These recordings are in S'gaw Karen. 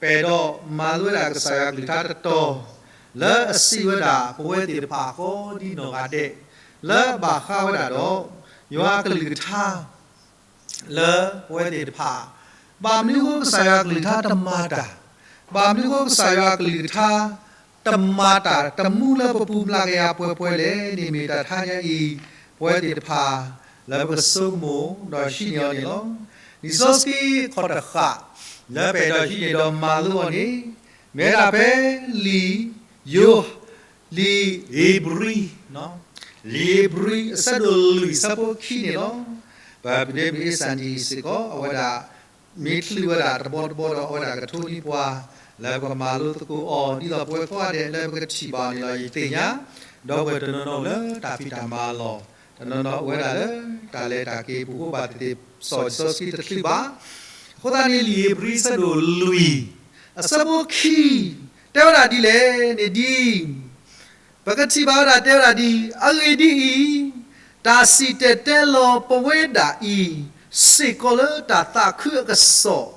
ပအဲၣ်ဒိးမၤလိဝဲဒၣ်ကစၢ်ယွၤအကလုၢ်ကထါတတီၤ လၢအစံးဝဲဒၣ်ပဝဲသ့ၣ်တဖၣ်အဃိဒ်နီၢ်ဂၤဒဲး လၢအဘၣ်ဃးဝဲဒၣ်ဒီး ယွၤအကလုၢ်ကထါ လၢပဝဲသ့ၣ်တဖၣ် ဘၣ်မနုၤအဃိကစၢ်ယွၤအကလုၢ်ကထါတမၤတၢ်, ဘၣ်မနုၤအဃိကစၢ်ယွၤအကလုၢ်ကထါ တမၤတၢ်တမူလၢပပူၤ ဘျါကယၤပှဲၤပှဲၤလဲၣ်န့ၣ် မ့ၢ်တၢ်တဟါညါအံၤ ပဝဲသ့ၣ်တဖၣ် လၢပကဆိကမိၣ်ဒီးဟံးန့ၢ်အီၤန့ၣ်လီၤ. လံာ်စီဆှံအခီၣ်တဃာ် လၢပအဲၣ်ဒိးဟံးန့ၢ်ဒီးမၤလိအီၤန့ၣ် မ့ၢ်ဝဲဒၣ်ဖဲလံာ်ယိၤ လံာ်ဧ့ၤဘြံၤ လံာ်ဧ့ၤဘြံၤ အဆၢဒိၣ်လွံၢ် အဆၢဖိခံန့ၣ်လီၤ. ပဒ့မုၣ်အ့စၣ်နံၣ်စ့ၢ်ကီး အဝဲဒၣ် မ့ၢ်ချုးဝဲဒၣ်တဘျီတဘျီဒီး အဝဲဒၣ်ကထိနံၤပှၤ လၢပကမၤလိသကိးအီၤ ဒ်သိးပဝဲကိးဂၤဒဲး လၢပကထံၣ်ဘၣ်န့ၣ်လီၤ. ယသ့ၣ်ညါ ဒီပုၢ်ဝဲၢ်တနီၤနီၤလၢတၢ်ဖံးတၢ်မၤအလီၢ် တနီၤနီၤအိၣ်ဝဲဒၣ်လၢတၢ်လဲၤတၢ်က့ၤ ပူၤဃိဘၣ်သ့ၣ်သ့ၣ် စီၤလံာ်စီဆှံတချုးဘၣ်. အဃိသတးန့ၣ် လံာ်ဧ့ၤဘြံၤအဆၢဒိၣ်လွံၢ် အဆၢဖိခံ တဲဝဲဒၣ်ဒ်လဲၣ်န့ၣ်ဒ် ပကထံၣ်ဘၣ်ဝဲဒၣ်တဲဝဲဒၣ်ဒ် အဂ့ၢ်ဒ်အံၤ, တၢ်စံၣ်တဲၤတဲလီၤပဝဲဒၣ်အံၤ စ့ၢ်ကီးလၢတၢ်သးခုအကစီၣ်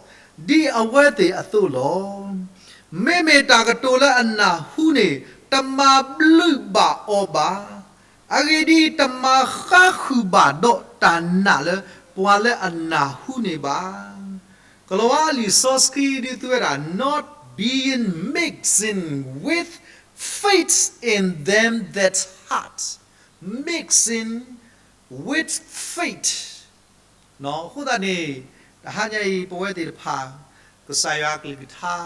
ဒ်အဝဲသ့ၣ်အသိးလီၤ. မ့မ့ၢ်တၢ်ကတိၤလၢအနၢ်ဟူန့ၣ် တမၤဘျုးဘၣ်အီၤဘၣ်. အဂ့ၢ်ဒ်အံၤ, တမၤဃါဃုာ်ဘၣ်ဒီးတၢ်နာ်လၢပှၤလၢအနၢ်ဟူန့ၣ်ဘၣ်. ကလံၤဝါလံာ်စီဆှံဒ်သိးဝဲဒၣ် not being mixing with faith in them that heart, mixing with faith. အဃိသတးန့ၣ် တဟါညါအံၤ ပဝဲသ့ၣ်တဖၣ် ကစၢ်ယွၤအကလုၢ်ကထါ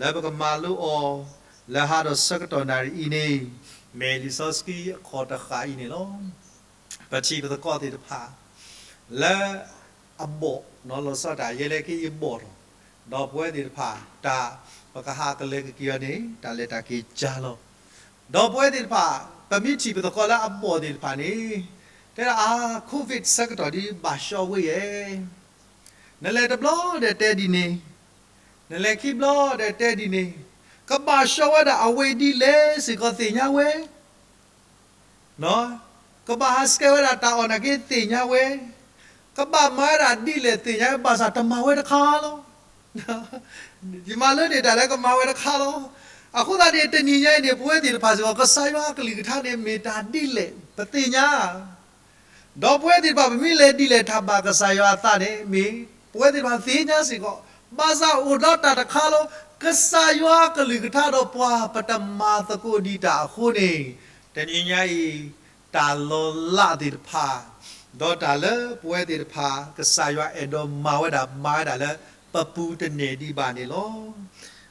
လၢပကမၤလိအီၤ လၢဟါဒီးဆၢကတီၢ်နၣ်ရံၣ်အံၤန့ၣ် မ့ၢ်လံာ်စီဆှံအခီၣ်တဃာ်အံၤန့ၣ်လီၤ. ပထံၣ်ပသကိးသ့ၣ်တဖၣ် လၢအဘီၣ် လီၤဆီဒၣ်တၢ် ယဲလဲၤက့ၤယဘီၣ်ထီၣ် ဒီးပဝဲသ့ၣ်တဖၣ် တၢ်ပကဟးကလဲၤကက့ၤအီၤန့ၣ် တၢ်လဲၤတၢ်က့ၤကၢ်လီၤ. ဒီးပဝဲသ့ၣ်တဖၣ် ပမ့ၢ်ထံၣ်ပသကိးလၢအဘီၣ်သ့ၣ်တဖၣ်န့ၣ် တဲဒၣ်အါ COVID ဆၢကတီၢ်ဒ်ဘၣ်ဆှီဝဲယဲၢ် နလဲၤတဘျီဒီးတဲဒ်န့ၣ်, နလဲၤခံဘျီဒီးတဲဒ်န့ၣ်, ကဘၣ်ဆှီဝဲဒၣ်အဝဲဒ်လဲၣ်စ့ၢ်ကီးသ့ၣ်ညါဝဲ, ကဘၣ်ဟးဆှဲးဝဲဒၣ်တၢ်အီၣ်နာ်က့သ့ၣ်ညါဝဲ, ကဘၣ်မၤဝဲဒၣ်ဒ်လဲၣ်သ့ၣ်ညါဝဲ ဘၣ်ဆၣ်တမၤဝဲတခါလီၤ. ယမၤလၢန့ၣ်တၢ်လၢကမၤဝဲတခါလီၤ. အဃိသတးန့ၣ် တနံၤညါအံၤန့ၣ် ပဝဲသ့ၣ်တဖၣ်စ့ၢ်ကီး ကစၢ်ယွၤအကလုၢ်ကထါန့ၣ် မ့ၢ်တၢ်ဒ်လဲၣ် ပသ့ၣ်ညါ ဒီးပဝဲသ့ၣ်တဖၣ် ပမ့ၢ်လဲၤဒ်လဲၣ်ထးဘၣ်ကစၢ်ယွၤအသးန့ၣ် မ့ၢ်ပဝဲသ့ၣ်တဖၣ်သ့ၣ်ညါစ့ၢ်ကီး, ဘၣ်ဆၣ်အိၣ်ဒီးတၢ်တခါလီၤ. ကစၢ်ယွၤအကလုၢ်ကထါဒီးပှၤ ပတမၤသကိးဒံးတၢ်အဃိန့ၣ်, တနံၤညါအံၤ တၢ်လီၤလးသ့ၣ်တဖၣ် ဒီးတၢ်လၢပဝဲသ့ၣ်တဖၣ် ကစၢ်ယွၤအဲၣ်ဒိးမၤဝဲဒၣ် မၤဝဲဒၣ်လၢ ပပူၤတန့ၢ်ဒံးဘၣ်န့ၣ်လီၤ.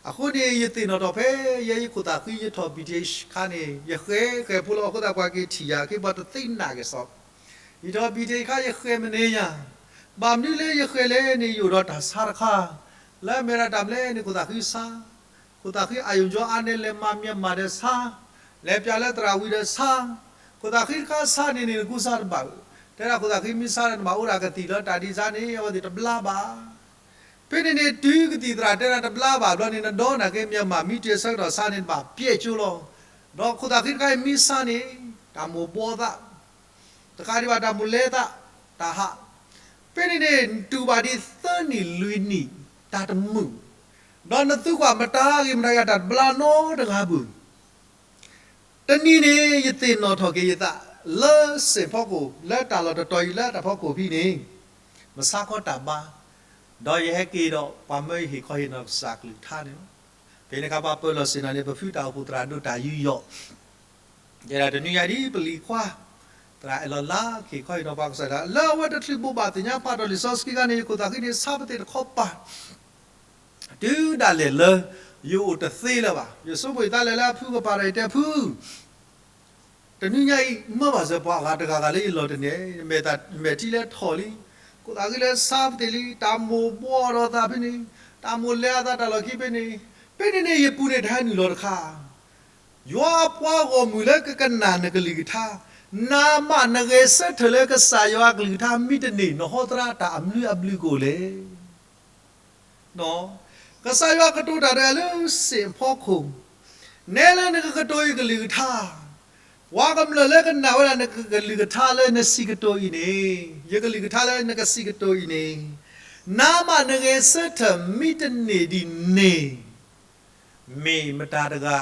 အဃိန့ၣ် ယသ့ၣ်နီၣ်ထီၣ်ဖဲ ယဲယခိၣ်သၣ်ဃံ ယထီၣ် BTh ခါန့ၣ် ယဃဲဃဲဖိလီၤ. အဃိသတးပှၤက့ၤထံၣ်ယၤ က့ၤပှၤတသ့နာ်က့ၤစီး, ယထီၣ် BTh ခါ ယဃဲမနုၤညါ, ဘၣ်မနုၤလၢယဃဲလဲၣ်န့ၣ် ယအိၣ်ဒီးတၢ်ဆါတခါ, လၢအမ့ၢ်ဒၣ်တၢ်မနုၤလဲၣ်န့ၣ် ခိၣ်သၣ်ဃံဆါ, ခိၣ်သၣ်ဃံအယိၣ်ကၠီအါန့ၣ် လဲၤမၤမၠၣ်မၤဒီးဆါ, လဲၤပၠးလၢသရၣ်ဝံၤဒီးဆါ, ခိၣ်သၣ်ဃံတခါဆါန့ၣ်န့ၣ် နကူဆါတဘၣ်, တဲဒၣ်ခိၣ်သၣ်ဃံမ့ၢ်ဆါဒီး နဘၣ်အိၣ်ဒၣ်ကသံၣ်လၢတၢ်ဒ်ဆါန့ၣ် အဝဲသ့ၣ်တဘျါဘၣ်. ဖဲန့ၣ်န့ၣ် တုၤကသံၣ်သရၣ်တဲဒၣ်တဘျါဘၣ်ဘျီန့ၣ် နဒီနၤက့မၠၣ်မၤ မ့ၢ်တ့ၢ်ဆၢကတီၢ်ဆါန့ၣ် နဘၣ်ပျဲကၠိလီၤ. ဒီးခိၣ်သၣ်ဃံတခါအံၤမ့ၢ်ဆါန့ၣ် တၢ်မိၣ်ဘှီသး, တခါဒံးဘၣ်တၢ်မိၣ်လဲသး, တၢ်ဟး, ဖဲန့ၣ်န့ၣ် နတူၢ်ဘၣ်ဒံးသၢနံၣ်လွံၢ်နံၣ် တၢ်တမုာ်, ဒီးနသံကွၢ်မတၤဂ့ၤမတၤဂ့ၤ တၢ်တဘျါနီတဂၤဘၣ်. တနံၤန့ၣ် ယသ့ၣ်နီၣ်ထီၣ်က့ၤယသး လၢစ့ၣ်ဖီခိၣ် လၢတၢ်လီၢ်တတီၤအံၤလၢတၢ်ဖီခိၣ်ဖဲန့ၣ်, မဆါခီတၢ်ဘါ, ဒီးယဟဲက့ၤဒီးပှၤမၢယဟ့ၣ်ခီဟ့ၣ်နီၤကစၢ်ကလုၢ်ကထါန့ၣ်လီၤ. ဖဲန့ၣ်အခါပှၤပၢၤလီၢ်ဆ့ၣ်နီၤန့ၣ် ပဖုတၢ်အိၣ်ဖှိၣ်သရၣ်ဒိၣ်တၢ်ယူးယီၣ် ယဲဒၣ်တနွံညါဒ်ပလံၤခွါ သရၣ်အဲၣ်လီၤလါက့ၤခီဟ့ၣ်နီၤပှၤကစၢ်ဒၣ် လၢအဝဲတချုးဘိးဘၣ်သ့ၣ်ညါပာ်ဒီးလံာ်စီဆှံခါန့ၣ် ယခိၣ်သၣ်ဃံန့ၣ် ဆါပသ့ၣ်တခီပၤ တုၤဒၣ်လဲာ်လၢ ယအိၣ်တသ့လၢၤဘၣ်. ယဆိကမိၣ်ယသးလဲၤလၢအဖုကပၤဒီးယတဲဖု တနွံညါအံၤ မၢဘၣ်စၢၤပှၤအဂၤတဂၤဂၤလၢယလီၢ်တန့ၢ် မဲာ်ထံလဲၤထီၣ်လံ, ခိၣ်သၣ်ဃံလဲၤဆါပသ့ၣ်လံ, တၢ်မိၢ်ဘှီဒီးသးဖဲန့ၣ်, တၢ်မိၢ်လဲၤအသးတၢ်လီၢ်ခံဖဲန့ၣ်, ဖဲန့ၣ်န့ၣ် ယပူၤန့ၣ်တဟဲနုာ်လီၤတခါ ယွၤအပှၤဂီၢ်မုၢ်လၢကကနၣ်နကလုၢ်ကထါ, နမ့ၢ်နဂဲၤဆၢထၢၣ်လၢကစၢ်ယွၤအကလုၢ်ကထါမ့ၢ်တန့ၢ် နဟီသရၣ်တၢ်အဘျုးအဘျုးကအိၣ်လဲၣ်. ကစၢ်ယွၤကတိၤတၢ်ဒီးလၢစ့ၣ်ဖီခိၣ်, နဲလၢနကကတိၤယကလုၢ်ကထါ, ပှၤကမျၢၢ်လၢကနၣ်ဝဲဒၣ်နကလုၢ်ကထါလၢနစံးကတိၤအံၤန့ၣ်, ယကလုၢ်ကထါလၢနကစံးကတိၤအံၤန့ၣ်, နမ့ၢ်နဂဲၤဆၢထၢၣ်မ့ၢ်တန့ၢ်ဒ်န့ၣ်, မ့ၢ်မတၤတဂၤ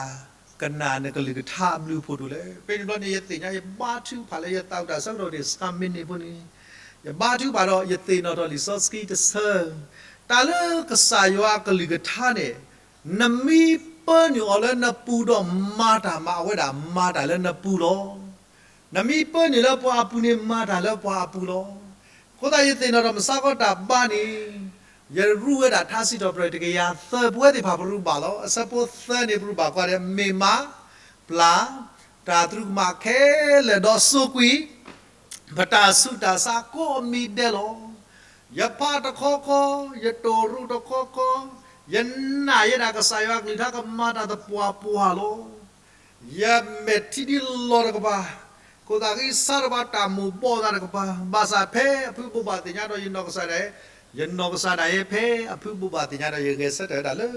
ကနာ်နကလုၢ်ကထါအဘျုးအဖှိၣ်ဒိၣ်လဲၣ်. ဖဲန့ၣ်တဘျီန့ၣ် ယသ့ၣ်ညါ ယဘါထုကဖၣ်လၢယသးဝံၣ်တၢ်ဆၢကတီၢ်န့ၣ် စကၤမံးနံးဖိန့ၣ်, ယဘါထုကဖၣ်ဒီး ယသ့ၣ်နီၣ်ထီၣ်လံာ်စီဆှံတဆၢ, တၢ်လၢကစၢ်ယွၤအကလုၢ်ကထါန့ၣ်, နမ့ၢ်ပၢနုာ်အီၤလၢနပူၤဒီးမၤတၢ်မး အဝဲဒၣ်မၤတၢ်လၢနပူၤလီၤ. နမ့ၢ်ပၢနုာ်လၢပှၤအပူၤန့ၣ် မၤတၢ်လၢပှၤအပူၤလီၤ. အဃိသတး ယသ့ၣ်နီၣ်ထီၣ်မုၢ်ဆါခီတၢ်ဘါန့ၣ်, ယရူးဝဲဒၣ်ထါစံးထီၣ်ပတြၢၤတကယၤသၢ, ပဝဲသ့ၣ်တဖၣ်ပရူးဘၣ်လီၤ. အဆၢဖိသၢန့ၣ် ပရူးဘၣ်ကွၢ်ဒီး မ့ၢ်မၤ, ပျၢ်, တၢ်သရူးကမၣ်ခဲလၢာ်ဒီးစိာ်ကွံာ် ပတၢ်ဆူးတၢ်ဆါကိးမံၤဒဲးလီၤ. ယဖးတခီခီ, ယတိၢ်ရူးတခီခီ, ယနာ်ယဲဒၣ်ကစၢ်ယွၤအကလုၢ်ကထါကမၤတၢ်သပှၢ်ပှၢ်လီၤ. ယမဲာ်ထံဒ်လီၤတကပၤ, ခိၣ်သးဃံဆါတကပၤ တၢ်မိၣ်ဘီၣ်သးတကပၤ, ဘၣ်ဆၣ်ဖဲအဖုဘိးဘၣ်သ့ၣ်ညါဒီးယနီၢ်ကစၢ်ဒၣ်ယဲ, ယနီၢ်ကစၢ်ဒၣ်ယဲဖဲအဖုဘိးဘၣ်သ့ၣ်ညါဒီး ယဂဲၤဆၢထၢၣ်ဝဲဒၣ်လၢ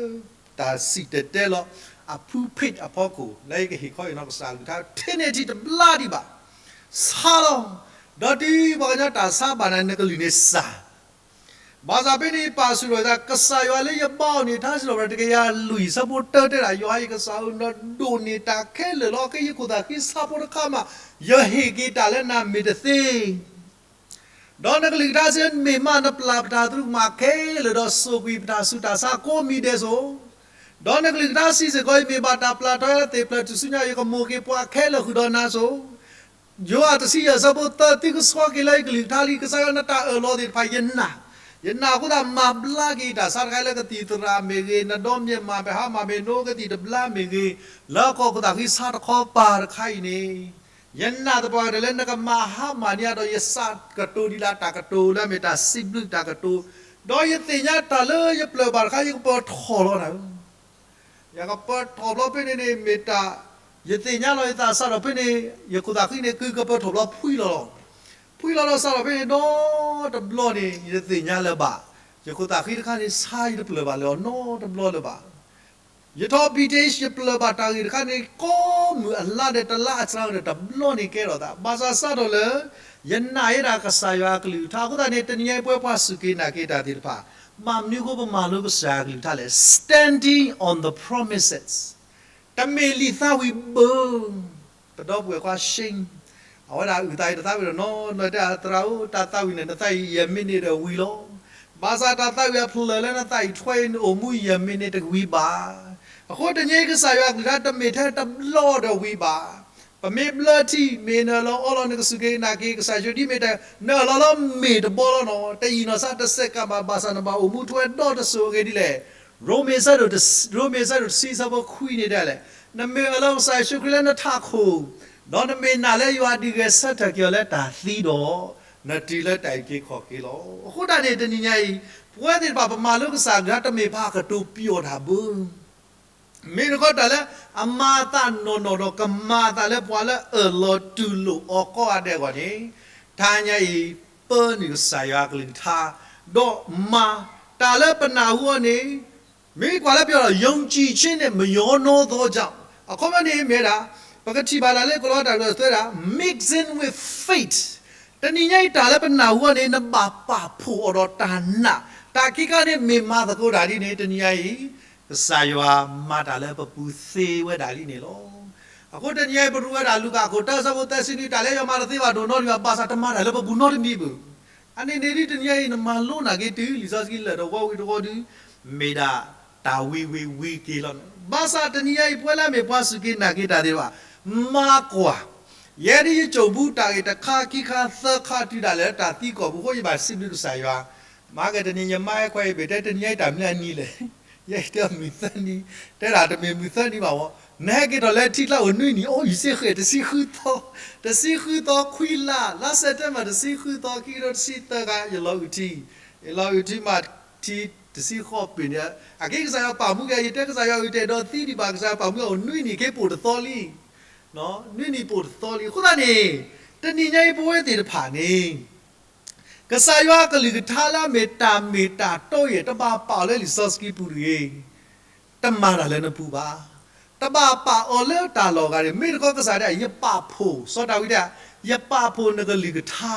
တၢ်စံၣ်တဲၤတဲလီၤအဖု page အဖီခိၣ် လၢယကဟ့ၣ်ခီယနီၢ်ကစၢ်အကလုၢ်ကထါ ထဲန့ၣ်ထံၣ်တဘျါဒံးဘၣ်. ဆါလီၤ. ဒီးတုၤပှၤကညီတၢ်ဆါဘၣ်နၤ နကလုၢ်န့ၣ်စၢ် ဘၣ်ဆၣ်ဖဲန့ၣ် ယပာ်ဆူၣ်ထီၣ်ယသး ကစၢ်ယွၤလၢယဘါအီၤန့ၣ် ထါစံးထီၣ်ပတြၢၤတကယၤလွံၢ် ဆၢဖိတၢတဲဒၣ် ယွၤယကစၢ်ဧၢ, နဒိၣ်န့ၢ်တၢ်ခဲလၢာ်လီၤ. ခဲအံၤယခိၣ်သးဃံဆါဖိတခါမး, ယဟ့ၣ်က့ၤတၢ်လၢနၤမ့ၢ်တသ့ ဒီးနကလုၢ်ကထါစံး မ့ၢ်မးနပျၢ် ပတၢ်သရူးကမၣ်ခဲလၢာ်ဒီးစိာ်ကွံာ်ပတၢ်ဆူးတၢ်ဆါကိးမံၤဒဲးစိၤ, ဒီးနကလုၢ်ကထါစံးစ့ၢ်ကီး ယမ့ၢ်ဘၣ်တၢ်ပျၢ်ထီၣ်လၢသ့ၣ်ဖျၢၣ်ထူၣ်စုညါ ယကမိၣ်က့ၤပှၤခဲလၢာ်ဃုာ်ဒီးနၤစိၤ ယိၤဟၣ်တဆံယဲၢ် ဆၢဖိသၢ သုကဆှီက့ၤလၢယကလုၢ်ကထါလံ, ကစၢ်ယွၤနတၢ်အၢၣ်လီၤသ့ၣ်တဖၣ်ယနာ်, ယနာ်အဃိသတး မၤဘျါက့ၤတၢ်ဆါတခါလၢကသံၣ်သရၣ်မ့ၢ်ဂ့ၤ, နဒီမါမ့ၢ်ဟါမၢ်မ့ၢ် နိကသံၣ်တဘျါမ့ၢ်ဂ့ၤ, လၢကီၢ်ခိၣ်သးဃံဆါတခီပၤတခါအံၤန့ၣ်, ယနာ်သပှၢ်ကတၢၢ်လၢနကမၤဟါမၢ်န့ၢ်အဒီး ယစးကတိၤဒ်လၢတၢ်ကတိၤလၢအမ့ၢ်တၢ်စံးဘျုးတၢ်ကတိၤ, ဒီးယသ့ၣ်ညါတၢ်လၢယပျၢၤဘၣ်တခါ ယကပၢၤထီၣ်လီၤနၤဧၢ ယကပၢၤထီၣ်ဘျီဖဲန့ၣ်န့ၣ် မ့ၢ်တၢ်, ယသ့ၣ်ညါလီၤယသးစးထီၣ်ဖဲန့ၣ်, ယခိၣ်သးဃံန့ၣ် ကုကပၢၤထီၣ်ဘျီဖှံလီၤလီၤ. ဖှံလီၤလီၤစးထီၣ်ဖဲန့ၣ် နီတဘျီန့ၣ် ယတသ့ၣ်ညါလၢၤဘၣ်. ယခိၣ်သးဃံတခါန့ၣ် ဆါယတပျၢၤဘၣ်လၢၤအီၤနီတဘျီလၢၤဘၣ်. ယထီၣ် ဘံၣ်တ့ၢ် ယပျၢၤဘၣ်တၢ်ဂ့ၢ်တခါန့ၣ် ကိးမုၢ်အလါဒီးတလါအစှၤဒီးတဘျီန့ၣ်ကဲထီၣ်သး, ဘၣ်ဆၣ်စးထီၣ်လၢ ယနာ်ယဲဒၣ်ကစၢ်ယွၤအကလုၢ်ကထါအဃိသတးန့ၣ် တနံၤညါအံၤ ပဝဲပှၤစူၢ်က့ၤနာ်က့ၤတၢ်သ့ၣ်တဖၣ် ဘၣ်မနုၤအဃိပမၤလိကစၢ်ယွၤအကလုၢ်ကထါလဲၣ်. Standing on the promises. တမ့ၢ်လံာ်သးဝံၣ်ဘၣ်. ပဒီပုၢ်ဝဲၢ်ခွါ Shane အဝဲဒၣ်အုၣ်သးအံၤတသးဝံၣ်ဒီးနီတဘျီတဲ သရၣ်ဧၢ တၢ်သးဝံၣ်န့ၣ် နသးအံၤယဲၢ်မံးနံးဒီးဝံၤလီၤ. ဘၣ်ဆၣ်တၢ်သးဝံၣ်အဖျၢၣ်လၢနသးအံၤထွဲအံၤ နအိၣ်မူယဲၢ်မံးနံးတဝံၤဘၣ်. အဃိတနံၤအံၤ ကစၢ်ယွၤအကလုၢ်ကထါတမ့ၢ်ထဲတဘျီဒီးဝံၤဘၣ်. ပမ့ၢ်ဘျၢထံ မ့ၢ်နအၢၣ်လီၤအီလီၤ နကစူၢ်က့ၤနာ်က့ၤကစၢ်ယ့ၣ်ၡူး ဒ်မ့ၢ်တၢ် နအၢၣ်လီၤလၢမ့ၢ်တဘီလီၤနီၤ. တယံာ်နီၢ်ဆါတစဲးကးဘၣ် ဘၣ်ဆၣ်နဘၣ်အိၣ်မူထွဲဒီတစိၤအဂ့ၢ်ဒ်လဲၣ်. ရိမ့ၤဆၢဒိၣ်တဆံ ရိမ့ၤဆၢဒိၣ်တဆံဆၢဖိခွံန့ၣ်ဒ်လဲၣ်, နမ့ၢ်အၢၣ်လီၤကစၢ်ယ့ၣ်ၡူးခရံာ်လၢနထးခိၣ်, ဒီးနမ့ၢ်နာ်လၢယွၤဒုးဂဲၤဆၢထၢၣ်က့ၤအီၤလၢတၢ်သံဒီး, နတုၤလၢတၢ်အုၣ်က့ၤခီၣ်က့ၤလီၤ. အဃိတၢ်န့ၣ် တနံၤညါအံၤ ပဝဲသ့ၣ်တဖၣ်ပမၤလိကစၢ်အကလုၢ်ကထါ တမ့ၢ်ပှၤကတိၤပျီၣ်တၢ်ဘၣ် မ့ၢ်တခီတၢ်လၢအမၤအသးနီၢ်နီၢ်ဒီးကမၤအသးလၢပှၤလၢအၢၣ်လီၤတူၢ်လိာ်အီၤကိးဂၤဒဲးအဂီၢ်န့ၣ်, တနံၤညါအံၤ ပၢနုာ်ကစၢ်ယွၤအကလုၢ်ကထါ, ဒီးမၤတၢ်လၢပနၢ်ဟူအီၤန့ၣ်, မ့ၢ်ကွၢ်လၢပယီၤဒီး ယုံကြည်ခြင်းနဲ့ မရောနှောသောကြောင့် အခီပညီန့ၣ်မ့ၢ်ဝဲဒၣ်, ပကထံၣ်ဘၣ်ဒၣ်လၢကလီတၢ်ကရၢၢ်သၢဒၣ် mixing with faith, တနံၤညါအံၤတၢ်လၢပနၢ်ဟူအီၤန့ၣ် နဘၣ်ပာ်ဖှိၣ်အီၤဒီးတၢ်နာ်, တၢ်ခံခါန့ၣ်မ့ၢ်မၤသကိးတၢ်ဒ်န့ၣ် တနံၤညါအံၤ ကစၢ်ယွၤမၤတၢ်လၢပပူၤသ့ဝဲဒၣ်လံန့ၣ်လီၤ. အဃိတနံၤညါအံၤ ပရူးဝဲဒၣ်လူၤကၣ်အခိၣ်တၢ ဆၢဖိသၢဆံနွံ တၢ်လၢယွၤမၤတသ့ဘၣ်ဒိၣ်နီတမံၤဘၣ်, ဘၣ်ဆၣ်တမၤတၢ်လၢပပူၤနီတမံၤဘၣ်. အန့ၣ်န့ၣ်ဒ်တနံၤညါအံၤ နမၤလိနာ်က့ၤတုၤလံာ်စီဆှံလၢာ်ဒီးဝီဝံၤတဝီဒု မ့ၢ်ဒၣ်တၢ်ဝံၤဝံၤဝံၤက့ၤလီၤန့ၣ်, ဘၣ်ဆၣ်တနံၤညါအံၤ ပဝဲလၢအမ့ၢ်ပှၤစူၢ်က့ၤနာ်က့ၤတၢ်သ့ၣ်တဖၣ် မၤကွၢ်, ယဲဒၣ်ယကိာ်ပူၤတၢ်ဂ့ၢ်တခါခံခါသၢခါတုၤဒၣ်လဲာ်လၢတၢ်သံကွၢ်ပူၤအဃိ ယဘၣ်စံးဘျုးကစၢ်ယွၤ, မၤက့ၤတနံၤ ယမါအဲၣ်ခွဲးအံၤ ဘၣ်တဲတနံၤညါအံၤတၢ်မနုၤအနံၤလဲၣ်, ယဲအံၤတဲမုၢ်သၢနံၤ, တဲဒၣ်တမ့ၢ်မုၢ်သၢနံၤဘၣ်ဝဲ, နဟဲက့ၤထီၣ်လၢထံကျါအိၣ်နွံနံၤ, အိၣ်ယစ့ဃဲၣ်တဆံဃုသီ, တဆံဃုသီခွံလါ, လါစဲးပထ့ဘၢၣ်တဆံဃုသီ ခံကထိတဆံသၢခါ ယလီၤအုၣ်ထံ, ယလီၤအုၣ်ထံမးထံတဆံဃိးပ့ၤန့ၣ်, အက့ၤကစၢ်ယွၤပာ်မူက့ၤ ယတဲကစၢ်ယွၤအုၣ်တဲာ်ဒီးသံဒံးဘၣ် ကစၢ်ယွၤပာ်မူက့ၤအိၣ်နွံနံၤ က့ၤပိာ်တသီလံ နွံနံၤပိာ်တသီလံ. အဃိသတးန့ၣ် တနံၤညါအံၤပဝဲသ့ၣ်တဖၣ်န့ၣ် ကစၢ်ယွၤအကလုၢ်ကထါလၢအမ့ၢ်တၢ်မ့ၢ်တၢ်တီအံၤ တဘၣ်ပာ်အီၤလၢလံာ်စီဆှံပူၤတဂ့ၤ, တမၤတၢ်လၢနပူၤဘၣ်. တဘၣ်ပာ်အီၤလၢတၢ်လီၢ်ဂၤတဂ့ၤ. မ့ၢ်တခီကစၢ်ဒၣ် ယပာ်ဖှိၣ် စီၤဒၤဝံးတဲ ယပာ်ဖှိၣ်နကလုၢ်ကထါ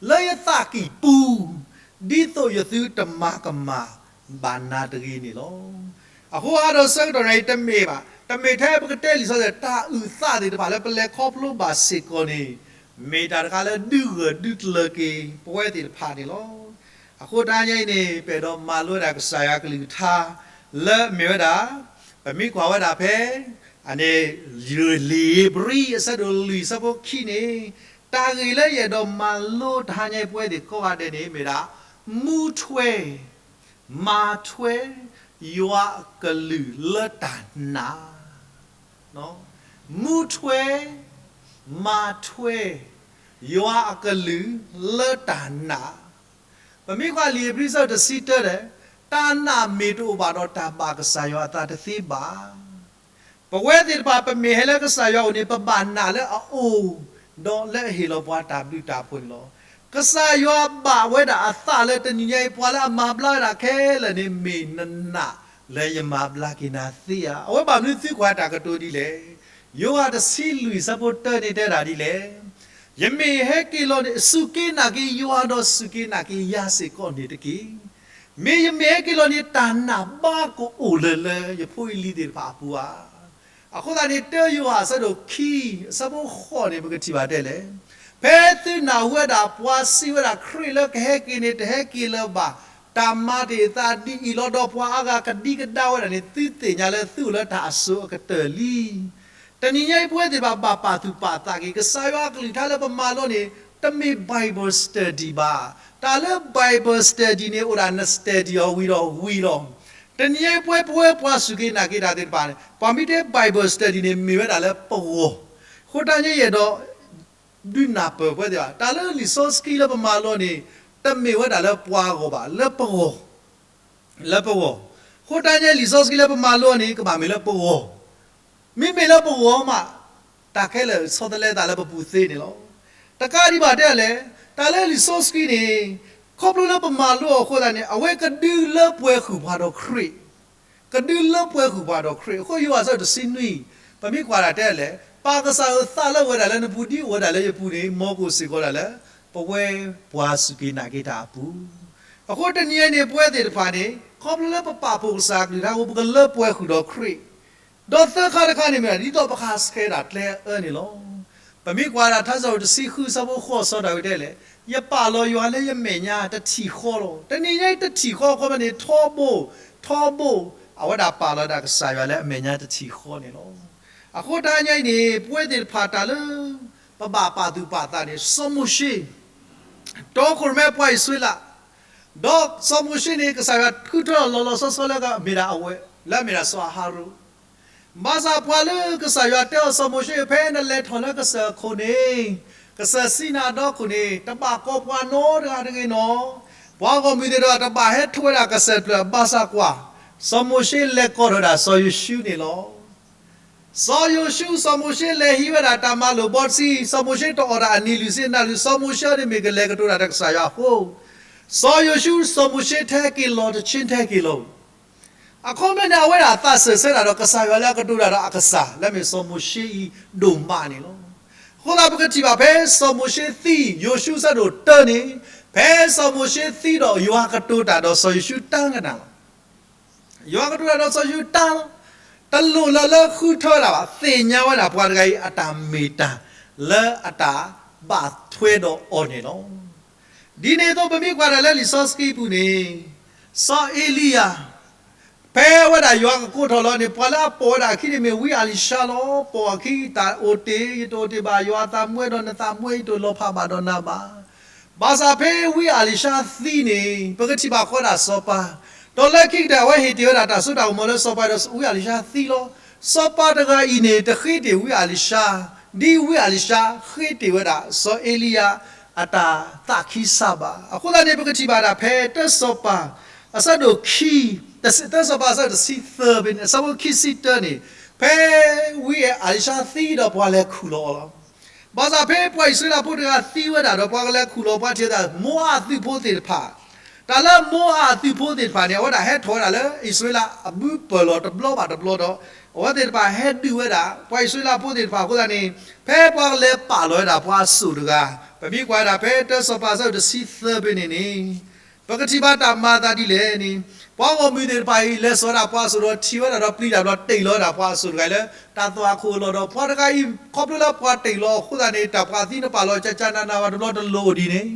လၢယသးကံၢ်ပူၤ, ဒ်သိးယသုတမၤကမၣ်ဘၣ်နၤတဂ့ၤန့ၣ်လီၤ. အဃိအဒီးဆၢကတီၢ်န့ၣ် တမ့ၢ်ဘၣ်, တမ့ၢ်ထဲပကတဲလံာ်စီဆှံ တၢ်အုၣ်သးသ့ၣ်တဖၣ်လၢပလဲၤခီဖျိဘၣ်စ့ၢ်ကီးန့ၣ် မ့ၢ်တၢ်တခါလၢဒုးဂၢၢ်ဒုးကျၢၤက့ၤပဝဲသ့ၣ်တဖၣ်န့ၣ်လီၤ. အဃိတနံၤအံၤန့ၣ် ပအဲၣ်ဒိးမၤလိဝဲဒၣ်ကစၢ်ယွၤကလုၢ်ကထါ လၢအမ့ၢ်ဝဲဒၣ် ပမ့ၢ်ကွၢ်ဝဲဒၣ်ဖဲ အန့ၣ် လံာ်ဧ့ၤဘြံၤအဆၢဒိၣ်လွံၢ်အဆၢဖိခံန့ၣ် တၢ်ဂ့ၢ်လၢယအဲၣ်ဒိးမၤလိတဟါညါအံၤပဝဲသ့ၣ်ကိးဂၤဒဲးန့ၣ် မ့ၢ်ဒၣ် မူထွဲ မၤထွဲ ယွၤအကလုၢ်လၢတၢ်နာ်, မူထွဲ မၤထွဲ ယွၤအကလုၢ်လၢတၢ်နာ်. ပမ့ၢ်ကွၢ်လံာ်ဧ့ၤဘြံၤအဆၢဒိၣ်တဆံတၢဒီး တၢ်နာ်မ့ၢ်တအိၣ်ဘၣ်ဒီးတၢ်ဘၣ်ကစၢ်ယွၤအသးတသ့ဘၣ်. ပဝဲသ့ၣ်တဖၣ် ပမ့ၢ်ဟဲလၢကစၢ်ယွၤအအိၣ်န့ၣ် ပဘၣ်နာ်လၢအအိၣ် ဒီးလၢအဟ့ၣ်လီၤပှၤတၢ်ဘျုးတၢ်ဖှိၣ်န့ၣ်လီၤ. ကစၢ်ယွၤဘၣ်ဝဲဒၣ်အသးလၢတနံၤညါအံၤ ပှၤလၢအမၤဘျါဝဲဒၣ်ခဲလၢာ်န့ၣ် မ့ၢ်နနာ်လၢယမၤဘျါက့ၤနၤသ့ဧါ. အဝဲဘၣ်မနုၤသုကွၢ်တၢ်ကတိၤဒ်လဲၣ်. ယိၤဟၣ်တဆံလွံၢ်အဆၢဖိတၢန့ၣ်တဲဒၣ်ဒ်လဲၣ်. ယမ့ၢ်ဟဲက့ၤလီၤန့ၣ် စူၢ်က့ၤနာ်က့ၤယွၤဒီးစူၢ်က့ၤနာ်က့ၤယၤစ့ၢ်ကီးန့ၣ်တက့ၢ်. မ့ၢ်ယမ့ၢ်ဟဲက့ၤလီၤန့ၣ် တၢ်နာ်ဘၣ်ကအိၣ်လၢလၢယဖိယလံၤသ့ၣ်တဖၣ်အပူၤဧါ. အဃိသတးန့ၣ် တၢယိၤဟၣ်အဆၢဒိၣ်ခံ အဆၢဖိဃိးန့ၣ် ပကထံၣ်ဘၣ်တဲလဲၣ်. ဖဲသုနာ်ဝဲဒၣ်ပှၤစံးဝဲဒၣ်ခရံာ်လၢကဟဲက့ၤန့ၣ် တဟဲက့ၤလၢၤဘၣ်, တၢ်မၤတ့ၢ်သးဒ်အံၤလီၤ ဒီးပှၤအါဂၤကဒံကဒါဝဲဒၣ်န့ၣ် သုသ့ၣ်ညါလၢသုအိၣ်လၢတၢ်အစိၤအကတၢၢ်လံ. တနံၤညါအံၤ ပဝဲသ့ၣ်တဖၣ်ဘၣ်ပာ်သူၣ်ပာ်သးက့ၤ ကစၢ်ယွၤအကလုၢ်ကထါလၢပမၤလိန့ၣ် တမ့ၢ် Bible study ဘၣ်. တၢ်လၢ Bible study န့ၣ် အိၣ်ဒၣ်န study အီၤဝံၤဒီးဝံၤလီၤ. တနံၤညါအံၤ ပဝဲပှၤစူၢ်က့ၤနာ်က့ၤတၢ်သ့ၣ်တဖၣ်န့ၣ် ပှၤမ့ၢ်တဲ Bible study န့ၣ် မ့ၢ်ဝဲဒၣ်လၢပဂီၢ်. အဃိတနံၤအံၤ ယအဲၣ်ဒိး ဒုးနၢ်ပၢၢ်ပဝဲသ့ၣ်ဘၣ် တၢ်လၢလံာ်စီဆှံလၢပမၤလိန့ၣ် တမ့ၢ်ဝဲဒၣ်လၢပှၤအဂီၢ်ဘၣ်, လၢပဂီၢ်, လၢပဂီၢ်. အဃိတနံၤအံၤ လံာ်စီဆှံလၢပမၤလိန့ၣ် ကဘၣ်မ့ၢ်လၢပဂီၢ်. မ့မ့ၢ်လၢပဂီၢ်မး တၢ်ခဲလၢာ်ဆီတလဲသးလၢပပူၤသ့န့ၣ်လီၤ. တကးဒံးဘၣ်တဲလဲၣ်, တၢ်လၢလံာ်စီဆှံန့ၣ် ခီဖျိလၢပမၤလိအီၤအဃိသတးန့ၣ် အဝဲကဒုးလၢပှဲၤဃုာ်ပှၤဒီးခရံာ်, ကဒုးလၢပှဲၤဃုာ်ပှၤဒီးခရံာ်. အဃိယိၤဟၣ်အဆၢဒိၣ်တဆံနွံ ပမ့ၢ်ကွၢ်ဒၣ်တဲလဲၣ်, ပၢ်ကစၢ်အသးလၢအဝဲဒၣ်လၢနပူၤ ဒ်အဝဲဒၣ်လၢယပူၤန့ၣ် မ်ကအိၣ်စ့ၢ်ကီးဒၣ်လၢ ပဝဲပှၤစူၢ်က့ၤနာ်က့ၤတၢ်အပူၤ. အဃိတနံၤအံၤန့ၣ် ပဝဲသ့ၣ်တဖၣ်န့ၣ် ခီဖျိလၢပပာ်ဖှိၣ်ကစၢ်အကလုၢ်ကထါအဃိ ပကလၢပှဲၤဃုာ်ဒီးခရံာ် ဒီးသၢခါတခါန့ၣ်မ့ၢ်ဒ်သိးပဃၣ်ဆှဲးဒၣ်ကျဲအအၢန့ၣ်လီၤ. ပမ့ၢ်ကွၢ်ဒၣ်ထါစံးထီၣ်ပတြၢၤတဆံဃုအဆၢဖိဃိး အဆၢဒၣ်ဝဲတဲလဲၣ်, ယပာ်လီၤယွၤလၢယမဲာ်ညါတထံၣ်ဃီလီၤ. တနံၤညါအံၤတထံၣ်ဃီအဃိန့ၣ် ထီဘိ, ထီဘိ, အဝဲဒၣ်ပာ်လီၤဝဲဒၣ်ကစၢ်ယွၤလၢအမဲာ်ညါတထံၣ်ဃီန့ၣ်လီၤ. အဃိတနံၤညါအံၤန့ၣ် ပဝဲသ့ၣ်တဖၣ်တၢ်လၢ ပဘၣ်ပာ်သူၣ်ပာ်သးန့ၣ် စီၤမိၤၡ့ တီခိၣ်ရိၣ်မဲပှၤအံၣ်စရ့လး ဒီးစီၤမိၤၡ့န့ၣ် ကစၢ်ယွၤဃုထၢထီၣ်လီၤလီၤဆီဆီလၢအမ့ၢ်ဒၣ်အဝဲ, လၢအမ့ၢ်ဒၣ်စီၤအၤဟရိၣ်. ဘၣ်ဆၣ်ပှၤလၢကစၢ်ယွၤတဲအီၤ စီၤမိၤၡ့ ဖဲနလဲၤထီၣ်လၢကစၢၢ်ခိၣ်န့ၣ်, ကစၢၢ်စံနါအဒီခိၣ်န့ၣ် တဘၣ်ကိးပှၤနီတဂၤတဂ့ၤနီၤ. ပှၤဂီၢ်မုၢ်သ့ၣ်တဖၣ်တဘၣ်ဟဲထိးဝဲဒၣ်ကစၢၢ်ကျၢၢ်ဘၣ်ဆၣ်ကွၢ်, စီၤမိၤၡ့လဲၤကိးထီၣ်ဝဲဒၣ်စီၤယိၤၡူန့ၣ်လီၤ. စီၤယိၤၡူ စီၤမိၤၡ့လဲၤဟံးဝဲဒၣ်တၢ်မၤလိာ်ဘီတဆံ, စီၤမိၤၡ့တအီၣ်တၢ်အနံၤလွံၢ်ဆံနၣ်ရံၣ်, စီၤမိၤၡ့န့ၣ်မ့ၢ်ကလဲၤကတိၤတၢ်ဒီးကစၢ်ယွၤအဃိ, စီၤယိၤၡူ စီၤမိၤၡ့ထဲက့ၤလီၤတဆ့ထဲက့ၤလီၤ. အခီပညီန့ၣ် အဝဲဒၣ်သးစၢၢ်ဆၢတၢ်ဒီးကစၢ်ယွၤလၢအကတိၤတၢ်ဒီးအကစၢ် လၢအမ့ၢ်စီၤမိၤၡ့အံၤဒိၣ်မးန့ၣ်လီၤ. အဃိသတးပကထံၣ်ဘၣ်ဖဲစီၤမိၤၡ့သံ ယိၤၡူအဆၢဒိၣ်တၢန့ၣ်, ဖဲစီၤမိၤၡ့သံဒီးယွၤကတိၤတၢ်ဒီးစီၤယိၤၡူတၢ်ကနၣ်လီၤ. ယွၤကတိၤတၢ်ဒီးစီၤယိၤၡူတၢ်လီၤ. တလိၣ်လၢၤလၢဃုထၢတၢ်ဘၣ်, သ့ၣ်ညါဝဲဒၣ်ပှၤတဂၤအံၤအတၢ်မ့ၢ်တၢ်လၢအတၢ်ဘၣ်ထွဲဒီးအီၤန့ၣ်လီၤ. ဒ်န့ၣ်အသိးပမ့ၢ်ကွၢ်တၢ်လၢလံာ်စီဆှံပူၤန့ၣ်, စီၤအ့လံယၤ ဖဲဝဲဒၣ်ယွၤကကိးထီၣ်လီၤန့ၣ် ပှၤလၢအပိာ်ဝဲဒၣ်အခံန့ၣ်မ့ၢ်ဝံအၤလံၤၡါလီၤ. ပိာ်အခံ တၢ်အိၣ်တ့ၢ် ယတအိၣ်တ့ၢ်ဘၣ်, ယွၤအသးမွဲဒီးနသးမွဲ ယတအိၣ်လီၤဖးဘၣ်ဒီးနၤဘၣ်. ဘၣ်ဆၣ်ဖဲဝံအၤလံၤၡါသံန့ၣ် ပကထံၣ်ဘၣ်ဃီဒၣ်စီၤပၤ, ဒီးလၢခံကတၢၢ်အဝဲဟ့ၣ်တ့ၢ်ဝဲဒၣ်တၢ်စိတၢ်ကမီၤလၢစီၤပၤဒီးဝံအၤလံၤၡါသံလီၤ. စီၤပၤတဂၤအံၤန့ၣ် တဃ့တ့ၢ်ဝံအၤလံၤၡါ, ဒ်ဝံအၤလံၤၡါဃ့တ့ၢ်ဝဲဒၣ်စီၤအ့လံယၤအတၢ်သးခံစၢ်ဘၣ်. အဃိသတးန့ၣ် ပကထံၣ်ဘၣ်ဒၣ်ဖဲတၢစီၤပၤ အဆၢဒိၣ်ခံ, တၢစီၤပၤအဆၢဒိၣ်တဆံသၢဖဲန့ၣ် အဆၢဖိခံဆံတၢန့ၣ်, ဖဲဝံအၤလံၤၡါသံဒီးပှၤလဲၤခူၣ်လီၤအီၤလီၤ. ဘၣ်ဆၣ်ဖဲပှၤအံၣ်စရ့လးဖိတဂၤသံဝဲဒၣ်ဒီးပှၤကလဲၤခူၣ်လီၤပှၤထံၣ်သး မိအးသုးဖိသ့ၣ်တဖၣ်, တၢ်လၢမိအးသုးဖိသ့ၣ်တဖၣ်န့ၣ် အဝဲဒၣ်ဟဲထီၣ်ဝဲဒၣ်လၢအံၣ်စရ့လးအဘုပၢၢ်လီၤတဘျီဘၣ်တဘျီဒီး အဝဲသ့ၣ်တဖၣ်ဟဲဒုးဝဲဒၣ် ပှၤအံၣ်စရ့လးဖိသ့ၣ်တဖၣ်အဃိသတးန့ၣ်, ဖဲပှၤကလဲၤပာ်လီၤဝဲဒၣ်ပှၤအစိၣ်တဂၤ, ပမ့ၢ်ကွၢ်ဝဲဒၣ်ဖဲတၢစီၤပၤအဆၢဒိၣ်တဆံသၢဖဲန့ၣ်န့ၣ် ပကထံၣ်ဘၣ်တၢ်မၤအသးဒ်လဲၣ်န့ၣ်, ပှၤဂီၢ်မုၢ်သ့ၣ်တဖၣ်အံၤ လဲၤစိာ်ဝဲဒၣ်ပှၤအစိၣ်ဒီးထံၣ်ဝဲဒၣ်ဒီးပျံၤတၢ်ဘျီ တ့ၢ်လီၤဝဲဒၣ်ပှၤအစိၣ်တဂၤအံၤလၢ တၢ်သွၣ်ခိၣ်အလီၢ်ဒီး ပှၤတဂၤအံၤ ခီဖျိလၢပှၤတ့ၢ်လီၤအဃိသတးန့ၣ် တၢ်ပှၤသံနပာ်လီၤ ကကနနဝဲတဘျီတလိၣ်ဒ်န့ၣ်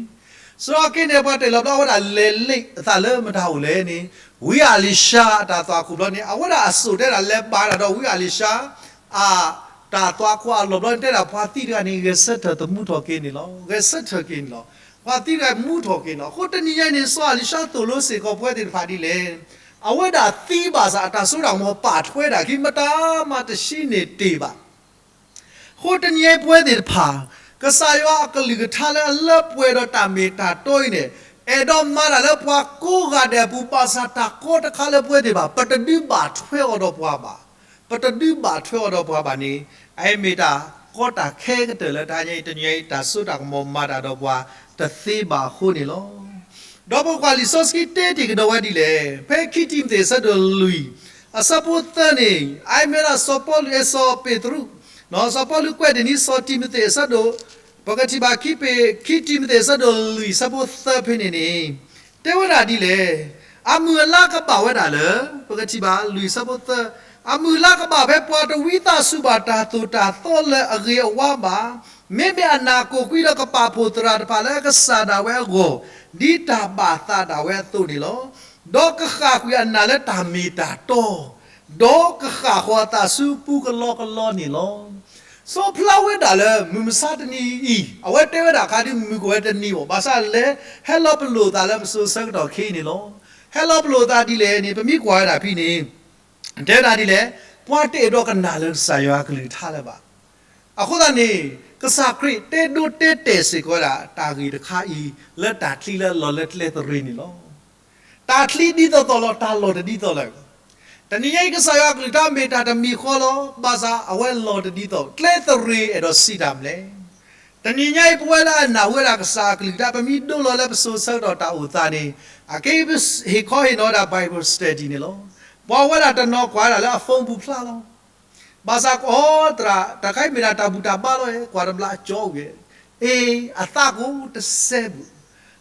စီၤက့န့ၣ် ပှၤတ့ၢ်လီၤဘျီ အဝဲဒၣ်လဲၤလ့ၣ်အသးလၢမတၤအိၣ်လဲၣ်န့ၣ်, ဝံအၤလံၤၡါအတၢ်သွၣ်ခိၣ်ဘျီန့ၣ် အဝဲဒၣ်အစိၣ်တဲဒၣ်လဲၤဘၣ်ဒၣ်ဒီးဝံအၤလံၤၡါ အတၢ်သွၣ်ခိၣ်အလီၢ်ဘျီန့ၣ် တဲဒၣ်ပှၤသံတဂၤန့ၣ် ဂဲၤဆၢထၢၣ်သမူထီၣ်က့ၤန့ၣ်လီၤ. ဂဲၤဆၢထၢၣ်က့ၤန့ၣ်လီၤ. ပှၤသံတဂၤမူထီၣ်က့ၤန့ၣ်လီၤ. အဃိတနံၤညါအံၤန့ၣ် စီၤအၤလံၤၡါသိၣ်လိစ့ၢ်ကီးပဝဲသ့ၣ်တဖၣ်ဒ်လဲၣ်. အဝဲဒၣ်သံဘၣ်ဆၣ် အတၢ်စိတၢ်ကမီၤပာ်ထွဲဒၣ်အခံ မတၤမးတဆံးန့ၢ်တ့ၢ်ဘၣ်. အဃိတနံၤညါအံၤပဝဲသ့ၣ်တဖၣ် ကစၢ်ယွၤအကလုၢ်ကထါလၢအလၢပှဲၤဒီးတၢ်မ့ၢ်တၢ်တီအံၤန့ၣ် အဲၣ်ဒိးမၤတၢ်လၢပှၤကိးဂၤဒဲးအပူၤ ဘၣ်ဆၣ်တၢ်ကီတခါလၢပဝဲသ့ၣ်တဖၣ် ပတဒုးဘၣ်ထွဲအီၤဒီးပှၤဘၣ်. ပတဒုးဘၣ်ထွဲအီၤဒီးပှၤဘၣ်န့ၣ် အအံၤမ့ၢ်တၢ်ကီတၢ်ခဲကတၢၢ်လၢတဟါညါအံၤ တနံၤညါအံၤ တၢ်စိတၢ်ကမီၤမၤတၢ်ဒီးပှၤတသ့ဘၣ်အဃိန့ၣ်လီၤ. ဒီးပကွၢ်လံာ်စီဆှံတဲတ့ၢ်ကဒီးဝဲဒ်လဲၣ်. ဖဲခံတံၤမသ့းအဆၢဒိၣ်လွံၢ် အဆၢဖိသၢန့ၣ် အအံၤမ့ၢ်ဒၣ်စီၤပီလူး အဲၣ် စီၤပ့းတရူး စီၤပီလူးကွဲးတ့ၢ်န့ၢ်စီၤတံၤမသ့းအဆၢဒိၣ်, ပကထံၣ်ဘၣ်ခံပ့း ခံတံၤမသ့းအဆၢဒိၣ်လွံၢ်အဆၢဖိသၢဖဲန့ၣ်န့ၣ် တဲဝဲဒၣ်ဒ်လဲၣ်. အမုၢ်အလါကဘၣ်ဝဲဒၣ်လၢ ပကထံၣ်ဘၣ်လွံၢ်အဆၢဖိသၢ, အမုၢ်အလါကဘၣ်ဖဲပှၤတဝံသးစူၤဘၣ်တၢ်သိၣ်တၢ်သီလၢအဂ့ၤအဝါဘၣ်, မ့မ့ၢ်အနၢ်ကိၢ်ကွံာ်ဒီးကပာ်ဖှိၣ်သရၣ်တဖၣ်လၢအကစၢ်ဒၣ်ဝဲအဂီၢ်, ဒ်တၢ်ဘၣ်သးဒၣ်ဝဲအသိးန့ၣ်လီၤ. ဒီးကဃၣ်ကွံာ်အနၢ်လၢတၢ်မ့ၢ်တၢ်တီ ဒီးကဃၣ်ဃီၤအသးဆူပူကလီကလီန့ၣ်လီၤ. စီၤဖျါဝဲဒၣ်လၢမုၢ်မဆါတနံၤအံၤ အဝဲတဲဝဲဒၣ်အခါဒ်မုၢ်ကအိၣ်ဝဲတနံၤဘၣ်, ဘၣ်ဆၣ်လဲၤဟဲလီၤပလိာ်သးလၢပစိၤဆၢကတီၢ်ခဲအံၤန့ၣ်လီၤ. ဟဲလီၤပလိာ်သးဒ်လဲၣ်န့ၣ် ပမ့ၢ်ကွၢ်ဝဲဒၣ်ဖဲန့ၣ် တဲဝဲဒၣ်ဒ်လဲၣ်, ပှၤတအဲၣ်ဒိးကနၣ်လၢကစၢ်ယွၤအကလုၢ်ကထါလၢၤဘၣ်. အဃိသတးန့ၣ် ကစၢ်ခရံာ်တဲဒိတဲတဲာ်စ့ၢ်ကီးဝဲဒၣ်တၢ်ဂ့ၢ်တခါအံၤ လၢတၢ်ချံလၢအလီၤလၢကျဲသရ့ၤန့ၣ်လီၤ. တၢ်ချံဒ်သိးသိးလီၤ, တၢ်လီၢ်တဒ်သိးလၢၤ. တနံၤညါအံၤ ကစၢ်ယွၤအကလုၢ်ကထါမ့ၢ်တၢ်တမံၤဃီလီၤ, ဘၣ်ဆၣ်အဝဲလီၤတဒ်သိး, ကျဲသရ့ၤအဲၣ်ဒိးစံးတၢ်မနုၤလဲၣ်. တနံၤညါအံၤ ပဝဲလၢအနၢ်ဟူဝဲဒၣ်ကစၢ်အကလုၢ်ကထါ ပမ့ၢ်ဒိလီၤလၢပစိၤဆၢကတီၢ်တၢ်အိၣ်သးန့ၣ် အက့ပဟ့ၣ်ခီဟ့ၣ်နီၤဝဲဒၣ် Bible study န့ၣ်လီၤ. ပှၤဝဲဒၣ်တနီၤကွၢ်ဝဲဒၣ်လၢအ phone ပူၤဖျါလီၤ. ဘၣ်ဆၣ်ကီးသရၣ် တၢ်ခါအံၤမ့ၢ်ဒၣ်တၢ်ဘူၣ်တၢ်ဘါလီၤ, ကွၢ်တဘျီကၠီဝဲ, အ့ အသးကိးတစဲးဘၣ်.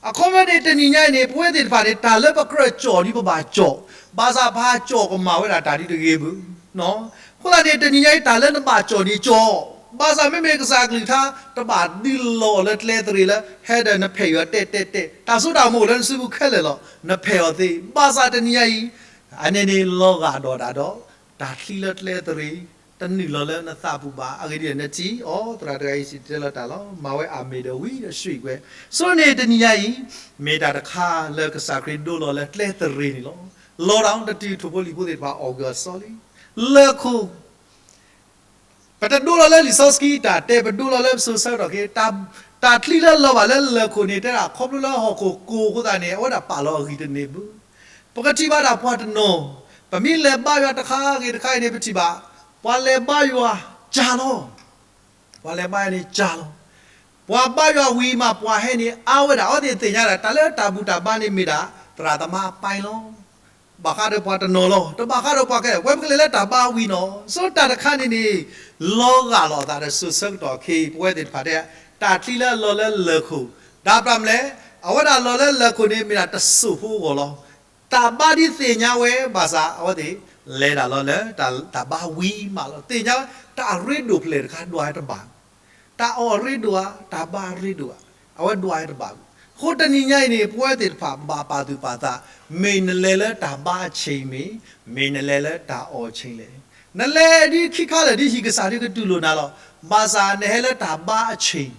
အခီပညီန့ၣ် တနံၤညါအံၤန့ၣ် ပဝဲသ့ၣ်တဖၣ်န့ၣ် တၢ်လၢပကြၢးကၠီၣ်ဒ်ပဘၣ်ကၠီၣ်, ဘၣ်ဆၣ်ပဟးကၠီၣ်ကမၣ်ဝဲဒၣ်တၢ်ဒ်တဂ့ၤဘၣ်. အဃိသတးန့ၣ် တနံၤညါအံၤ တၢ်လၢနဘၣ်ကၠီၣ်န့ၣ်ကၠီၣ်, ဘၣ်ဆၣ်မ့မ့ၢ်ကစၢ်အကလုၢ်ကထါ တဘၣ်ဒုးလီၤအီၤလၢကျဲသရ့ၤလၢ ဟဲဒီးနဖဲးယွၤတဲတဲတဲ, တၢ်စိတၢ်ကမီၤအိၣ်လၢနစုပူၤခဲလၢာ်လီၤ, နဖဲးအီၤသ့, ဘၣ်ဆၣ်တနံၤညါအံၤ အန့ၣ်န့ၣ်လီၤဂာ်ဒီးတၢ်ဒီး တၢ်ချံလၢကျဲသရ့ၤ တနုာ်လီၤလၢနသးပူၤဘၣ်. အဂ့ၢ်ဒ်လဲၣ် နထံၣ်အီၤ သရၣ်တဂၤအံၤစံၣ်တဲၤတဲလီၤတၢ်လီၤ, မၤဝဲအမ့ၢ်ဒီးဝံၤဒီးဆှံကွဲး, ဆိန့ၣ်တနံၤညါအံၤ မ့ၢ်တၢ်တခါလၢကစၢ်ခရံာ်ဒိလီၤလၢကျဲသရ့ၤန့ၣ်လီၤ. လီၤဒီးတတုၤထိၣ်ဖိလံၣ်ဖိသ့ၣ်တဖၣ်အီၣ်ဂၢၢ်အစီလံ, လၢၢ်ခိၣ် ပတဒိလီၤလၢလံာ်စီဆှံတၢ်တဲ, ပဒိလီၤလၢပစိၤဆၢကတီၢ်ခဲအံၤ, တၢ်ချံလၢလီၤဘၣ်လၢလၢၢ်ခိၣ်န့ၣ် တဲဒၣ်ခီဖျိလၢဟီၣ်ခိၣ်ကိၢ်အဃိသတးန့ၣ် အဝဲဒၣ်ပာ်လီၤအဂံၢ်တန့ၢ်ဘၣ်. ပကထံၣ်ဘၣ်ဒၣ်ပှၤတနီၤ, ပမ့ၢ်လဲၤဘါယွၤတခါဂ့ၤတခါအံၤန့ၣ် ပထံၣ်ဘၣ် ပှၤလဲၤဘါယွၤကၢ်လီၤ, ပှၤလဲၤဘါယွၤန့ၣ်ကၢ်လီၤ, ပှၤဘါယွၤဝံၤမး ပှၤဟဲန့ၣ်အါဝဲဒၣ်, အဝဲသ့ၣ်သ့ၣ်ညါဒၣ် တၢ်လၢတၢ်ဘူၣ်တၢ်ဘါန့ၣ်မ့ၢ်ဒၣ် သရၣ်သမါအပိုင်းလီၤ. ဘၣ်ဃးဒီးပှၤတနီၤလီၤ, တဘၣ်ဃးဒီးပှၤခဲလၢာ်, ပဝဲပကလဲၤလၢတၢ်ဘါဝံၤနီၤ. ဆိတၢ်တခါန့ၣ်န့ၣ် လီၤဂာ်လိာ်အသးဒီးစိၤဆၢကတီၢ်ခဲအံၤ ပဝဲသ့ၣ်တဖၣ်တဲ တၢ်ချံလၢအလီၤလၢလၢၢ်ခိၣ်, တၢ်ပြၢ်မလဲၣ်, အဝဲဒၣ်လီၤလၢလၢၢ်ခိၣ်န့ၣ် မ့ၢ်ဒၣ်တစိၢ်ဖိအဂီၢ်လီၤ. တၢ်ဘါဒ်သ့ၣ်ညါဝဲဘၣ်ဆၣ် အဝဲသ့ၣ် လဲၤဒၣ်လီၤလၢတၢ်ဘါဝံၤမးလီၤ. သ့ၣ်ညါဝဲ တၢ်အရ့ဒိၣ်ဖျၢၣ်တခါဒွးဝဲတဘၣ် တၢ်အီၣ်အရ့ဒိၣ်ဧါ, တၢ်ဘါအရ့ဒိၣ်ဧါ, အဝဲဒွးဝဲတဘၣ်ဘၣ်. အဃိတနံၤညါအံၤန့ၣ် ပဝဲသ့ၣ်တဖၣ်ဘၣ်ပာ်သူၣ်ပာ်သး, မ့ၢ်နလဲၤလၢတၢ်ဘါအဆ့ၣ်မ့ၢ်, မ့ၢ်နလဲၤလၢတၢ်အီၣ်ဆ့ၣ်လဲၣ်. နလဲၤဒ်ခံခါလၢာ်ဒ်ဟံၣ်ကစၢ်ဒ်ကတူၢ်လိာ်နၤလီၤ. ဘၣ်ဆၣ်နဟဲလၢတၢ်ဘါအဆ့ၣ်,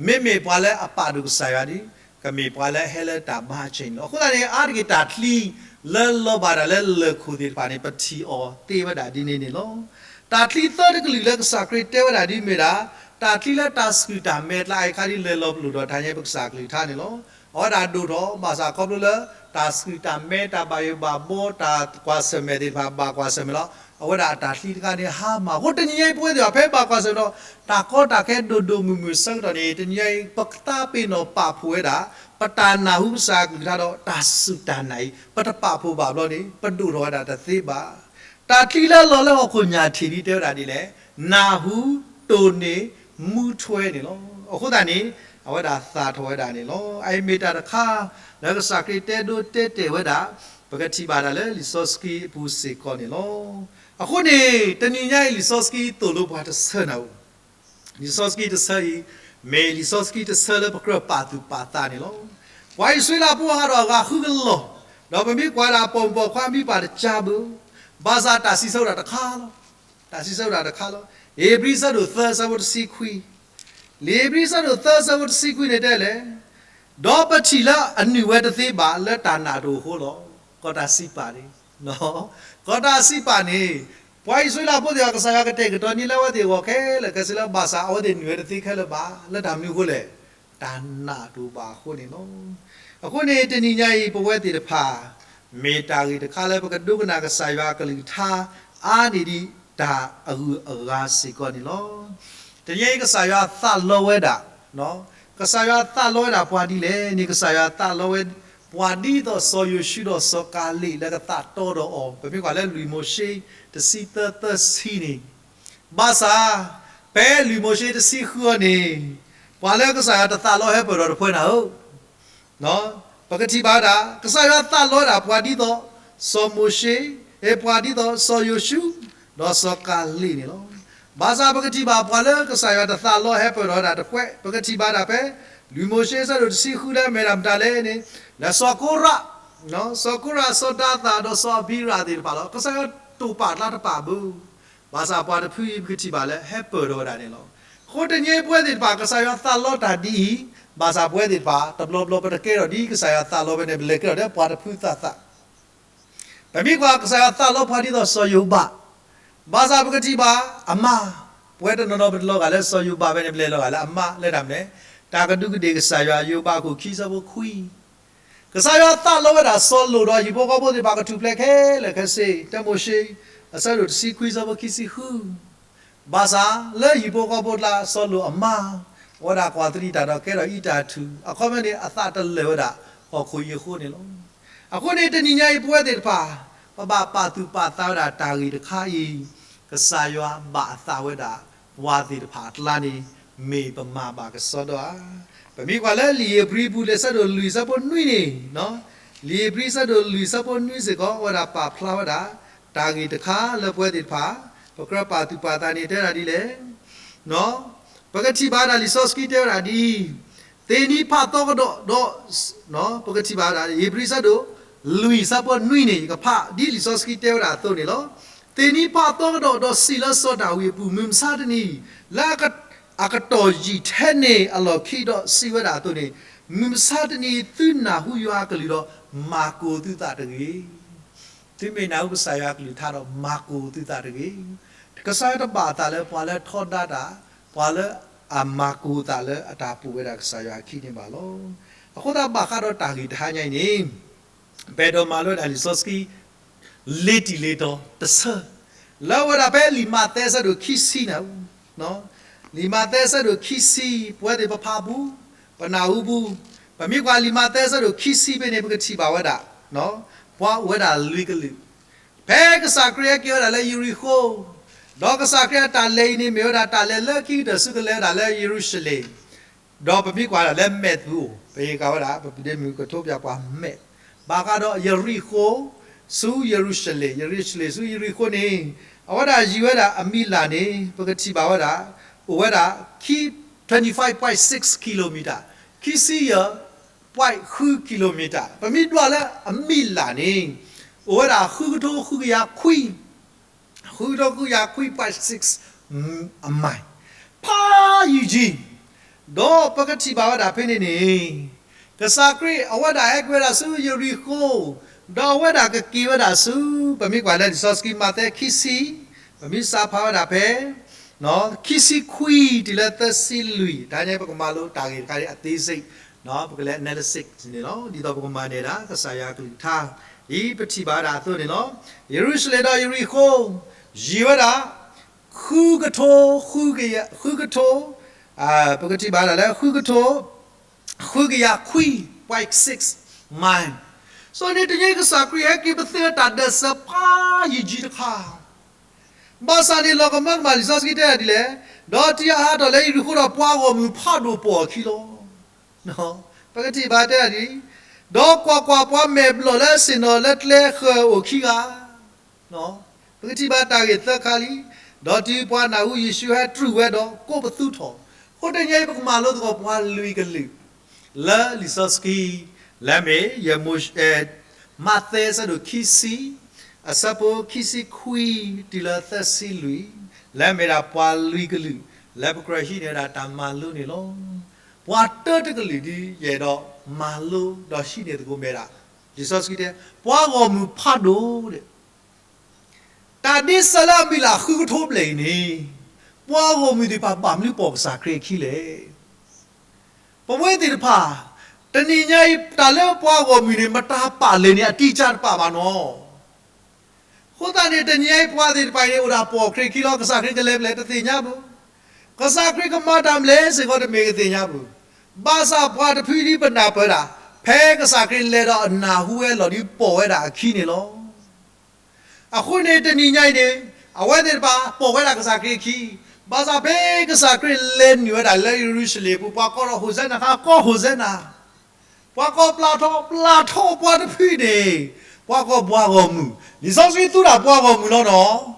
မ့မ့ၢ်ပှၤလၢအပာ်ဒိၣ်ကစၢ်ယွၤဒီး ကမ့ၢ်ပှၤလၢဟဲလၢတၢ်ဘါအဆ့ၣ်န့ၣ်လီၤ. အဃိသတးန့ၣ် အါတက့ၢ်တၢ်ချံလၢလီၤဘၣ်ဒၣ်လၢလၢၢ်ခိၣ်သ့ၣ်တဖၣ်န့ၣ် ပထံၣ်အီၤသ့ဝဲဒၣ်ဒ်န့ၣ်န့ၣ်လီၤ. တၢ်ချံသၢတကလုာ်လၢကစၢ်ခရံာ်တဲဝဲဒၣ်ဒ်မ့ၢ်ဒၣ်, တၢ်ချံလၢတၢ်ဆှုၣ်တၢ်မဲအကျါအံၤခါဒ်လဲၤလီၤပလိာ်ဒီးတၢ်ညါပကစၢ်ကလုၢ်ကထါန့ၣ်လီၤ. အဝဲဒၣ်ဒိၣ်ထီၣ် ဘၣ်ဆၣ်ခီဖျိလၢ တၢ်ဆှုၣ်တၢ်မဲ တၢ်ဘၣ်ယိၣ်ဘၣ်ဘီ တၢ်ကွၢ်ဆၢၣ်မဲာ်သ့ၣ်တဖၣ် ဘၣ်ကွၢ်ဆၢၣ်မဲာ်လီၤ. အဝဲဒၣ်အတၢ်ချံတခါန့ၣ် ဟါမၢ် အဃိတနံၤညါအံၤပဝဲသ့ၣ်တဖၣ် ဖဲဘၣ်ကွၢ်ဆၢၣ်မဲာ်ဒီး တၢ်ကီတၢ်ခဲဒိၣ်ဒိၣ်မုၢ်မုၢ်ဆၢကတီၢ်န့ၣ် တနံၤညါအံၤ ပသးပ့ၤနီၣ်ပာ်ဖှိၣ်ဝဲဒၣ် ပတၢ်နၢ်ဟူကစၢ်အကလုၢ်ကထါဒီး တၢ်ဆှုၣ်တၢ်နာ်အံၤ ပတပာ်ဖှိၣ်ဘၣ်ဘျီန့ၣ် ပဒိၣ်ထီၣ်ဝဲဒၣ်တသ့ဘၣ်. တၢ်ချံလၢလီၤလၢဟီၣ်ခိၣ်ညၣ်ထံးဒ်တဲဝဲဒၣ်ဒ်လဲၣ်, နၢ်ဟူ, တိၢ်န့ၢ်, မူထွဲန့ၣ်လီၤ. အဃိသတးန့ၣ် အဝဲဒၣ်သၣ်ထီၣ်ဝဲဒၣ်န့ၣ်လီၤ. အအံၤမ့ၢ်တၢ်တခါ လၢကစၢ်ခရံာ်တဲဒိတဲတဲာ်ဝဲဒၣ် ပကထံၣ်ဘၣ်တၢ်လၢလံာ်စီဆှံအပူၤစ့ၢ်ကီးန့ၣ်လီၤ. အဃိန့ၣ် တနံၤညါအံၤ လံာ်စီဆှံသိၣ်လိပှၤတဆၢနၢ်ဧိၤ, လံာ်စီဆှံတဆၢအံၤ မ့ၢ်လံာ်စီဆှံတဆၢလၢပကြၢးပာ်သူၣ်ပာ်သးန့ၣ်လီၤ. ပှၤအံၣ်စရ့လးဖိဟးထီၣ်အဂၤဃုကလီၢ်, ဒီးပမ့ၢ်ကွၢ်ဒၣ်ပိာ်မုၣ်ပိာ်ခွါမံပၢ်တကါဘၣ်, ဘၣ်ဆၣ်တၢ်စံးဆၢဝဲဒၣ်တခါလီၤ. တၢ်စံးဆၢဝဲဒၣ်တခါလီၤ. ဧ့ၤဘြံၤဆၢဒိၣ်သၢဆၢဖိတဆံခွံ, လံာ်ဧ့ၤဘြံၤဆၢဒိၣ်သၢဆၢဖိတဆံခွံန့ၣ်တဲလဲၣ်, ဒီးပထံၣ်လၢအနုာ်ဝဲတသ့ဘၣ်လၢတၢ်နာ်တအိၣ်အဃိလီၤ. ကီၢ်တၢ်စံးပာ်န့ၣ်, ကီၢ်တၢ်စံးပာ်န့ၣ်, ပှၤအံၣ်စရ့လးဖိသ့ၣ်တဖၣ် ကစၢ်ယွၤကတဲာ်ကတီၤန့ၢ်လၢအဝဲသ့ၣ်အဂီၢ်ခဲလၢာ်ခဲဆ့လၢ ဘၣ်ဆၣ်အဝဲသ့ၣ်နုာ်ဝဲတသ့ခဲလၢာ်ဘၣ် လၢတၢ်မနုၤအဃိလဲၣ်, တၢ်နာ်တအိၣ်ဘၣ်အဃိန့ၣ်လီၤ. အဃိန့ၣ် တနံၤညါအံၤ ပဝဲသ့ၣ်တဖၣ် မ့ၢ်တၢ်ဂ့ၢ်တခါလၢပကဒိကနၣ်ကစၢ်ယွၤအကလုၢ်ကထါ အါန့ၢ်ဒံးတၢ်အဂုၤအဂၤစ့ၢ်ကီးန့ၣ်လီၤ. တနံၤညါအံၤ ကစၢ်ယွၤသးလီဝဲဒၣ်, ကစၢ်ယွၤသးလီဝဲဒၣ်ပှၤဒ်လဲၣ်န့ၣ် ကစၢ်ယွၤသးလီဝဲပှၤဒ်သိးစီၤယိၤၡူဒီးစီၤကၤလ့းလၢကသးတီဒီးအီၤ, ပမ့ၢ်ကွၢ်လၢလွံၢ်မိၤၡ့ တဆံသၢသၢဆံန့ၣ်, ဘၣ်ဆၣ် ဖဲလွံၢ်မိၤၡ့တဆံဃုအီၤန့ၣ်, ပှၤလၢကစၢ်ယွၤတသးလီဟဲပၢၢ်ဒီးတဖှဲနၤဧၢ, ပကထံၣ်ဘၣ်ဝဲဒၣ် ကစၢ်ယွၤသးလီဝဲဒၣ်ပှၤဒ်သိး စီၤမိၤၡ့, ပှၤဒ်သိးစီၤယိၤၡူ, ဒီးစီၤကၤလ့းန့ၣ်လီၤ. ဘၣ်ဆၣ်ပကထံၣ်ဘၣ်ပှၤလၢကစၢ်ယွၤတသးလီဟဲပၢၢ်ဒီးဝဲဒၣ်တဖှဲ, ပကထံၣ်ဘၣ်ဒၣ်ဖဲ လွံၢ်မိၤၡ့ဆၢဒိၣ်တဆံဃုလၢမ့ၢ်ဒၣ်မတၤလဲၣ်န့ၣ်, လၢစီၤကိရး, စီၤကိရး စီၤဒၤသၣ် ဒီးစီၤအဘံရးသ့ၣ်တဖၣ်လီၤ. ကစၢ်ယွၤတိာ်ပာ်အကျါတပာ်ဘၣ်, ဘၣ်ဆၣ်ပှၤတဖုအံၤပကထံၣ်ဘၣ်လၢဟဲပၢၢ်ဒီးဝဲဒၣ်န့ၣ်လီၤ. အဃိတနံၤအံၤပဝဲသ့ၣ်တဖၣ် ကစၢ်ယွၤသးလီတၢ်ဒ်အံၤ, ဘၣ်ဆၣ်ပဝဲသ့ၣ်တဖၣ် တဘျီဘျီပတကဲထီၣ်ဒ်ကစၢ်ယွၤသးလီဝဲန့ၣ် ပလဲၤကဲထီၣ်ဒီးပှၤတဖုသးသး ပမ့ၢ်ကွၢ်ကစၢ်ယွၤသးလီပှၤဒ်သိးစီၤယိၤဘး, ဘၣ်ဆၣ်ပကထံၣ်ဘၣ်အမါ, ပဝဲတနီၤနီၤပတလီၤဂာ်လၢစီၤယိၤဘးဖဲန့ၣ် ပလဲၤလီၤဂာ်လၢအမါလၢတၢ်မနုၤလဲၣ်, တၢ်ကဒူးကဒ့ၣ်ကစၢ်ယွၤ ယိၤဘးအခိၣ်ခံဆၢဖိခွံ, ကစၢ်ယွၤသးလီဝဲဒၣ်စီၤလိာ်ဒီးဟံၣ်ဖိဃီဖိသ့ၣ်တဖၣ်ကထူၣ်ဖျဲးခဲလၢာ်ခဲဆ့, တၢမိၤၡ့ အဆၢဒိၣ်တဆံခွံဆၢဖိခံဆံဃု ဘၣ်ဆၣ်လၢဟံၣ်ဖိဃီဖိအကျါ စီၤလိာ်အမါ အဝဲဒၣ်ကွၢ်သရံးတၢ်ဒီးကဲထီၣ်အံးတၢ်ထူၣ်, အခီပညီန့ၣ် အသးတလၢာ်ဝဲဒၣ်ဟီၣ်ခိၣ်အံၤအဃိန့ၣ်လီၤ. အဃိန့ၣ် တနံၤညါအံၤပဝဲသ့ၣ်တဖၣ် ပဘၣ်ပာ်သူၣ်ပာ်သးဝဲဒၣ်တၢ်ဂ့ၢ်တခါအံၤ, ကစၢ်ယွၤဘၣ်အသးဝဲဒၣ်ပှၤသ့ၣ်တဖၣ်အကျါန့ၣ် မ့ၢ်ပမၤဘၣ်ကစီဒီဧါ. ပမ့ၢ်ကွၢ်လၢလံာ်ဧ့ၤဘြံၤပူၤလၢဆၢဒိၣ်လွံၢ်ဆၢဖိနွံန့ၣ်, လံာ်ဧ့ၤဘြံၤဆၢဒိၣ်လွံၢ်ဆၢဖိနွံစ့ၢ်ကီး အဝဲဒၣ်ပာ်ဖျါဝဲဒၣ် တၢ်ဂ့ၢ်တခါလၢပဝဲသ့ၣ်တဖၣ် ပကြၢးပာ်သူၣ်ပာ်သးန့ၣ်တဲဝဲဒၣ်ဒ်လဲၣ်. ပကထံၣ်ဘၣ်ဝဲဒၣ်လံာ်စီဆှံတဲဝဲဒၣ်ဒ်အံၤ, သ့ၣ်နံၤဖးသီကဒီးဒီး, ပကထံၣ်ဘၣ်ဝဲဒၣ် ဧ့ၤဘြံၤဆၢဒိၣ် လွံၢ်ဆၢဖိနွံန့ၣ် ယကဖးဒ်လံာ်စီဆှံတဲဝဲဒၣ်အသိးန့ၣ်လီၤ. သ့ၣ်နံၤဖးသီကဒီးဒီးစံးလၢစီၤဒၤဝံးအပူၤ, မုၢ်မဆါတနံၤ လၢအကတီၢ်ယံာ်ထဲန့ၣ်အလီၢ်ခံဒီးစံးဝဲဒၣ်အသိးန့ၣ်, မုၢ်မဆါတနံၤ သုနၢ်ဟူယွၤအကလုၢ်ဒီး မၤကိၤသုသးတဂ့ၤ. သုမ့ၢ်နၢ်ဟူကစၢ်ယွၤအကလုၢ်ကထါဒီးမၤကိၤသုသးတဂ့ၤ. ကစၢ်ယွၤတဘၣ်အသးလၢပှၤလၢထီဒါတၢ်, ပှၤလၢအမၤကိၤသးလၢအတၢ်ပိာ်ဝဲဒၣ်ကစၢ်ယွၤအခံန့ၣ်ဘၣ်လီၤ. အဃိသတးဘၣ်ဃးဒီးတၢ်ဂ့ၢ်တဟါညါအံၤန့ၣ်, ပအဲၣ်ဒိးမၤလိဝဲဒၣ်လံာ်စီဆှံ လ့ၤတံၢ်လ့ၤတီၤတဆၢ, လၢအဝဲဒၣ်ဖဲလံာ်မးသဲဆၢဒိၣ်ခံဆံန့ၣ်, လံာ်မးသဲဆၢဒိၣ်ခံဆံ ပဝဲသ့ၣ်ပဖးပူၤ, ပနၢ်ဟူပူၤ, ပမ့ၢ်ကွၢ်လံာ်မးသဲဆၢဒိၣ်ခံဆံဖဲန့ၣ် ပကထံၣ်ဘၣ်ဝဲဒၣ် ပှၤအိၣ်ဝဲဒၣ်လွံၢ်ကလုာ်, ဖဲကစၢ်ခရံာ်ဟဲက့ၤဝဲဒၣ်လၢယရံၤဃိၤ, ဒီးကစၢ်ခရံာ်အတၢ်လဲၤအံၤန့ၣ် မ့ၢ်ဝဲဒၣ်တၢ်လဲၤလၢခံကတၢၢ်ဆူကလဲၤဝဲဒၣ်လၢယရူၤၡလ့ၣ် ဒီးပမ့ၢ်ကွၢ်ဒၣ်လၢ Matthew ပဟ့ၣ်ဃာ်ဝဲဒၣ် ပဒ့မုၣ်ကထိပၠးပှၤ map ဘၣ်ဃးဒီးယရံၤဃိၤ ဆူယရူၤၡလ့ၣ်, ယရူၤၡလ့ၣ်ဆူယရံၤဃိၤန့ၣ်, အဝဲဒၣ်ယံၤဝဲဒၣ်အမံၤလၢ်န့ၣ် ပကထံၣ်ဘၣ်ဝဲဒၣ် အိၣ်ဝဲဒၣ် twenty five point six kilometer, ခံဆံယဲၢ် point ဃု kilometer, ပမ့ၢ်ဒွးလၢအမံၤလၢ်န့ၣ် အိၣ်ဝဲဒၣ်ဃုကထိဃုကယၤခွံ ဃုကထိဃုကယၤခွံ point six အမံၤ, ဖးယံၤယံၤ, ဒီးပကထံၣ်ဘၣ်ဝဲဒၣ်ဖဲန့ၣ်န့ၣ်, ကစၢ်ခရံာ်အဝဲဒၣ်ဟဲက့ၤဝဲဒၣ်ဆူယရံၤဃိၤ, ဒီးအဝဲဒၣ်ကက့ၤဝဲဒၣ်ဆူ ပမ့ၢ်ကွၢ်လၢလံာ်စီဆှံမးသဲခံဆံ, ပမ့ၢ်စးဖးဝဲဒၣ်ဖဲ ခံဆံခွံတုၤလၢသၢဆံလွံၢ်, တၢ်န့ၣ်ပကမၤလိတၢ်ဂ့ၢ်တခါအံၤအသေးစိတ်, ပကလဲၤ analysis န့ၣ်လီၤ. ဒ်သိးပကမၤန့ၢ်ဒၣ် ကစၢ်ယွၤကလုၢ်ကထါ ဒ်ပထံၣ်ဘၣ်ဝဲဒၣ်အသိးန့ၣ်လီၤ. ယရူၤၡလ့ၣ်ဒီးယရံၤဃိၤ ယံၤဝဲဒၣ် ဃုကထိ ဃုကယၤ ဃုကထိ ပကထံၣ်ဘၣ်ဝဲဒၣ်လၢ ဃုကထိ ဃုကယၤခွံ point six mile. ဆိန့ၣ်တနံၤကစၢ်ခရံာ်ဟဲက့ၤပသ့လၢတၢ်ဒၢးစၢၤဖးယံၤယံၤတခါ ဘၣ်ဆၣ်န့ၣ်လီၤကမၢကမၣ်လံာ်စီဆှံတဲဒၣ်ဒ်လဲၣ်, ဒီးတုၤအဟးထီၣ်လၢယရံၤဃိၤဒီးပှၤဂီၢ်မုၢ်ဖးဒိၣ်ပိာ်အခံလီၤ. ပကထံၣ်ဘၣ်တဲဒၣ်ဒ်အံၤ, ဒီးကွၢ်ကွၢ်, ပှၤမဲာ်ဘျီၣ်လၢအဆ့ၣ်နီၤလၢကျဲဃၢၤအိၣ်ခံဂၤ, ပကထံၣ်ဘၣ်တၢ်ဂ့ၢ်သၢခါလံ. ဒီးတုၤပှၤနၢ်ဟူယ့ၣ်ၡူးဟဲတြူာ်ဝဲဒီး ကိးပသူထီၣ်. အဃိတနံၤအံၤ ပကမၤလိသကိးပှၤလွံၢ်ကလုာ် လၢလံာ်စီဆှံ, လၢအမ့ၢ်ယမိၤၡ့, မးသဲအဆၢဒိၣ်ခံဆံ, အဆၢဖိခံဆံခွံတုၤလၢသၢဆံလွံၢ်, လၢအမ့ၢ်ဒၣ်ပှၤလွံၢ်ကလုာ် လၢပကြၢးဟံးန့ၢ်ဝဲဒၣ်တၢ်မၤလိန့ၣ်လီၤ. ပှၤတၢတကလုာ်ဒ်ယအဲၣ်ဒိးမၤလိဒီးဟံးန့ၢ်သကိးမ့ၢ်ဒၣ်, လံာ်စီဆှံတဲ ပှၤဂီၢ်မုၢ်ဖးဒိၣ်ဒဲး တၢ်ဒ့စၢၤလၢအမုၢ်လၢ်ဃုကထိဘျဲၣ်အံၤန့ၣ်, ပှၤဂီၢ်မုၢ်သ့ၣ်တဖၣ်ဘၣ်မနုၤပိာ်ကစၢ်ခရံာ်အခံလဲၣ်. ပဝဲသ့ၣ်တဖၣ်, တနံၤညါအံၤ တၢ်လၢပှၤဂီၢ်မုၢ်န့ၣ် မတၤပာ်လဲၣ်န့ၣ် အတံၢ်ကၢတပာ်ဘၣ်နီၤ. အဃိသတးန့ၣ် တနံၤညါအံၤပှၤသ့ၣ်တဖၣ်အံၤန့ၣ် အိၣ်ဒၣ်ပိာ်ခရံာ်ခံလီၤ. ကစၢ်ခရံာ်ကလဲၤဖဲလဲၣ်တသ့ၣ်ညါဘၣ်. ကစၢ်ခရံာ်ကမၤတၢ်မနုၤစ့ၢ်ကီးတမ့ၢ်ကသ့ၣ်ညါဘၣ်. ဘၣ်ဆၣ်ပှၤတဖုဒ်ပနၢ်ပၢၢ်ဒၣ်, ဖဲကစၢ်ခရံာ်လဲၤဒီးအနၢ်ဟူဝဲလီၢ်ဒ်ပိာ်ဝဲဒၣ်အခံန့ၣ်လီၤ. အဃိန့ၣ်တနံၤညါအံၤန့ၣ်, အဝဲသ့ၣ်တဖၣ်ပိာ်ဝဲဒၣ်ကစၢ်ခရံာ်အခံ, ဘၣ်ဆၣ်ဖဲကစၢ်ခရံာ်လဲၤနုာ်ဝဲဒၣ်လၢယရူၤၡလ့ၣ်အပူၤ ပှၤကိးဒီး ဟိၣ်စဲနၤ ခါကိး ဟိၣ်စဲနၤ, ပှၤကိးပျၢ်ထီၣ်, ပျၢ်ထီၣ်ပှၤတဖုန့ၣ်, ပှၤကိးပှၤဂီၢ်မုၢ်, လံာ်စီဆှံသူဒၣ်ပှၤဂီၢ်မုၢ်လီၤနီၤ.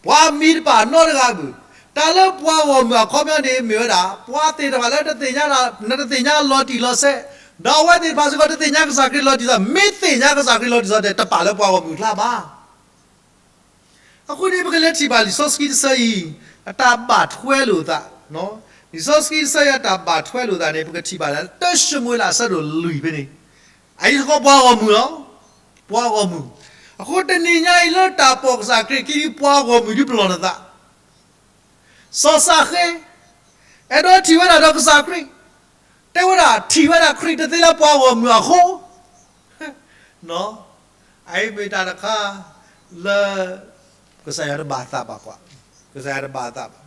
ပှၤမံၤတဖၣ်နီတဂၤဘၣ်. တၢ်လၢပှၤဂီၢ်မုၢ်အခီပညီန့ၣ် မ့ၢ်ဝဲဒၣ် ပှၤသ့ၣ်တဖၣ်လၢတသ့ၣ်ညါ, နတသ့ၣ်ညါလီၤတံၢ်လီၤဆဲး, ဒီးအဝဲသ့ၣ်တဖၣ်စ့ၢ်ကီးတသ့ၣ်ညါကစၢ်ခရံာ်လီၤတံၢ်လီၤဆဲး, မ့ၢ်သ့ၣ်ညါကစၢ်ခရံာ်လီၤတံၢ်လီၤဆဲး တပာ်လၢပှၤဂီၢ်မုၢ်အကျါဘၣ်. အဃိန့ၣ် ပကလဲၤထံၣ်ဘၣ်လံာ်စီဆှံတဆၢအံၤ, အတၢ်ဘၣ်ထွဲလိာ်သး, လံာ်စီဆှံတဆၢအံၤအတၢ်ဘၣ်ထွဲလိာ်သးန့ၣ် ပကထံၣ်ဘၣ်လၢ တၢၡမူၤအ့လးအဆၢဒိၣ်လွံၢ်ဖဲန့ၣ်, အအံၤစ့ၢ်ကီးပှၤဂီၢ်မုၢ်လီၤ. ပှၤဂီၢ်မုၢ်, အဃိတနံၤညါအံၤလၢတၢ်ပိာ်ကစၢ်ခရံာ်ခံဒ်ပှၤဂီၢ်မုၢ်ဒ်ပလီၢ်နသး စီၤစးဃဲ, အဲၣ်ဒိးထံၣ်ဝဲဒၣ်ဒီးကစၢ်ခရံာ်, တဲဝဲဒၣ်ထံၣ်ဝဲဒၣ်ခရံာ်တသ့လၢပှၤဂီၢ်မုၢ်အဃိ, အအံၤမ့ၢ်တၢ်တခါလၢ ကစၢ်ယွၤတဘၣ်သးဘၣ်ကွၢ်, ကစၢ်ယွၤတဘၣ်သးဘၣ်.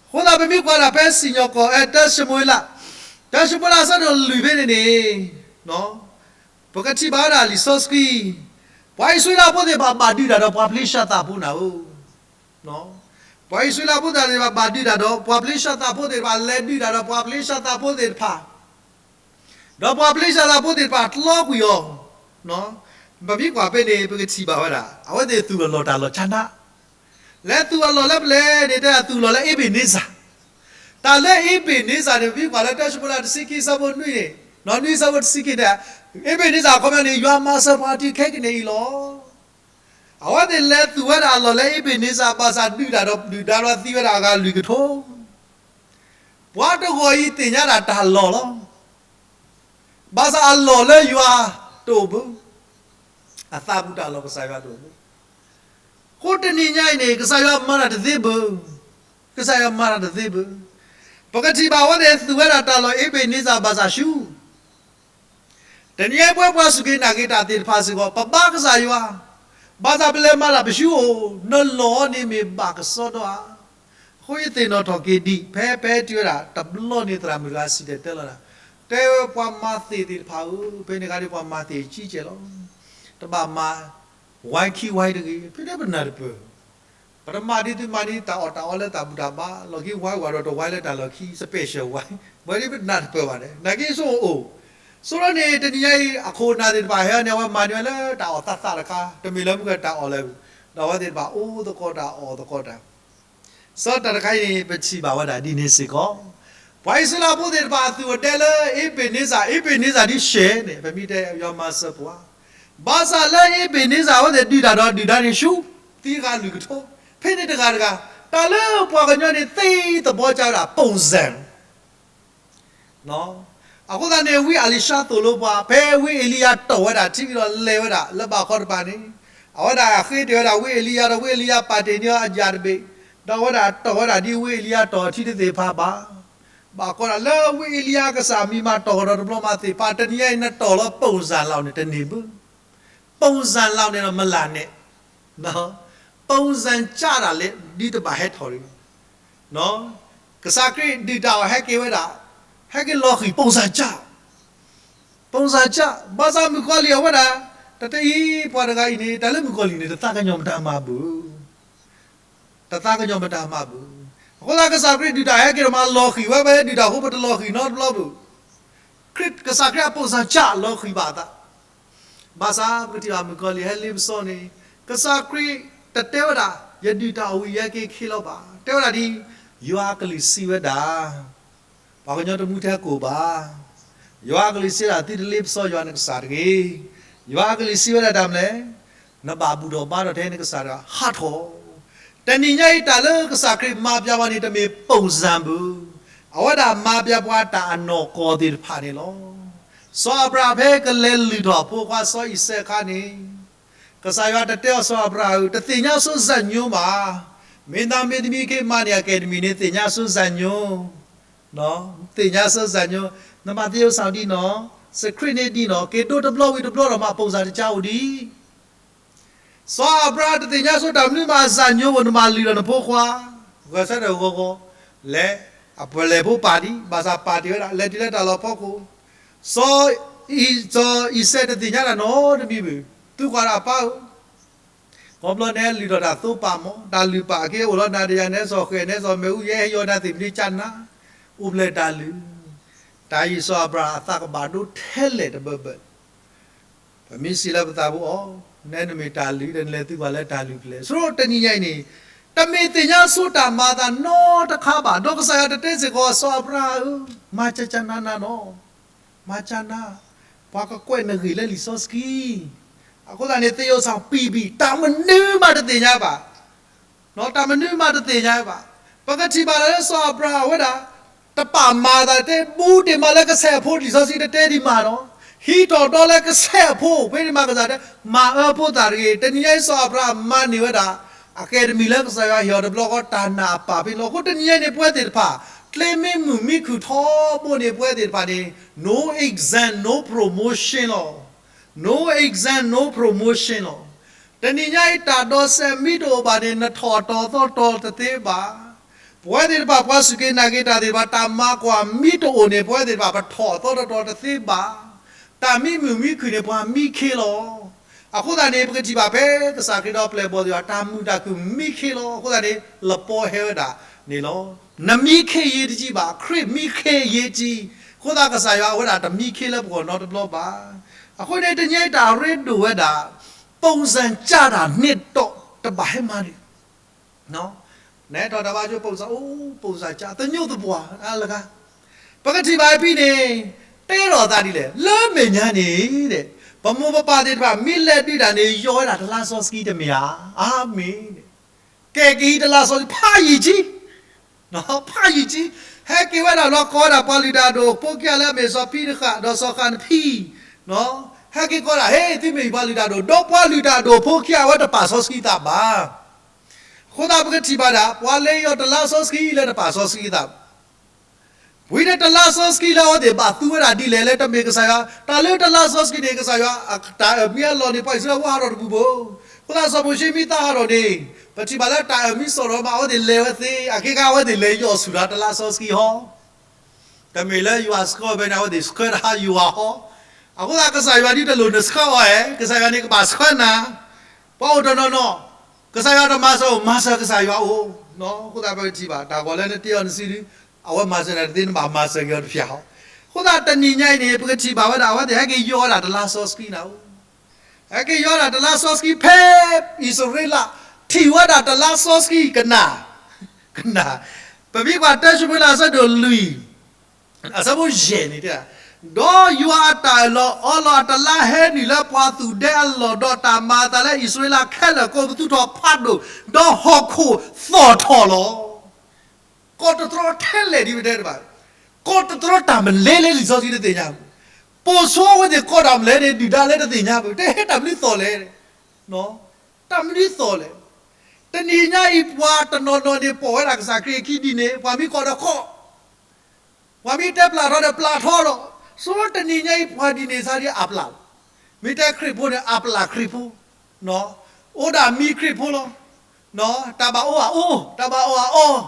အဃိသတးပမ့ၢ်ကွၢ်ဒၣ်ဖဲစံၣ်ညီၣ်ကွီၢ် အဲ တၢၡမူၤအ့လး, တၢၡမူၤအ့လးအဆၢဒိၣ်လွံၢ်ဖဲန့ၣ်န့ၣ်, ပကထံၣ်ဘၣ်ဝဲဒၣ်လံာ်စီဆှံ, ပှၤအံၣ်စရ့လးဖိသ့ၣ်တဖၣ်ဘၣ်ဒုးတၢ်ဒီးပှၤဖလ့ၡသးဖိနၤဧၢ. ပှၤအံၣ်စရ့လးဖိသ့ၣ်တဖၣ်ဘၣ်ဒုးတၢ်ဒီးပှၤဖလ့ၡသးဖိသ့ၣ်တဖၣ် လဲၤဒုးတၢ်ဒီးပှၤဖလ့ၡသးဖိသ့ၣ်တဖၣ်, ဒီးပှၤဖလ့ၡသးဖိသ့ၣ်တဖၣ်တြီကွံာ်အီၤ, ပမ့ၢ်ကွၢ်ဖဲန့ၣ် ပကထံၣ်ဘၣ်ဝဲဒၣ် အဝဲသ့ၣ်သူၣ်အလီၢ်တၢ်လီၢ်ဆါနါ, လဲၤသူၣ်အလီၢ်လၢပလဲၣ်န့ၣ် တဲဒၣ်သူၣ်အလီၢ်လၢအ့ဘ့ၣ်န့စၢ်, တၢ်လၢအ့ဘ့ၣ်န့စၢ်န့ၣ် ပမ့ၢ်ကွၢ်လၢတၢၡမူၤအ့လးတဆံခံအဆၢဖိနွံန့ၣ်, နွံအဆၢဖိတဆံခံန့ၣ်, အ့ဘ့ၣ်န့စၢ်အခီပညီန့ၣ် ယွၤမၤစၢၤပှၤတုၤခဲကနံၣ်အံၤလီၤ. အဝဲသ့ၣ်လဲၤသူၣ်ဝဲဒၣ်အလီၢ်လၢအ့ဘ့ၣ်န့စၢ် ဘၣ်ဆၣ်ဒုၣ်တၢ်ဒီးဒုၣ်ဒါဒီးသံဝဲဒၣ်အဂၤလွံၢ်ကထိ ပှၤတဂီၤအံၤသ့ၣ်ညါဒၣ်တၢ်လီၢ်လီၤ. ဘၣ်ဆၣ်အလီၢ်လၢယွၤတအိၣ်ဘၣ်, အသးပူၤတၢ်လီၢ်ကစၢ်ယွၤတအိၣ်ဘၣ်. အဃိတနံၤညါအံၤန့ၣ် ကစၢ်ယွၤမၤတၢ်တသ့ဘၣ်, ကစၢ်ယွၤမၤတၢ်တသ့ဘၣ်. ပကထံၣ်ဘၣ်အဝဲသ့ၣ်သူၣ်ဝဲဒၣ်တၢ်လီၢ်အ့ဘ့ၣ်န့စၢ်ဘၣ်ဆၣ်ဆူ တနံၤအံၤပဝဲပှၤစူၢ်က့ၤနာ်က့ၤတၢ်သ့ၣ်တဖၣ်စ့ၢ်ကီး ပဘါကစၢ်ယွၤ, ဘၣ်ဆၣ်ပလဲၤမၤတၢ်ပဆူအအိၣ် နလီၢ်အံၤန့ၣ်မ့ၢ်ဘၣ်ကစီဒီဧါ. အဃိယသ့ၣ်နီၣ်ထီၣ်က့ၤဒံး ဖဲဖဲတုၤဝဲဒၣ် တဘျီန့ၣ် သရၣ်မုၣ်တဂၤစံၣ်တဲၤတဲလီၤဒၣ်, တဲဝဲပှၤမၤသ့ၣ်သ့ၣ်တဖၣ်ဧၢ, ဖဲန့ၣ်အခါဒီးပှၤမၤသ့ၣ်အကံကဲလီၤ. တဘၣ်မၤ ဝါခံဝါတဂ့ၤ, ဖဲန့ၣ်ပနၢ်တပၢၢ် ပတမၤဒ်သုမၤန့ၣ် တၢ်အီၣ်တၢ်အီလၢတၢ်ဘူၣ်တၢ်ဘါ, လီၢ်ခံဝါဝဲဒီးတဝါလၢတၢ်လီၢ်ခံ special ဝါ, ဝဲဒၣ်ပနၢ်တပၢၢ်ဘၣ်ဒီး နာ်က့ဆိၣ်အိၣ်, ဆိၣ်ထီၣ်န့ၣ် တနံၤညါအံၤ အခိၣ်အနၢ်သ့ၣ်တဖၣ်ဟဲန့ၣ် အဝဲမၤန့ၢ်ဝဲလၢတၢ်အီၣ်သးသးတခါ, တမ့ၢ်လၢမုၢ်ကတၢ်အီၣ်လၢၤ, ဒီးအဝဲသ့ၣ်တဖၣ်အိၣ်သကိးတၢ်အီၣ်သကိးတၢ် စီၤတၢ်တခါအံၤန့ၣ် ပထံၣ်ဘၣ်ဝဲဒၣ်ဒ်န့ၣ်စ့ၢ်ကီး, ပှၤအံၣ်စရ့လးဖိသ့ၣ်တဖၣ်အသူၣ်အဒဲလၢအ့ဘ့ၣ်န့စၢ်, အ့ဘ့ၣ်န့စၢ်ဒ်ရှဲန့ၣ် ပမ့ၢ်တဲယွၤမၤစၢၤပှၤ, ဘၣ်ဆၣ်လၢအ့ဘ့ၣ်န့စၢ်အဝဲသ့ၣ်ဒုၣ်တၢ်ဒီးဒုၣ်ဒါန့ၣ်ဆူ သံဂၤလွံၢ်ကထိ, ဖဲန့ၣ်တဂၤတဂၤ, တၢ်လၢပှၤကညီန့ၣ်သ့သဘီကၢဝဲဒၣ် ပုံစံ အဃိသတးန့ၣ် ဝံအလံၤၡါသိၣ်လိပှၤ, ဖဲဝံအ့လံယၤတီၢ်ဝဲဒၣ်ထံဒီးလဲၤဝဲဒၣ်လၢဘၣ်ခီတဖၣ်န့ၣ်, အဝဲဒၣ်ဃ့တ့ၢ်ဝဲဒၣ်ဝံအ့လံယၤဒီး ဝံအ့လံယၤပာ်တ့ၢ်န့ၢ်အီၤအယၣ်တဘ့ၣ်, ဒီးအဝဲဒၣ်တီၢ်ဝဲဒၣ်ဒ်ဝံအ့လံယၤတီၢ်ထံတသ့ၣ်တဖၣ်ဘၣ်. ဘၣ်ကွၢ်ဒၣ်လၢဝံအ့လံယၤကစၢ်မံၤမၤတီၢ်ကဒီးတဘျီမးသ့ၣ်တဖၣ်, တနံၤညါအံၤနတီၢ်လီၤ ပုံစံ လီၤန့ၣ် တန့ၢ်ဘၣ်. ပုံစံ လီၤန့ၣ်ဒီးမလၢ်န့ၣ် ပုံစံ ကၢ်ဒၣ်လဲာ် ဒ်တဘၣ်ဟဲထီၣ်တဂ့ၤ. ကစၢ်ခရံာ်ဒုၣ်တၢ်အီၤဟဲက့ၤဝဲဒၣ်, ဟဲက့ၤလီၤဃံၤ ပုံစံ ကၢ်, ပုံစံ ကၢ်, ဘၣ်ဆၣ်မုၣ်ကီၤလံၢ်အဝဲဒၣ်, တၢ်တအံၤပှၤတဂၤအံၤန့ၣ် တၢ်လၢမုၣ်ကီၤလံၢ်န့ၣ် တသးကညီၤမတၤမၤဘၣ်, တသးကညီၤမတၤမၤဘၣ်. အဃိသတးကစၢ်ခရံာ်ဒုၣ်တၢ်ဟဲက့ၤဒီးမၤလီၤဃံၤဝဲ, ဝဲဒုၣ်တၢ်အဃိပတလီၤဃံၤနီတဘျီဘၣ်. ကစၢ်ခရံာ်အပိၣ်စၢ်ကၢ်လီၤဃံၤဘၣ်အသး, ဘၣ်ဆၣ်ပကထံၣ်ဘၣ်မုၣ်ကီၤလံၢ်ဟဲလ့ပစီန့ၣ်, ကစၢ်ခရံာ်တတဲဝဲဒၣ် ယဒုၣ်တၢ်အဝံၤယဟဲက့ၤခ့လီၤဘၣ်, တဲဝဲဒၣ်ဒ် ယွၤအကလုၢ်စံးဝဲဒၣ် ပှၤကညီတမူထဲကိၣ်ဘၣ်. ယွၤအကလုၢ်စံးဒၣ် သုတလ့ပစီယွၤနကစၢ်တဂ့ၤ. ယွၤအကလုၢ်စံးဝဲဒၣ်တၢ်မနုၤလဲၣ်, နဘၣ်ဘူၣ်ထီၣ်ဘါထီၣ်ထဲနကစၢ်တဂၤ ဟးထီၣ်. တနံၤညါအံၤတၢ်လၢကစၢ်ခရံာ်မၤပျးပှၤန့ၣ် တမ့ၢ်ပိၣ်စၢ်ဘၣ်, အဝဲဒၣ်မၤပျးပှၤတၢ်အနီၢ်ကီၢ်သ့ၣ်တဖၣ်န့ၣ်လီၤ. စီၤအၤဘြၤဟၣ်ဖဲကလဲၤလုၢ်ထီၣ်အဖိခွါစီၤအံၤစဲးအခါန့ၣ် ကစၢ်ယွၤတတဲအီၤ စီၤအၤဘြၤဟၣ်ဧၢ, တသ့ၣ်ညါဆိစၢ်ညိဘၣ်. မ့ၢ်သးမ့တမံၤက့ၤမၤန့ၢ်အကဲးဒမံၤန့ၣ် သ့ၣ်ညါဆိစၢ်ညိ, သ့ၣ်ညါဆိစၢ်ညိ, နမၤသယိၣ်စၢ်ဒ်နီၢ်, စခရံာ်န့ၣ်ဒ်နီၢ်, က့ၤဒိတဘျီဝံၤတဘျီဒီးမၤပိၣ်စၢ်တကါအိၣ်ဒံး စီၤအၤဘြၤဟၣ်တသ့ၣ်ညါဆိတၢ်မနုၤမးအစၢ်ညိဧိၤ နမၤလုၢ်လီၤနဖိခွါ, ဂဲၤဆၢထၢၣ်ဂီၤဂီၤ, လဲၤ, အပလဲၤဖိပာ်ဒံး, ဘၣ်ဆၣ်ပာ်တ့ၢ်ဝဲဒၣ် လဲၤတုၤလၢတၢ်လီၢ်ဖီခိၣ်, စီၤအံၤ, စီၤအံၤစဲးတသ့ၣ်ညါတၢ်နီတမံၤဘၣ်, သုကွၢ်ဒၣ်အပၢ်ဧၢ ခီဖျိန့ၣ်လုၢ်ထီၣ်တၢ်သိပာ်မး, တၢ်လုၢ်ပာ်အက့အိၣ်လီၤနၤဒီးယၤ နဲစီၤဃဲၤ နဲစီၤမ့ၣ်အူ ယဲဟဲယီၤနၤသ့ၣ်မနုၤကနါ, အိၣ်ဖျဲၣ်တၢ်လုၢ်, တၢ်အံၤစီၤအၤဘြၤဟၣ်အသးကဘၣ်ဒိထဲလဲၣ်တဘၢဘၢ, ပမ့ၢ်စံးလၢပသးပူၤအီၤ, နဲနမ့ၢ်တၢ်လုၢ်ဒီးနလဲၤသုကွၢ်လၢတၢ်လုၢ်ဖျဲၣ်, ဆိတနံၤညါအံၤန့ၣ်, တမ့ၢ်သ့ၣ်ညါဆိတၢ်မၤအသးနီတခါဘၣ်, ဒီးကစၢ်ယွၤတတဲစ့ၢ်ကီး စီၤအၤဘြၤဟၣ်ဧၢ, မၤကနါနၤနီၢ် မၤကနါ, ပှၤကကွဲးနဂ့ၢ်လၢလံာ်စီဆှံ, အဃိသတးန့ၣ် သယိၣ်စၢ်ပံာ်ဘံၣ် တၢ်မနုၤမးတသ့ၣ်ညါဘၣ်, တၢ်မနုၤမးတသ့ၣ်ညါဘၣ်, ပကထံၣ်ဘၣ်လၢစီၤအၤဘြၤဟၣ်ဝဲဒၣ်, တပာ်မၤအသးတဲ ဘူးတ့ၢ်မးလၢကစၢၢ်အဖိ လံာ်စီဆှံတတဲဒံးမးနီၢ်, ဟံးထီၣ်ဒီးလၢကစၢၢ်အဖိ ဖဲန့ၣ်မးကစၢ်တဲ မၤအၢဖိသၣ်တဂ့ၤ, တနံၤညါအံၤစီၤအၤဘြၤဟၣ်မၤန့ၢ်ဝဲဒၣ် အကဲဒမံၤလၢကစၢ်ယွၤဟ့ၣ်အီၤတဘျီဃီ တၢ်နာ်အပာ်ဖဲန့ၣ်လီၤ. အဃိတနံၤညါန့ၣ် ပဝဲသ့ၣ်တဖၣ် ကျဲမ့ၢ်မုာ်မ့ၢ်ခုၣ်ထီဘိန့ၣ် ပဝဲသ့ၣ်တဖၣ်န့ၣ် no exam no promotion လီၤ. No exam no promotion လီၤ. တနံၤညါအံၤတၢ်ဒိးစဲးမ့ၢ်တအိၣ်ဘၣ်န့ၣ် နထီၣ်အတီၤသီတီၤတသ့ဘၣ်. ပဝဲသ့ၣ်တဖၣ် ပှၤစူၢ်က့ၤနာ်က့ၤတၢ်သ့ၣ်တဖၣ် တၢ်မၤကွၢ်မ့ၢ်တအိၣ်န့ၣ် ပဝဲသ့ၣ်တဖၣ် ပထီၣ်အသီတီၤတီၤတသ့ဘၣ်. တၢ်မ့ၢ်မုာ်မ့ၢ်ခုၣ်န့ၣ် ပှၤမံခ့လီၤ. အဃိသတးန့ၣ် ပကထံၣ်ဘၣ်ဖဲကစၢ်ခရံာ်ဒီးပျဲၢ်ဘီၣ်သ့ၣ်တဖၣ် တၢ်မုာ်တၢ်ခုၣ်မံခ့လီၤ. အဃိသတးန့ၣ် လပီဟဲဝဲဒၣ်န့ၣ်လီၤ. နမံခ့အရေးတကြီးဘၣ်, ခရံာ်မံခ့အရေးကြီး. အဃိသတးကစၢ်ယွၤအဝဲဒၣ်တမံခ့လၢပဂီၢ်နီတဘျီဘၣ်. အဃိန့ၣ် တနံၤအံၤတၢ်ရ့ဒိၣ်ဝဲဒၣ် ပုံစံကြတာနဲ့တော့ တဘၣ်ဟဲမၤန့ၣ် နထီၣ်တၢ်ဘါကၠိ ပုံစံ, အိၣ် ပုံစံကြ, သညိးသပှၢ်အါလၢဂၤ. ပကထံၣ်ဘၣ်အဖံန့ၣ် တဲထီၣ်သးဒ်လဲၣ်, လၢမဲာ်ညါန့ၣ် ပမိၢ်ပပၢ်သ့ၣ်တဖၣ် မ့ၢ်လဲၤဒုးတၢ်န့ၣ် ယီၤဝဲဒၣ်တလါစီဆှံတမ့ၢ်ဧါ. အၤမ့ၣ်. ကဲက့ၤတလါစီဆှံ ဖးယံာ်ကံ ဖးယံာ်ကံ, ဟဲက့ၤဝဲဒၣ်လီၤ ကိးဝဲဒၣ်ပှၤလုၢ်တၢ်ဒိၣ် ဖိခံဂၤလၢအမ့ၢ်စီၤဖံတဃၣ် ဒီးစီၤဃၣ်နဖံ, ဟဲက့ၤကိးဒၣ် ဟ့ သုမ့ၢ်ယပှၤလုၢ်တၢ်ဒိၣ်, ဒီးပှၤလုၢ်တၢ်ဒိၣ်ဖိခံဂၤဝဲတပာ်စီဆှံသးဘၣ်. အဃိသတးပကထံၣ်ဘၣ်ဒၣ် ပှၤလဲၤယီၤတလါစီဆှံလၢတပာ်စီဆှံသးဘၣ်. ဝံၤန့ၣ်တလါစီဆှံလၢအဝဲသ့ၣ်ဘၣ်သူဝဲဒၣ်ဒ်လဲၣ်လၢတမ့ၢ်ကစၢ်ယွၤ, တၢ်လၢတလါစီဆှံန့ၣ် ကစၢ်ယွၤ တၢ်အၢၣ်မံအလီၢ်န့ၣ် ပှၤအံၣ်စရ့လးဖိဟးထီၣ်တပူၤဘၣ်. အဃိသတးစီၤမိၤၡ့မ့ၢ်သးဟးထီၣ်န့ၣ် ပထံၣ်ဘၣ်လၢတၢ်အၢၣ်မံစီၣ်ထီၣ်မး အဝဲသ့ၣ်လဲၤဝဲသ့, အခဲခါအဝဲသ့ၣ်လဲၤယီၤဆူၣ်တၢ်တလါစီဆှံဟီ တမ့ၢ်လၢယွၤဆှၢဖဲန့ၣ် အဝဲသ့ၣ်ဆှၢတၢ်ယွၤဟီ. အဃိသတးကစၢ်ယွၤဒ်တလိၣ်နဆှၢအီၤဧါ, ကစၢ်ယွၤန့ၣ်ကဘၣ်ဆှၢနၤ, ပှၤအိၣ်တနီၤနီၤ, ကစၢ်ယွၤတမၤစၢၤအိၣ် မၤစၢၤကစၢ်ယွၤအိၣ်, အဃိသတးပကထံၣ်ဘၣ် တၢ်ဂီၤလၢနတ့အီၤနစုဒု, အဝဲမၤစၢၤနၤတသ့ နဘၣ်မၤစၢၤက့ၤအီၤတဖၣ်ဟီ. အဃိသတးတနံၤညါအံၤန့ၣ် ပကထံၣ်ဘၣ်ဝဲဒၣ် အဝဲသ့ၣ်ဟဲက့ၤယီၤဝဲဒၣ်တလါစီဆှံနၤအိၣ် ဟဲက့ၤယီၤဒၣ်တလါစီဆှံဖဲ အံၣ်စရ့လး ထံၣ်ဝဲဒၣ်တလါစီဆှံကနၣ်, ကနၣ်, ပမ့ၢ်ကွၢ်တၢၡမူၤအ့လးအဆၢဒိၣ်လွံၢ်, အဆၢဖိယဲၢ်န့ၣ်တဲ, ဒီးယွၤအတၢ်အၢၣ်လီၤအီလီၤအတလါဟဲနုာ်လၢပှၤသူၣ်ဒဲအလီၢ် ဒီးတၢ်မၤအသးလၢအံၣ်စရ့လးခဲလၢာ် ကိးပသူထီၣ်ဖးဒိၣ်, ဒီးဟီၣ်ခိၣ်သီၣ်ထီၣ်လီၤ. ကိးတတြီထဲလဲၣ်ဒ်ပတဲတဘၣ်, ကိးတတြီတၢ်မနုၤလဲၣ်လၢလံာ်စီဆှံတသ့ၣ်ညါဘၣ်. ပိာ်ဆိအဝဲသ့ၣ်ကိးတၢ်မနုၤလဲၣ်န့ၣ် ဒုၣ်ဒါလၢတသ့ၣ်ညါဘၣ်, တဲဟဲတၢ်မနုၤသီၣ်လဲၣ်, တၢ်မနုၤသီၣ်လဲၣ်. တနံၤညါအံၤပှၤတနီၤနီၤန့ၣ် ပိာ်ဝဲဒၣ်ကစၢ်ခရံာ်အခံဒ်န့ၣ် ပှၤမ့ၢ်ကိးဒီးကိး ပှၤမ့ၢ်တဲပျၢ်ထီဒီးပျၢ်ထီလီၤ. ဆိတနံၤညါအံၤပှၤဒ်န့ၣ်စ့ၢ်ဒ်အပျၢ်လီၤ. မ့ၢ်တဲခရံာ်ဖိန့ၣ် အပျၢ်ခရံာ်ဖိ, အိၣ်ဒၣ်မံခရံာ်ဖိလီၤ. တၢ်ဘၣ်အိၣ်အအိၣ်,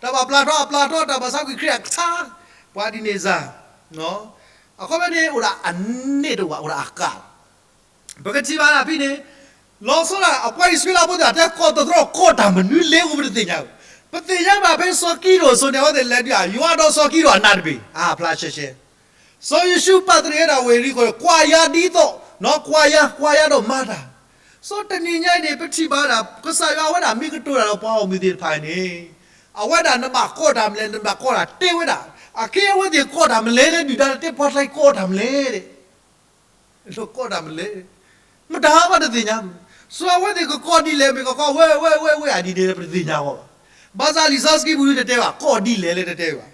တၢ်ဘၣ်အီၣ်အအီၣ်, တၢ်ဘၣ်ပျၢ်ထီအပျၢ်ထီ, တၢ်ဘၣ်ဆါကွံာ်ခရံာ်အကဆါ, ပှၤဒ်န့ၣ်စ့ၢ်. အခီပညီန့ၣ် အိၣ်ဒၣ်အန့ၣ်တအိၣ်ဘၣ်, အိၣ်ဒၣ်အကါလီၤ. ပကထံၣ်ဘၣ်ဒၣ်ဖဲန့ၣ်, လီၤဆီဒၣ်အပှၤအံၣ်စရ့လးဖိသ့ၣ် အတဲကိးတတြီကိးတၢ်မနုၤလဲၣ်အိၣ် ပတသ့ၣ်ညါဘၣ်. ပသ့ၣ်ညါဘၣ်ဖဲစီၤကံးဒဧိၣ်အစိၤန့ၣ် အဝဲသ့ၣ်လဲၤဒုးယွၤဒီးစီၤကံးဒဧိၣ်အနးတဘ့ၣ်, အါဖျါရှဲရှဲ. စီၤယိၤၡူးပာ်တရံးဝဲဒၣ်ဝ့ၢ်ယရံၣ်ခိၣ်, ကွၢ်ယၤဒ်သိး, ကွၢ်ယၤ, ကွၢ်ယၤဒီးမၤတၢ်. စီၤတနံၤညါအံၤန့ၣ် ပထံၣ်ဘၣ်ဝဲဒၣ် ကစၢ်ယွၤအဝဲဒၣ်မ့ၢ်ကတိၤတၢ်ဒီးပှၤဂီၢ်မုၢ်သ့ၣ်တဖၣ်အံၤန့ၣ်, အဝဲဒၣ်နဘၣ်ကိးတၢ်မလဲၣ်, နဘၣ်ကိးတၢ်တဲဝဲဒၣ်, အခဲအံၤအဝဲသ့ၣ်ကိးတၢ်မလဲၣ်လၢဒုၣ်ဒါလၢတဲပှၤတခါအံၤကိးတၢ်မလဲၣ် ကိးတၢ်မလဲၣ်, မတၤဘၣ်တသ့ၣ်ညါ, စီၤအဝဲသ့ၣ်ကကိးဒ်လဲၣ် မ့ၢ်ကကိးဝဲဝဲဝဲဝဲဒ်န့ၣ်ဒီး ပတသ့ၣ်ညါအီၤဘၣ်. ဘၣ်ဆၣ်လံာ်စီဆှံပူၤတတဲဘၣ်, ကိးဒ်လဲၣ်လၢတတဲဘၣ်.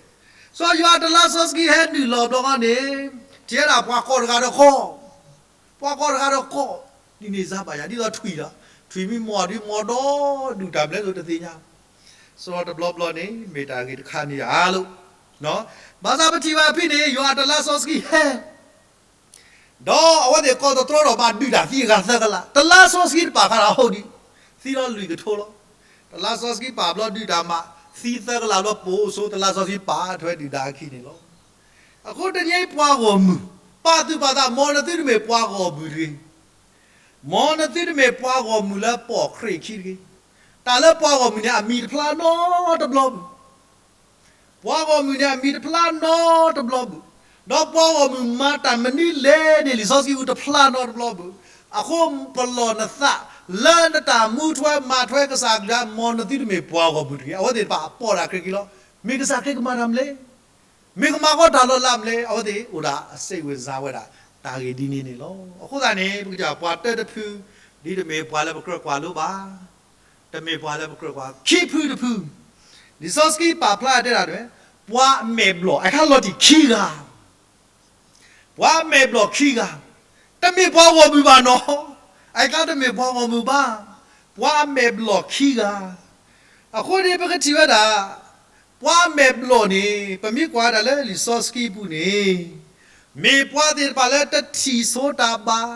စီၤယိၤအၤတလါစီဆှံဟဲနုာ်လီၤဘျီဃီန့ၣ်, ထံၣ်ဝဲဒၣ်ပှၤကိးတဂၤဒီးကိး, ပှၤကိးတဂၤဒီးကိး, ဒ်န့ၣ်စါဘၣ်ယၤ ဒ်သိးထွံၣ်ဒီး, ထွံၣ်မံမီၢ်ဒ်မီၢ်ဒီဒူၣ်တၢ်မလဲၣ်သိးတသ့ၣ်ညါ စီၤတဘျီဘျီန့ၣ် မ့ၢ်တၢ်ဂ့ၢ်တခါန့ၣ်ဧါလိၤ, ဘၣ်ဆၣ်ပထံၣ်ဘၣ်ဖဲန့ၣ် ယွၤအတလါစီဆှံဟဲ, ဒီးအဝဲသ့ၣ်ကိးသတြီဒီးမၤဒုၣ်တၢ်သံအဂၤသၢကလး, တလါစီဆှံတပာ်ဃာ်ဒီးအဟီၣ်ဒံး, သံလီၤလွံၢ်ကထိလီၤ. တလါစီဆှံပာ်ဘျီဒုၣ်တၢ်မၤ, သံသၢကလးဘျီပိာ်အိၣ်ဆိ တလါစီဆှံပာ်ထွဲဒုၣ်ဒါအခံန့ၣ်လီၤ. အဃိတနံၤအံၤပှၤဂီၢ်မုၢ်, ပာ်သူၣ်ပာ်သး မ်နသုတမ့ၢ်ပှၤဂီၢ်မုၢ်တဂ့ၤ မ်နသုတမ့ၢ်ပှၤဂီၢ်မုၢ်လၢပိာ်ခရံာ်ခံတဂ့ၤ. တၢ်လၢပှၤဂီၢ်မုၢ်န့ၣ် အမံၤတဖျါနီတဘျီဘၣ်. ပှၤဂီၢ်မုၢ်န့ၣ် အမံၤတဖျါနီတဘျီဘၣ်. ဒီးပှၤဂီၢ်မုၢ်မၤတၢ်မနုၤလဲၣ်န့ၣ် လံာ်စီဆှံပူၤတဖျါနီတဘျီဘၣ်. အဃိပလီၢ်နသးလၢနတၢ်မူထွဲမၤထွဲကစၢ်အကလုၢ်, မ်နသုတမ့ၢ်ပှၤဂီၢ်မုၢ်တဂ့ၤ. အဝဲသ့ၣ်တဖၣ်အပိာ်တၢ်ခရံာ်ခံလီၤ. မ့ၢ်ကစၢ်ခရံာ်ကမၤတၢ်မနုၤလဲၣ် မ့ၢ်ကမၤဃီတၢ်လီၤလးမနုၤလဲၣ်, အဝဲသ့ၣ်အိၣ်ဒၣ်အစိတ်ဝင်စားဝဲဒၣ် တၢ်ဂ့ၢ်ဒ်န့ၣ်န့ၣ်လီၤ. အဃိသတးန့ၣ် ပကစၢ်ပှၤတၢတဖု, ဒ်တမ့ၢ်ပှၤလၢပကြၢးကွၢ်လိဘၣ်, တမ့ၢ်ပှၤလၢပကြၢးကွၢ်, ခံဖုတဖု, လံာ်စီဆှံပာ်ဖျါတဲဒၣ်, ပှၤအမဲာ်ဘျီၣ် အခါလီၤတံၢ်ခံဂၤ ပှၤအမဲာ်ဘျီၣ်ခံဂၤ, တမ့ၢ်ပှၤဂီၢ်မုၢ်ဘၣ်နီၤ, အကျါတမ့ၢ်ပှၤဂီၢ်မုၢ်ဘၣ်, ပှၤအမဲာ်ဘျီၣ်ခံဂၤ. အဃိန့ၣ် ပကထံၣ်ဝဲဒၣ်, ပှၤအမဲာ်ဘျီၣ်န့ၣ် ပမ့ၢ်ကွၢ်ဝဲဒၣ်လၢလံာ်စီဆှံပူၤန့ၣ်, မ့ၢ်ပှၤသ့ၣ်တဖၣ်လၢတထံၣ်ဆိတၢ်ဘၣ်,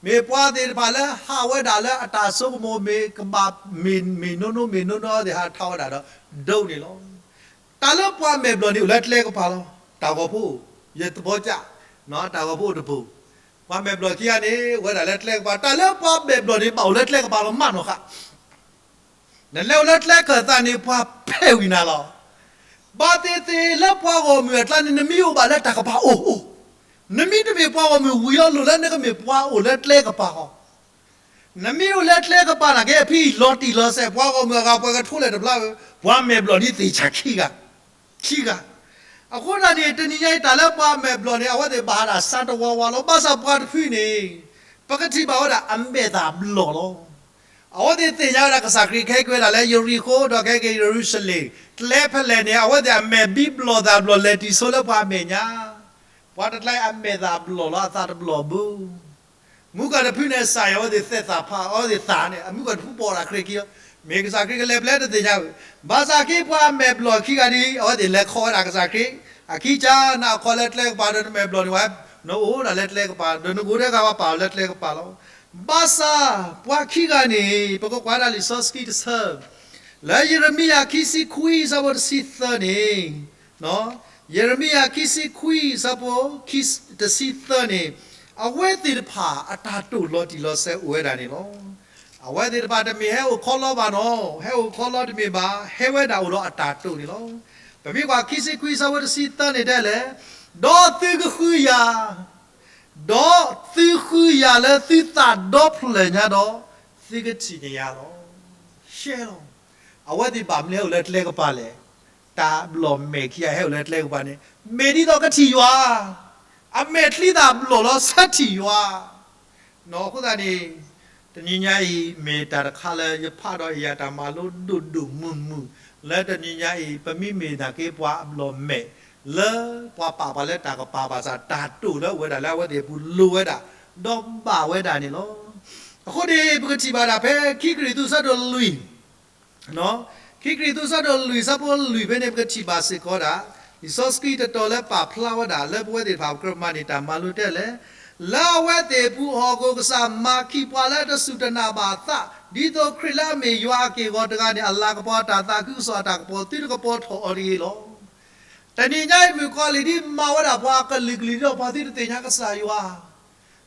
မ့ၢ်ပှၤသ့ၣ်တဖၣ်လၢဟးဝဲဒၣ်လၢအတၢ်ဆိကမိၣ်မ့ၢ်ကဘၣ်, မ့ၢ်, မ့ၢ်နိနိမ့ၢ်နိနိ အဝဲသ့ၣ်ဟးထီၣ်ဝဲဒၣ်ဒီးဒိၣ်န့ၣ်လီၤ. တၢ်လၢပှၤအမဲာ်ဘျီၣ်န့ၣ် အိၣ်လၢကျဲကပၤလီၤ. တၢ်ဂီၤဖိ, ယသဘောကျ, တၢ်ဂီၤဖိအိၣ်တပူၤ, ပှၤမဲာ်ဘျီၣ်ခံဂၤန့ၣ် အိၣ်ဝဲဒၣ်လၢကျဲကပၤ, တၢ်လၢပှၤမဲာ်ဘျီၣ်န့ၣ် ဘၣ်အိၣ်လၢကျဲကပၤလီၤမးနီၤဃာ် နလဲၤအိၣ်လၢကျဲခၢၣ်သးန့ၣ် ပှၤဖဲးဝံၤနၤလီၤ. ဘၣ်သ့ၣ်သ့ၣ်လၢပှၤဂီၢ်မုၢ်အကျါန့ၣ် နမ့ၢ်အိၣ်ဘၣ်လၢတၢ်ကပၤအိၣ်အိၣ်, နမ့ၢ်တမ့ၢ်ပှၤဂီၢ်မုၢ်ဝံၤလီၤ လိၣ်လၢနကမ့ၢ်ပှၤအိၣ်လၢကျဲကပၤဃီ. နမ့ၢ်အိၣ်လၢကျဲကပၤန့ၣ်က့ ဖဲအံၤလီၤတံၢ်လီၤဆဲး ပှၤဂီၢ်မုၢ်အဂၤပှဲၤကထိလဲၣ်တဘျီဝဲ, ပှၤမဲာ်ဘျီၣ်ဒ်သ့ၣ်ဆၣ်ခံဂၤ, ခံဂၤ. အဃိသတးန့ၣ် တနံၤညါအံၤ တၢ်လၢပှၤမဲာ်ဘျီၣ်န့ၣ် အဝဲသ့ၣ်ဘၣ်ဒၣ်ဆါတဝါဝါလီၤ. ဘၣ်ဆၣ်ပှၤတဖုန့ၣ် ပကထံၣ်ဘၣ်ဝဲဒၣ်အမဲာ်သၣ်ဘျီၣ်လီၤ. အဝဲသ့ၣ်သ့ၣ်ညါဝဲဒၣ်ကစၢ်ခရံာ်ကဟဲက့ၤဝဲဒၣ်လၢယရံၣ်ခိၣ် ဒီးကဟဲက့ၤယရူၤၡလ့ၣ်, ကျဲဖဲလဲၣ်န့ၣ် အဝဲသ့ၣ်အမဲာ်ဘံဘျီၣ်သၣ်ဘျီၣ်လဲၤတံၢ်ဆိလၢပှၤအမဲာ်ညါ, ပှၤတကျါအံၤအမဲာ်သၣ်ဘျီၣ်လီၤ အသးတဘျီၣ်ဘၣ်. မူကီၢ်တဖုန့ၣ် စၢ်ယွၤအဝဲသ့ၣ်သဲးသးဖး အဝဲသ့ၣ်သးန့ၣ် အမူကီၢ်တဖုပိာ်ဒၣ်ခရံာ်ခံလီၤ. မ့ၢ်ကစၢ်ခရံာ်ကလဲၤဖဲလဲၣ်တသ့ၣ်ညါဘၣ်. ဘၣ်ဆၣ်က့ပှၤအမဲာ်ဘျီၣ်ခံဂၤဒ် အဝဲသ့ၣ်လဲၤခီဝဲဒၣ်ကစၢ်ခရံာ်, အခံကစၢ် နအခီလၢကျဲကပၤဒီးနမဲာ်ဘျီၣ်န့ၣ်ဝဲ, နအိၣ်ဒၣ်လၢကျဲကပၤ ဒီးနကိးဒဲကဝဲပာ်အီၤလၢကျဲကပၤလီၤ. ဘၣ်ဆၣ် ပှၤခံဂၤန့ၣ် ပကကွၢ်ဒၣ်လံာ်စီဆှံတဆၢ လၢယရမံယၤခံဆံခွံဆၢဖိတဆံသၢန့ၣ်, ယရမံယၤခံဆံခွံ ဆၢဖိတဆံသၢန့ၣ်, အဝဲသ့ၣ်တဖၣ်အတၢ်တိာ်လီၤတံၢ်လီၤဆဲးအိၣ်ဝဲဒၣ်န့ၣ်လီၤ. အဝဲသ့ၣ်တဖၣ်တမ့ၢ်ဟဲအိၣ်ခီလီဘၣ်နီၤ, ဟဲအိၣ်ခီလီတမ့ၢ်ဘၣ်, ဟဲဝဲဒၣ်အိၣ်ဒီးအတၢ်တိာ်န့ၣ်လီၤ. ပမ့ၢ်ကွၢ်ခံဆံခွံ ဆၢဖိတဆံသၢန့ၣ်တဲလဲၣ်, ဒီးသုကဃုယၤ ဒီးသုဃုယၤလၢသုသးဒီဖျၢၣ်ညါဒီး, သုကထံၣ်န့ၢ်ယၤလီၤ. ရှဲလီၤ. အဝဲသ့ၣ်ဘၣ်မနုၤဟဲအိၣ်လၢကျဲကပၤလဲၣ်. တၢ်ဘျီၣ်မဲာ်ခံဂၤဟဲအိၣ်လၢကျဲကပၤန့ၣ် မ့ၢ်ဒ်သိးကထံၣ်ယွၤ, အမဲာ်ချံသၣ်ဘျီၣ်လီၤ ဆၢထံၣ်ယွၤ နီၤ. အဃိသတးန့ၣ် တနံၤညါအံၤ မ့ၢ်တၢ်တခါလၢယဖးဒီးယၤတၢ်မၤလိဒိၣ်ဒိၣ်မုၢ်မုၢ် လၢတနံၤညါအံၤ ပမ့မ့ၢ်နာ်က့ပှၤအဘျီၣ်မဲာ် လၢပှၤပာ်ပှၤလၢတၢ်ကပၤဘၣ်ဆၣ် တၢ်တိာ်လၢအဝဲဒၣ်လၢအဝဲသ့ၣ်အပူၤလိၣ်ဝဲဒၣ် ဒီးဘၣ်ဝဲဒၣ်န့ၣ်လီၤ. အဃိန့ၣ် ပကထံၣ်ဘၣ်ဒၣ်ဖဲခံကရံၣ်သူးဆၢဒိၣ်လွံၢ် ခံကရံၣ်သူးဆၢဒိၣ်လွံၢ်ဆၢဖိလွံၢ်ဖဲန့ၣ် ပကထံၣ်ဘၣ်စ့ၢ်ကီးဒၣ် လံာ်စီဆှံတတီၤလၢပာ်ဖျါဝဲဒၣ် လၢပဝဲသ့ၣ်တဖၣ်ပကြၢးမၤန့ၢ်တၢ်မၤလိတဲလဲၣ်, လၢအဝဲသ့ၣ်အပူၤအီၣ်ကိၣ်ကစၢ်မၤခံပှၤလၢတစူၢ်တနာ်ဘၣ်အသး, ဒ်သိးခရံာ်လၢအမ့ၢ်ယွၤအက့ၢ်အဂီၤတဂၤန့ၣ် အလၤကပီၤအတၢ်သးခုကစီၣ်အတၢ်ကပီၤထီၣ်အီၤတဂ့ၤလီၤ. တနံၤညါအံၤ မုၣ်ကီၤလံၢ်ဒ်မၤဝဲဒၣ်ပှၤကလုာ်ကလုာ်ဒီးပှၤသုတသ့ၣ်ညါကစၢ်ယွၤ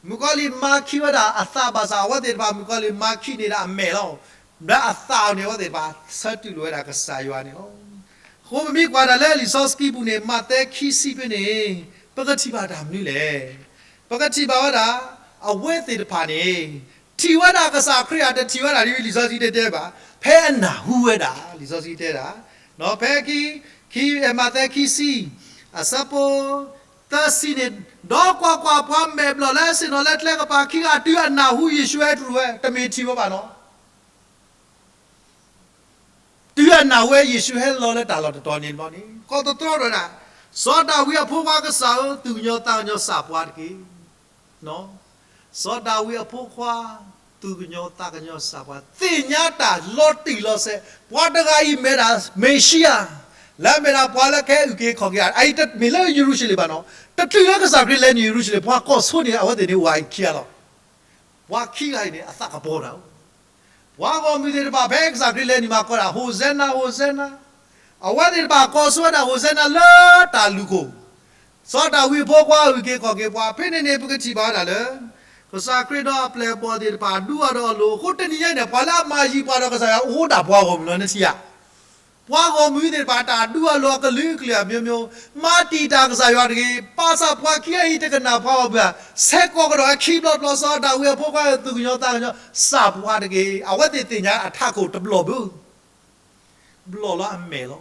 မုၣ်ကီၤလံၢ်မၤခံဝဲဒၣ်အသးဘၣ်ဆၣ် အဝဲသ့ၣ်တဖၣ်မုၣ်ကီၤလံၢ်မၤခံန့ၢ်ဒၣ်အမဲာ်လီၤ. ဒီးအသးန့ၣ် အဝဲသ့ၣ်တဖၣ်ဆၢတူၢ်လိာ်ဝဲဒၣ်ကစၢ်ယွၤန့ၣ်လီၤ. အဃိပမ့ၢ်ကွၢ်ဒၣ်လၢလံာ်စီဆှံပူၤန့ၣ် မးသဲခံဆံဖဲန့ၣ် ပကထံၣ်ဘၣ်တၢ်မနုၤလဲၣ်. ပကထံၣ်ဘၣ်ဝဲဒၣ် အဝဲသ့ၣ်တဖၣ်န့ၣ် ထံၣ်ဝဲဒၣ်ကစၢ်ခရံာ်ဧါ တထံၣ်ဝဲဒၣ် ဒ်လံာ်စီဆှံတဲတဲဘၣ်, ဖဲအနၢ်ဟူဝဲဒၣ် လံာ်စီဆှံတဲဒၣ်, ဖဲခံ, ခံ, မးသဲခံဆံ အဆၢဖိသၢဆံန့ၣ်, ဒီးကွၢ်ကွၢ်, ပှၤမဲာ်ဘျီၣ်လၢဆ့ၣ်နီၤလၢကျဲကပၤခံဂၤ တုၤအနၢ်ဟူယ့ၣ်ၡူးဟဲတရူးဝဲ, တမ့ၢ်ထံၣ်ဝဲဘၣ်နီၤ တုၤအနၢ်ဟူဝဲယ့ၣ်ၡူးဟဲလီၤလၢတၢ်လီၢ်တတီၤန့ၣ်ဘျီန့ၣ်, ကီၢ်သတြီဒီးဒၣ်, စီၤဒၤဝံးအဖိခွါကစၢ်ဧၢ, သူၣ်ကညီၤသးကညီၤစၢ်ပှၤတက့ၢ်. စီၤဒၤဝံးအဖိခွါ, သူၣ်ကညီၤသးကညီၤစၢ်ပှၤ, သ့ၣ်ညါတၢ်လီၤတံၢ်လီၤဆဲး, ပှၤတဂၤအံၤမ့ၢ်ဒၣ်မ့ၤၡံအၤ, လၢအမ့ၢ်ဒၣ်ပှၤလၢကဟဲအုၣ်က့ၤခီၣ်က့ၤ, အအံၤတမ့ၢ်လၢယရူၤၡလ့ၣ်ဘၣ်နီၤ, တချုးလၢကစၢ်ခရံာ်လဲၤနုာ်ယရူၤၡလ့ၣ် ပှၤကိးဆိန့ၣ် အဝဲသ့ၣ်န့ၣ်အိၣ်ဝဲအခံဂၤလီၤ. ပှၤခံဂၤအံၤန့ၣ် အသးကပီၤတၢ်ဧၢ, ပှၤဂီၢ်မုၢ်သ့ၣ်တဖၣ် ဖဲကစၢ်ခရံာ်လဲၤနုာ်မးကိးဒၣ် ဟိၣ်စဲနၤ, ဟိၣ်စဲနၤ, အဝဲသ့ၣ်တဖၣ်ကိးဆိဝဲဒၣ် ဟိၣ်စဲနၤလၢတၢ်လူၢ်ခိၣ်, စီၤဒၤဝံးအဖိခွါအုၣ်က့ၤခီၣ်က့ၤပှၤ, ဖဲန့ၣ်န့ၣ် ပကထံၣ်ဘၣ်ဝဲဒၣ်လၢ ကစၢ်ခရံာ်ဒီးအပျဲၢ်အဘီၣ်သ့ၣ်တဖၣ် ဒူအီၤဒီးအလိၤ, အဃိတနံၤညါအံၤန့ၣ် ပှၤလၢအမၤယံၤပှၤဒီးကစၢ်ယွၤအိၣ်ဒၣ်ပှၤဂီၢ်မုၢ်လီၤ နထံၣ်ဧါ. ပှၤဂီၢ်မုၢ်သ့ၣ်တဖၣ် တၢ်ဒူအလိၤအကလုာ်ကလုာ်အမျိုးမျိုး, မၤတံာ်တာ်ကစၢ်ယွၤတဂ့ၤ, ဘၣ်ဆၣ်ပှၤခံဂၤအံၤတကနၣ်ပှၤဂီၢ်မုၢ်ဧါ, ဆဲးကိးကဒီးအခံဘျီဘျီ, စီၤဒၤဝံးအဖိခွါ သူၣ်ကညီၤသးကညီၤစၢ်ပှၤတဂ့ၤ, အဝဲသ့ၣ်သ့ၣ်ညါအထးခိၣ်တဘျီဘၣ် ဘျီၣ်လီၤအမဲာ်လီၤ.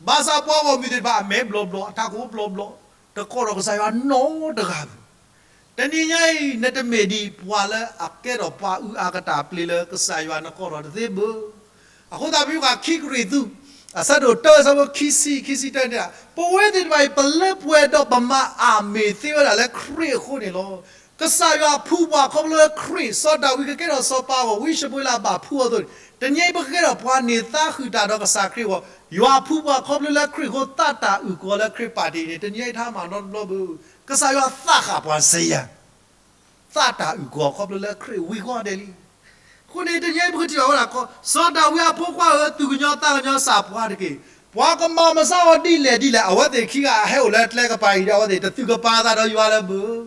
ဘၣ်ဆၣ်ပှၤဂီၢ်မုၢ်သ့ၣ်တဖၣ်အမဲာ်ဘျီၣ်ဘျီၣ်, အထးခိၣ်ဘျီၣ်ဘျီၣ်, တကိးဒီးကစၢ်ယွၤနီတဂၤဘၣ်. တနံၤညါအံၤ နတမ့ၢ်ဒ်ပှၤလၢအကဲထီၣ်ပှၤအုၣ်အကတၢ်ပျ့ၤလၢကစၢ်ယွၤနကိးထီၣ်တသ့ဘၣ်. အဃိသတး ပမ့ၢ်ကွၢ်ခံကရံၣ်သူး အဆၢဒိၣ်တၢ အဆၢဖိခံဆံ ခံဆံတၢန့ၣ်, ပဝဲသ့ၣ်တဖၣ်အံၤ ပလၢပှဲၤဒီးပမၤအမ့ၢ်သ့ဝဲဒၣ်လၢခရံာ်အဃိန့ၣ်လီၤ. ကစၢ်ယွၤဖှူပှၤခီဖျိလၢခရံာ်, စီၤဒၤဝံးကကဲထီၣ်စီၤပၤအဂီၢ်, ဝံၡမူၤအ့လးဘၣ်ဖှူအီၤအသိးန့ၣ်, တနံၤအံၤပကကဲထီၣ်ပှၤန့ၢ်သါဃုာ်တၢ်ဒီးကစၢ်ခရံာ်အဂီၢ်, ယွၤဖှူပှၤခီဖျိလၢခရံာ်အဃိ သးတၢ်အုၣ်ကီၤလၢခရံာ်ပာ်တ့ၢ်န့ၣ် တနံၤအံၤတၢ်မၤနီတဘျီဘၣ်. ကစၢ်ယွၤသးဃာ်ပှၤစ့ယၤ သးတၢ်အုၣ်ကီၤခီဖျိလၢခရံာ်ဝံၤဃီဒဲးလံ. အဃိန့ၣ် တနံၤအံၤပကထံၣ်ဘၣ်ဝဲဒၣ် စီၤဒၤဝံးအဖိခွါဧၢ, သူၣ်ကညီၤသးကညီၤစၢ်ပှၤတက့ၢ်. ပှၤကမၤမုာ်စၢ်အီၤဒ်လဲၣ်ဒ်လဲၣ်, အဝဲသ့ၣ်ခံဂၤအဟဲအိၣ်လၢကျဲကပၤအံၤဒီး အဝဲသ့ၣ်တသူၣ်ကပၤသးဒီးယွၤလၢၤဘၣ်.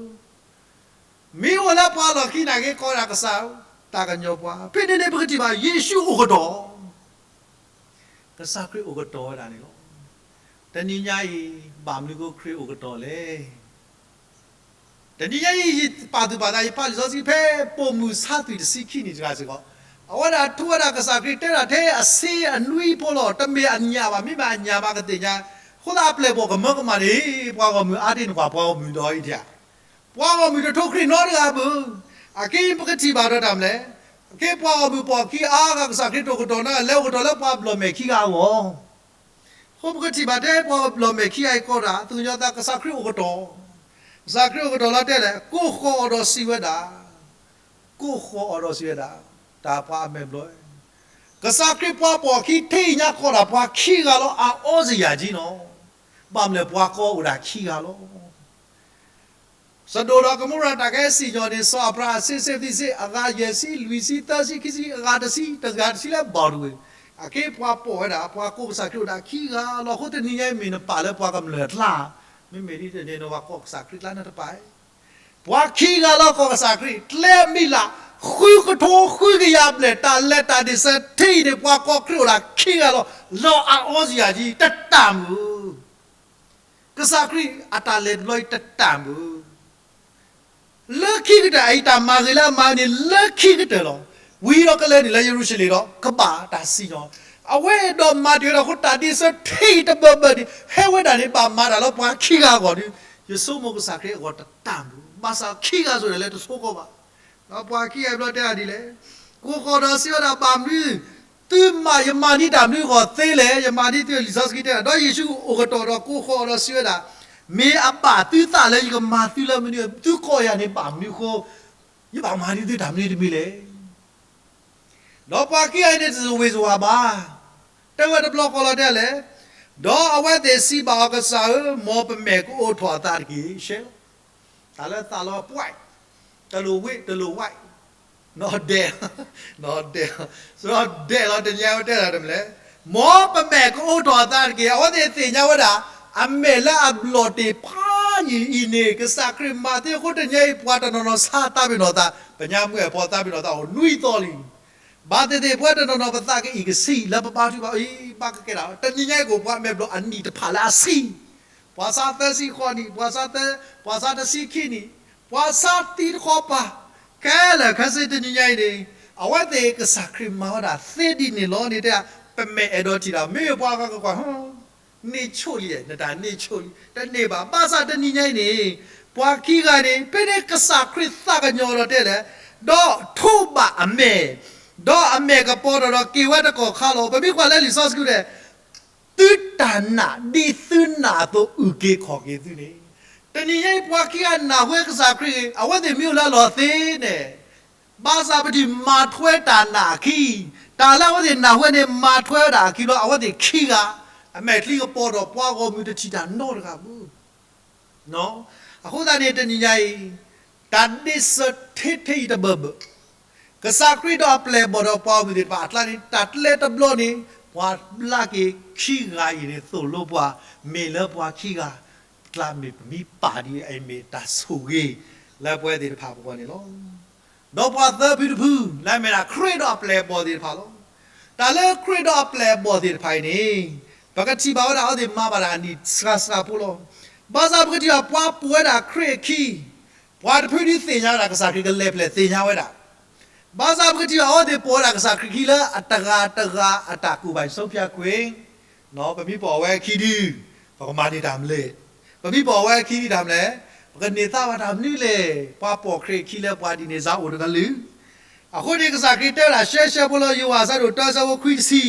မ့ၢ်အိၣ်လၢပှၤလီၢ်ခံနာ်က့ ကိးဝဲဒၣ်ကစၢ်ဧၢ, သးကညီၤပှၤ. ဖဲန့ၣ်န့ၣ် ပကထံၣ်ဘၣ် ယ့ၣ်ၡူးအိၣ်ကတီၢ် ကစၢ်ခရံာ်အိၣ်ကတီၢ်ဝဲဒၣ်န့ၣ်လီၤ. တနံၤညါအံၤ ဘၣ်မနုၤဃိခရံာ်အိၣ်ကတီၢ်လဲၣ်. တနံၤညါအံၤ ယပာ်သူၣ်ပာ်သး ယပာ်လံာ်စီဆှံဖဲပိာ်မုၣ်ဆါသွံၣ်တဆံခံနံၣ်တဂၤစ့ၢ်ကီး, အဝဲဒၣ်ထူဝဲဒၣ်ကစၢ်ခရံာ်တဲဒၣ်ထဲအဆ့အနွံဖိလီၤ. တမ့ၢ်အညၣ်ဘၣ်, မ့မ့ၢ်အညၣ်ဘၣ်ကသ့ၣ်ညါ, အဃိသတးအပျဲၢ်အဘီၣ်ကမၢကမၣ်န့ၣ်, ပှၤဂီၢ်မုၢ်အါတ့ၢ်န့ၣ်ကွၢ် ပှၤဂီၢ်မုၢ်ဒီးအံၤဒံးဧါ, ပှၤဂီၢ်မုၢ်တထိခရံာ်နီတဂၤဘၣ်. အက့ပကထံၣ်ဘၣ်ဒီးတၢ်မနုၤလဲၣ်, အက့ပှၤဂီၢ်မုၢ်ပိာ်အခံအါဂၤ ကစၢ်ခရံာ်တအိၣ်ကတီၢ်န့ၣ် လဲၤအိၣ်ကတီၢ်လၢပှၤဘျီၣ်မဲာ်ခံဂၤအဂီၢ် အဃိပကထံၣ်ဘၣ်ထဲပှၤဘျီၣ်မဲာ်ခံဂၤအံၤကိးဒၣ် သူၣ်ကညီၤသးကစၢ်ခရံာ်အိၣ်ကတီၢ်, ကစၢ်ခရံာ်အိၣ်ကတီၢ်လီၤတဲလဲၣ်, ကိးဃီၤအီၤဒီးစံးဝဲဒၣ်, ကိးဃီၤအီၤဒီးစံးဝဲဒၣ်, တၢ်ပှၤအမဲာ်ဘျီၣ်, ကစၢ်ခရံာ်ပှၤပိာ်အခံထံၣ်ညါကိးဒၣ်ပှၤခံဂၤလီၤ အအီစယၤကံနီၤ, ဘၣ်မနုၤလဲၣ်ပှၤကိးအိၣ်ဒၣ်ခံဂၤလီၤ စဒိၣ်ဒီးကမိရၤတၢ်ကဟဲစံၣ်ညီၣ်န့ၣ် စီၤအၤဘြၤဟၣ်အဆံးစ့ဖသံစ့ အဂၤယဲၢ်ဆံ လွံၢ်ဆံ သၢဆံ ခံဆံ အဂၤတဆံ တဂၤတဆံလၢဘီၣ်တဝ့ၢ်, အက့ပှၤပိာ်ဝဲဒၣ် ပှၤကိးကစၢ်ခရံာ်အိၣ်ဒၣ်ခံဂၤလီၤ. အဃိတနံၤညါအံၤမ့ၢ်နပာ်လၢပှၤကမျၢၢ်အကျါ, မ့မ့ၢ်ဒ်န့ၣ်နပှၤကိးကစၢ်ခရံာ်ကျါန့ၣ်တပာ်, ပှၤခံဂၤလီၤကိးကစၢ်ခရံာ် ကျဲအမံၤလၢ် ဃုကထိဃုကယၤဘျဲၣ် တၢ်လဲၤတၢ်ဒ့ၣ်စၢၤထံအံၤန့ၣ် ပှၤကိးခရံာ်အိၣ်ဒၣ်ခံဂၤလီၤ. လီၤအအီစယၤကံ တတၢ်မုၢ် ကစၢ်ခရံာ်အတၢ်လဲၤတဘျီအံၤတတၢ်မုၢ်, လၢခံကတၢၢ်အံၤ တၢ်မၤဂ့ၤလၢအမၤန့ၣ် လၢခံကတၢၢ်လီၤ. ဝံၤဒီးကလဲၤနုာ်လၢယရူၤၡလ့ၣ်ဒီး ကဘၣ်တၢ်စံၣ်ညီၣ်, အဝဲအဲၣ်ဒိးမၤတ့ၢ်ဝဲဒၣ်အဃိ တၢ်ဒ့ၣ်စၢၤထံအံၤတဘၢဘၢန့ၣ် ဟဲဝဲဒၣ်န့ၣ် ဘၣ်မၤတၢ်လၢပှၤခံဂၤအဂီၢ်ဒီး ယဆိကမိၣ်ကစၢ်ခရံာ်အဂီၢ်တတၢ်မုၢ်, ဘၣ်ဆၣ်ခံဂၤစ့ၢ်ကီးလဲၤတဆိကီၢ်ဘၣ် ဒီးပှၤခံဂၤအံၤဘျီတဲဒၣ်ဒ်လဲၣ်, ကိးဃီၤဒီးစံးဝဲဒၣ် ဘၣ်မနုၤ သုမၤယမၤဒ်တၢ်မနုၤအဂီၢ်သ့လဲၣ်, ယမၤဒ်သုလံာ်စီဆှံတဲဒၣ်, ဒီးယ့ၣ်ၡူးအိၣ်ကတီၢ်ဒီးကိးဃီၤဒီးစံးဝဲဒၣ်, မ့ၢ်အဘၣ်သုသးလၢယကမၤသုလၢမနုၤ, သုကိးယၤန့ၣ်ဘၣ်မနုၤအဃိ ယဘၣ်မၤဒ်သုတၢ်မနုၤတမံၤလဲၣ်. ဒီးပှၤခံဂၤအံၤန့ၣ် တစဝ့ၤစဝၤဘၣ်, တဲဝဲတဘျီဃီလီၤတဲလဲၣ်, ဒီးအဝဲသ့ၣ်စံးဘၣ်အီၤ ကစၢ်ဧၢ, မ်ပမဲာ်ကအိးထီၣ်အသးတက့ၢ်, ရှဲလီၤ, တၢ်လၢသးလီၤပှဲၤ, တလိၣ်ဝ့ၢ်တလိၣ်ဝဲၢ်, နီၢ်ဒဲး, နီၢ်ဒဲး, စရီဒဲးလီၤ တနံၤအံၤဝဲတဲဒၣ်တမံၤလဲၣ်, မ်ပမဲာ်ကအိးထီၣ်အသးတက့ၢ်. အဝဲသ့ၣ်သ့ၣ်ညါဝဲဒၣ် အမဲာ်လၢအဘျီၣ်တ့ၢ်ဖးယံာ်အံၤန့ၣ် ကစၢ်ခရံာ်မၤသ့အဃိ တနံၤအံၤပှၤတနီၤနီၤဆါသးပ့ၤနီၣ်သး, ပညါမုၢ်အဲၣ်ပှၤသးပ့ၤနီၣ်သးအိၣ်နွံသီလံ. ဘၣ်သ့ၣ်သ့ၣ်ပှၤတနီၤနီၤပသးကအံၣ်ကဆံးလၢပဘါထုကဖၣ်အံၤ ဘၣ်ကကဲဒၣ် တနံၤညါအံၤကအိၣ်ပှၤအမဲာ်ဘျီၣ်အနံၣ်တဖၣ်လၢအဆံး ပှၤဆါသၢဆံဃိးနံၣ်, ပှၤဆါသၢ, ပှၤဆါတဆံခံနံၣ်, ပှၤဆါသံတဃီပၤ, ခဲလၢာ်ခဲဆ့တနံၤညါအံၤန့ၣ်, အဝဲသ့ၣ်ကစၢ်ခရံာ်မၤဝဲဒၣ်သ့ဒ်န့ၣ်လီၤန့ၣ် တဲ ပမဲာ်အဲၣ်ဒိးထံၣ်ဒီး မ့ၢ်ပှၤဂၤကကွၢ် န့ၢ်ဆိလံ, နတၢ်န့ၢ်ဆိလံ, တန့ၢ်ဘၣ်. ဘၣ်ဆၣ်တနံၤညါအံၤန့ၣ်, ပှၤခံဂၤန့ၣ် ဖဲန့ၣ်ကစၢ်ခရံာ်သးကညီၤဒီးတဲလဲၣ်, ဒီးထိးဘၣ်အမဲာ်, ဒီးအမဲာ်ကပီၤထီၣ်ဒီးက့ၤဝဲတကီၢ်ခါလီၤ. ပမ့ၢ်ကွၢ်လၢလံာ်စီဆှံတဲ သုတၢ်နာ် ဒ်သုနာ်အသိး အုၣ်က့ၤခီၣ်က့ၤသုန့ၣ်, တနံၤညါအံၤပှၤခံဂၤနၢ်ဟူကစၢ်ခရံာ် အဝဲသ့ၣ်မ့ၢ်အိၣ်လၢအလီၢ်သ့န့ၣ်, ဘၣ်ဆၣ်ပထံၣ်မၤထွဲတၢ်နာ်အခံ, တၢ်လၢအဝဲသ့ၣ်နၢ်ဟူန့ၣ် မၤထွဲဝဲဒၣ်အခံဘျီ အဝဲသ့ၣ်ခံဂၤ အမဲာ်ချံကပီၤထီၣ် ပှၤဂီၢ်မုၢ်တထံၣ်တၢ်နီတဂၤဘၣ်. အဃိသတးန့ၣ် တနံၤညါအံၤ, တၢ်ဒ့စၢၤထဲထဲအံၤတဘၢၣ်ဘၢၣ် ကစၢ်ခရံာ်ဒီးအပျဲၢ်အဘီၣ်ဒီးပှၤဂီၢ်မုၢ်သ့ၣ်တဖၣ်အကျါန့ၣ် တၢ်ကျဲတဘျီန့ၣ် ပှၤဘျါက့ၤခံဂၤအံၤန့ၣ် သိၣ်လိပှၤ မ့ၢ်လၢပှၤခံဂၤအကျါ မ့ၢ်ပမ့ၢ်ပာ်ဒ်အံၤ မ့ၢ်တၢ်ဆိၣ်ဂ့ၤလၢပဝဲသ့ၣ်တဖၣ်အဂီၢ်န့ၣ်လီၤ. ဒီးပှၤသၢဖုတဖု လၢအမ့ၢ်ဒၣ်ခရံာ်ဒီးအပျဲၢ်အဘီၣ်သ့ၣ်တဖၣ်လီၤ. တၢ်လၢခရံာ်ဒီးအပျဲၢ်အဘီၣ်သ့ၣ်တဖၣ်အံၤန့ၣ် ပကထံၣ်ဘၣ်ဝဲဒၣ်အဝဲသ့ၣ်မၤဘၣ်တၢ်အနံၣ်စှၤစှၤဖိလီၤ. ဘၣ်ဆၣ်ပကထံၣ်ဘၣ်ပှၤပိာ်ဝဲဒၣ်ခရံာ်အခံ ပှၤတဖုဒုးသ့ၣ်ညါဝဲဒၣ်ကစၢ်ခရံာ်ကလဲၤဖျဲၣ်သ့ၣ်ညါဝဲဒၣ်, ဘၣ်ဆၣ်ပကထံၣ်ဘၣ်အဝဲသ့ၣ်ပိာ်ဝဲဒၣ်ကစၢ်ခရံာ်ခံလၢအတဂၤတဂၤအတၢ်ကူၣ်ဘၣ် ဆုံးဖြတ်ခွင့်, ပမ့ၢ်ပိာ်ဝဲအခံဒုး ပကမၤန့ၢ်တၢ်မနုၤလဲၣ်, ပမ့ၢ်ပိာ်ဝဲအခံဒုးတၢ်မနုၤလဲၣ်, ပကန့ၢ်သါဘၣ်တၢ်မနုၤလဲၣ်, ပှၤပိာ်ခရံာ်အခံလၢပှၤဒ်န့ၣ်စ့ၢ်အိၣ်တကလုာ် အဃိန့ၣ် ကစၢ်ခရံာ်တဲဝဲဒၣ်ရှဲရှဲဖိလၢ ယိၤဟၣ်အဆၢဒိၣ်တၢအဆၢဖိခွံတဆံ,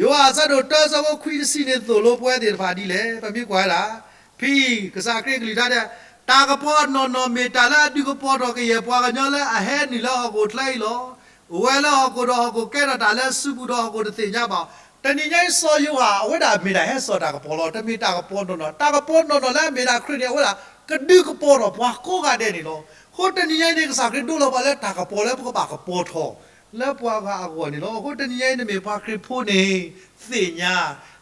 ယိၤဟၣ်အဆၢဒိၣ်တၢအဆၢဖိခွံတဆံန့ၣ် သိၣ်လိပဝဲသ့ၣ်တဖၣ်ဒ်လဲၣ်, ပမ့ၢ်ကွၢ်ဝဲဒၣ်, ဖဲအံၤ ကစၢ်ခရံာ်ကလုၢ်ကထါတဲ, တၢ်ကပီၤအနီၢ်နီၢ်မ့ၢ်တၢ်လၢအဒုးကပီၤထီၣ်ကယဲၢ်ပှၤကညီလၢအဟဲနုာ်လၢဟီၣ်ခိၣ်ချၢအံၤလီၤ. အိၣ်ဝဲလၢဟီၣ်ခိၣ်ဒီးဟီၣ်ခိၣ်ကဲထီၣ်တၢ်လၢအစုပူၤဒီးဟီၣ်ခိၣ်တသ့ၣ်ညါဘၣ်. တနံၤညါအံၤစီၤယိၤဟၣ် အဝဲဒၣ်မ့ၢ်ဒၣ်ဟဲစိာ်တၢ်ကပီၤလီၤ. တမ့ၢ်တၢ်ကပီၤနီၢ်နီၢ်, တၢ်ကပီၤနီၢ်နီၢ်လၢအမ့ၢ်ဒၣ်ခရံာ်န့ၣ် အဝဲဒၣ်ကဒုးကပီၤထီၣ်ပှၤကိးဂၤဒဲးန့ၣ်လီၤ. အဃိတနံၤညါအံၤန့ၣ် ကစၢ်ခရံာ်ဒိလီၤပှၤလၢတၢ်ကပီၤလၢပကဘၣ်ကပီၤထီၣ် လၢပှၤဂၤအဂီၢ်န့ၣ်လီၤ. အဃိတနံၤညါအံၤ နမ့ၢ်ပှၤခရံာ်ဖိန့ၣ် သ့ၣ်ညါ,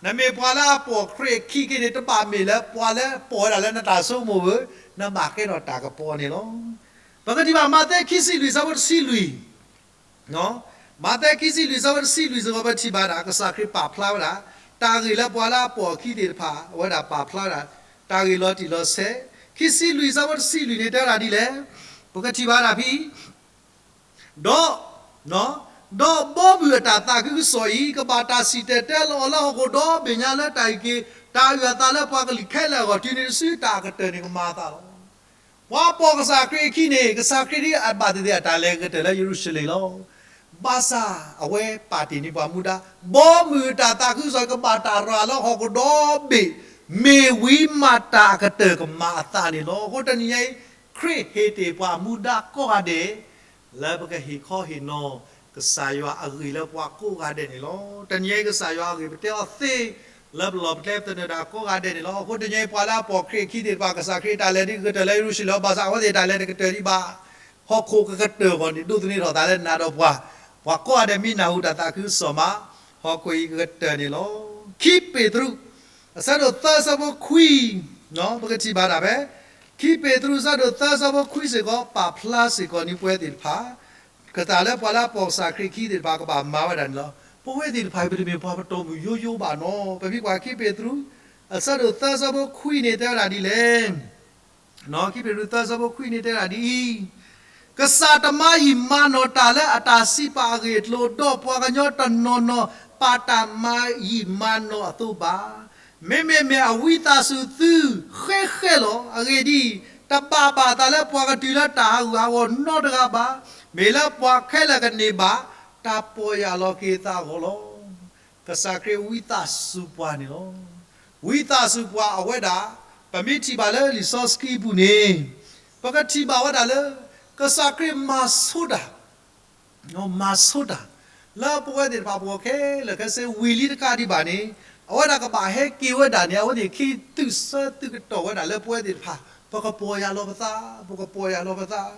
နမ့ၢ်ပှၤလၢအပိာ်ခရံာ်အခံက့ၤန့ၣ် တဘၣ်မ့ၢ်လၢပှၤလၢအပိာ်ဝဲဒၣ်လၢနတၢ်ဆိကမိၣ်ဧိၤ, နဘၣ်ကဲထီၣ်တၢ်ကပီၤန့ၣ်လီၤ. ပကထံၣ်ဘၣ်မးသဲခံဆံလွံၢ် ဆၢဖိတဆံလွံၢ် မးသဲခံဆံလွံၢ် ဆၢဖိတဆံလွံၢ်စ့ၢ်ကီး ပထံၣ်ဘၣ်ဒၣ် ကစၢ်ခရံာ်ပာ်ဖျါဝဲဒၣ် တၢ်ဂ့ၢ်လၢပှၤလၢအပိာ်အခံသ့ၣ်တဖၣ် အဝဲဒၣ်ပာ်ဖျါဝဲဒၣ် တၢ်ဂ့ၢ်လီၤတံၢ်လီၤဆဲး, ခံဆံလွံၢ် ဆၢဖိတဆံလွံၢ်န့ၣ် တဲဝဲဒၣ်ဒ်လဲၣ်, ပကထံၣ်ဘၣ်ဒၣ်ဖဲ ဒီး ဒီးဘီမုၢ်အတၢ်သးခုကစီၣ်အံၤ ကဘၣ်တၢ်စံၣ်တဲၤတဲလီၤအီၤလၢဟီၣ်ခိၣ်ဒီဘ့ၣ်ညါလၢတၢ်အုၣ်က့ၤ တၢ်အုၣ်အသးလၢပှၤကလုာ်ခဲလၢာ်အဂီၢ် တုၤန့ၣ်တစုတၢ်အကတၢၢ်န့ၣ်ကမၤအသးလီၤ. ပှၤပိာ်ကစၢ်ခရံာ်အခံန့ၣ် ကစၢ်ခရံာ်ဒ်အဘၣ်သ့ၣ်သ့ၣ်အတၢ်လဲၤကတၢၢ်လၢယရူၤၡလ့ၣ်လီၤ. ဘၣ်ဆၣ်အဝဲပာ်တ့ၢ်န့ၢ်ပှၤမူဒါ ဘီမုၢ်အတၢ်သးခုကစီၣ်ကဘၣ်တၢ်ရၤလၢဟီၣ်ခိၣ်ဒီဘ့ၣ် မ့ၢ်ဝံၤမးတၢ်အကတၢၢ်ကမၤအသးန့ၣ်လီၤ. အဃိတနံၤညါအံၤ ခရံာ်ဟ့ၣ်တ့ၢ်ပှၤမူဒါကိးဂၤဒဲး လၢပကဟ့ၣ်ခီဟ့ၣ်နီၤ ကစၢ်ယွၤအဂ့ၢ်လၢပှၤကိးဂၤဒဲးန့ၣ်လီၤ. တနံၤညါအံၤ ကစၢ်ယွၤအဂ့ၢ်ပတဲအီၤသ့ လၢပလီၢ်ပကျဲပသနၢၣ်ဒၣ်ကိးဂၤဒဲးန့ၣ်လီၤ. အဃိတနံၤညါအံၤ ပှၤလၢအပိာ်ခရံာ်အခံသ့ၣ်တဖၣ် ကစၢ်ခရံာ်အတၢ်လဲၤဒ်ကတၢၢ်လၢယရူၤၡလ့ၣ်လီၤ. ဘၣ်ဆၣ်အဝဲသ့ၣ်အတၢ်လဲၤန့ၣ် ကတၢၢ်ဒံးဘၣ်. ဟီၣ်ခိၣ်ကကတၢၢ်အဂီၢ်န့ၣ် ဒိးသန့ၤထီၣ်သးလၢနၤဒီးပှၤ, ပှၤကိးဂၤဒဲးမ့ၢ်နၢ်ဟူတၢ်သးခုကစီၣ်မး ဟီၣ်ခိၣ်အံၤကကတၢၢ်န့ၣ်လီၤ. ခံပ့းတရူး အဆၢဒိၣ်သၢဆၢဖိခွံ, ပကထံၣ်ဘၣ်ဒၣ်ဖဲ ခံပ့းတရူး အဆၢဒိၣ်သၢဆၢဖိခွံစ့ၢ်ကီး ပာ်ဖျါစ့ၢ်ကီးန့ၢ်ပဝဲသ့ၣ်တဖၣ် ကတၢၢ်လၢပှၤလၢအပိာ်ကစၢ်ခရံာ်အခံသ့ၣ်တဖၣ် ကဘၣ်မၤဝဲဒၣ်န့ၣ်လီၤ. ပဝဲသ့ၣ်တဖၣ်အံၤ ပတမ့ၢ်ပှၤပတီၢ်မုၢ်ယိယိဘၣ်နီၤ. ပမ့ၢ်ကွၢ်ခံပ့းတရူး အဆၢဒိၣ်သၢဆၢဖိခွံန့ၣ် တဲဝဲဒၣ်ဒ်လဲၣ် ခံပ့းတရူး သၢဆၢဖိခွံန့ၣ် တဲဝဲဒၣ်ဒ်အံၤ, ကစၢ်တမၤယံာ်မၤနီၢ်တၢ်လၢအတၢ်စံးပာ်အဂ့ၢ်အကျိၤ, ဒီးပှၤကညီတနီၤနီၤ ပာ်တၢ်မၤယံာ်မၤနီၢ်အသိးဘၣ်. မ့မ့ၢ်မ့ၢ်အဝံသးစူၤသုဃဲဃဲလီၤ. အဂ့ၢ်ဒ်အံၤ, တဘၣ်ဘၣ်အသးလၢပှၤကတုၤလၢတၢ်ဟးဂူာ်ဟးဂီၤနီတဂၤဘၣ်. မ့ၢ်လၢပှၤခဲလၢာ်ကန့ၢ်ဘၣ် တၢ်ပီၢ်ယၢ်လီၤက့ၤအသးအဂီၢ်လီၤ. ကစၢ်ခရံာ်ဝံသးစူၤပှၤန့ၣ်လီၤ. ဝံသးစူၤပှၤအဝဲဒၣ် ပမ့ၢ်ထံၣ်ဘၣ်လၢလံာ်စီဆှံအပူၤန့ၣ် ပကထံၣ်ဘၣ်ဝဲဒၣ်လၢ ကစၢ်ခရံာ်မၤဆိတၢ် မၤဆိတၢ် လၢပဝဲသ့ၣ်တဖၣ်အဂီၢ်ခဲလၢာ်ခဲဆ့ ဝံၤလံတကးဒံးဘၣ်န့ၣ် အဝဲဒၣ်ကဘၣ်ဟဲက့ၤဝဲဒၣ်န့ၣ် အဝဲသ့ၣ်ခံသုးဆၢသုးကတီၢ်ဝဲဒၣ်လၢပဝဲသ့ၣ်တဖၣ် ပကပီၢ်ယၢ်လီၤပသး, ပကပီၢ်ယၢ်လီၤပသး,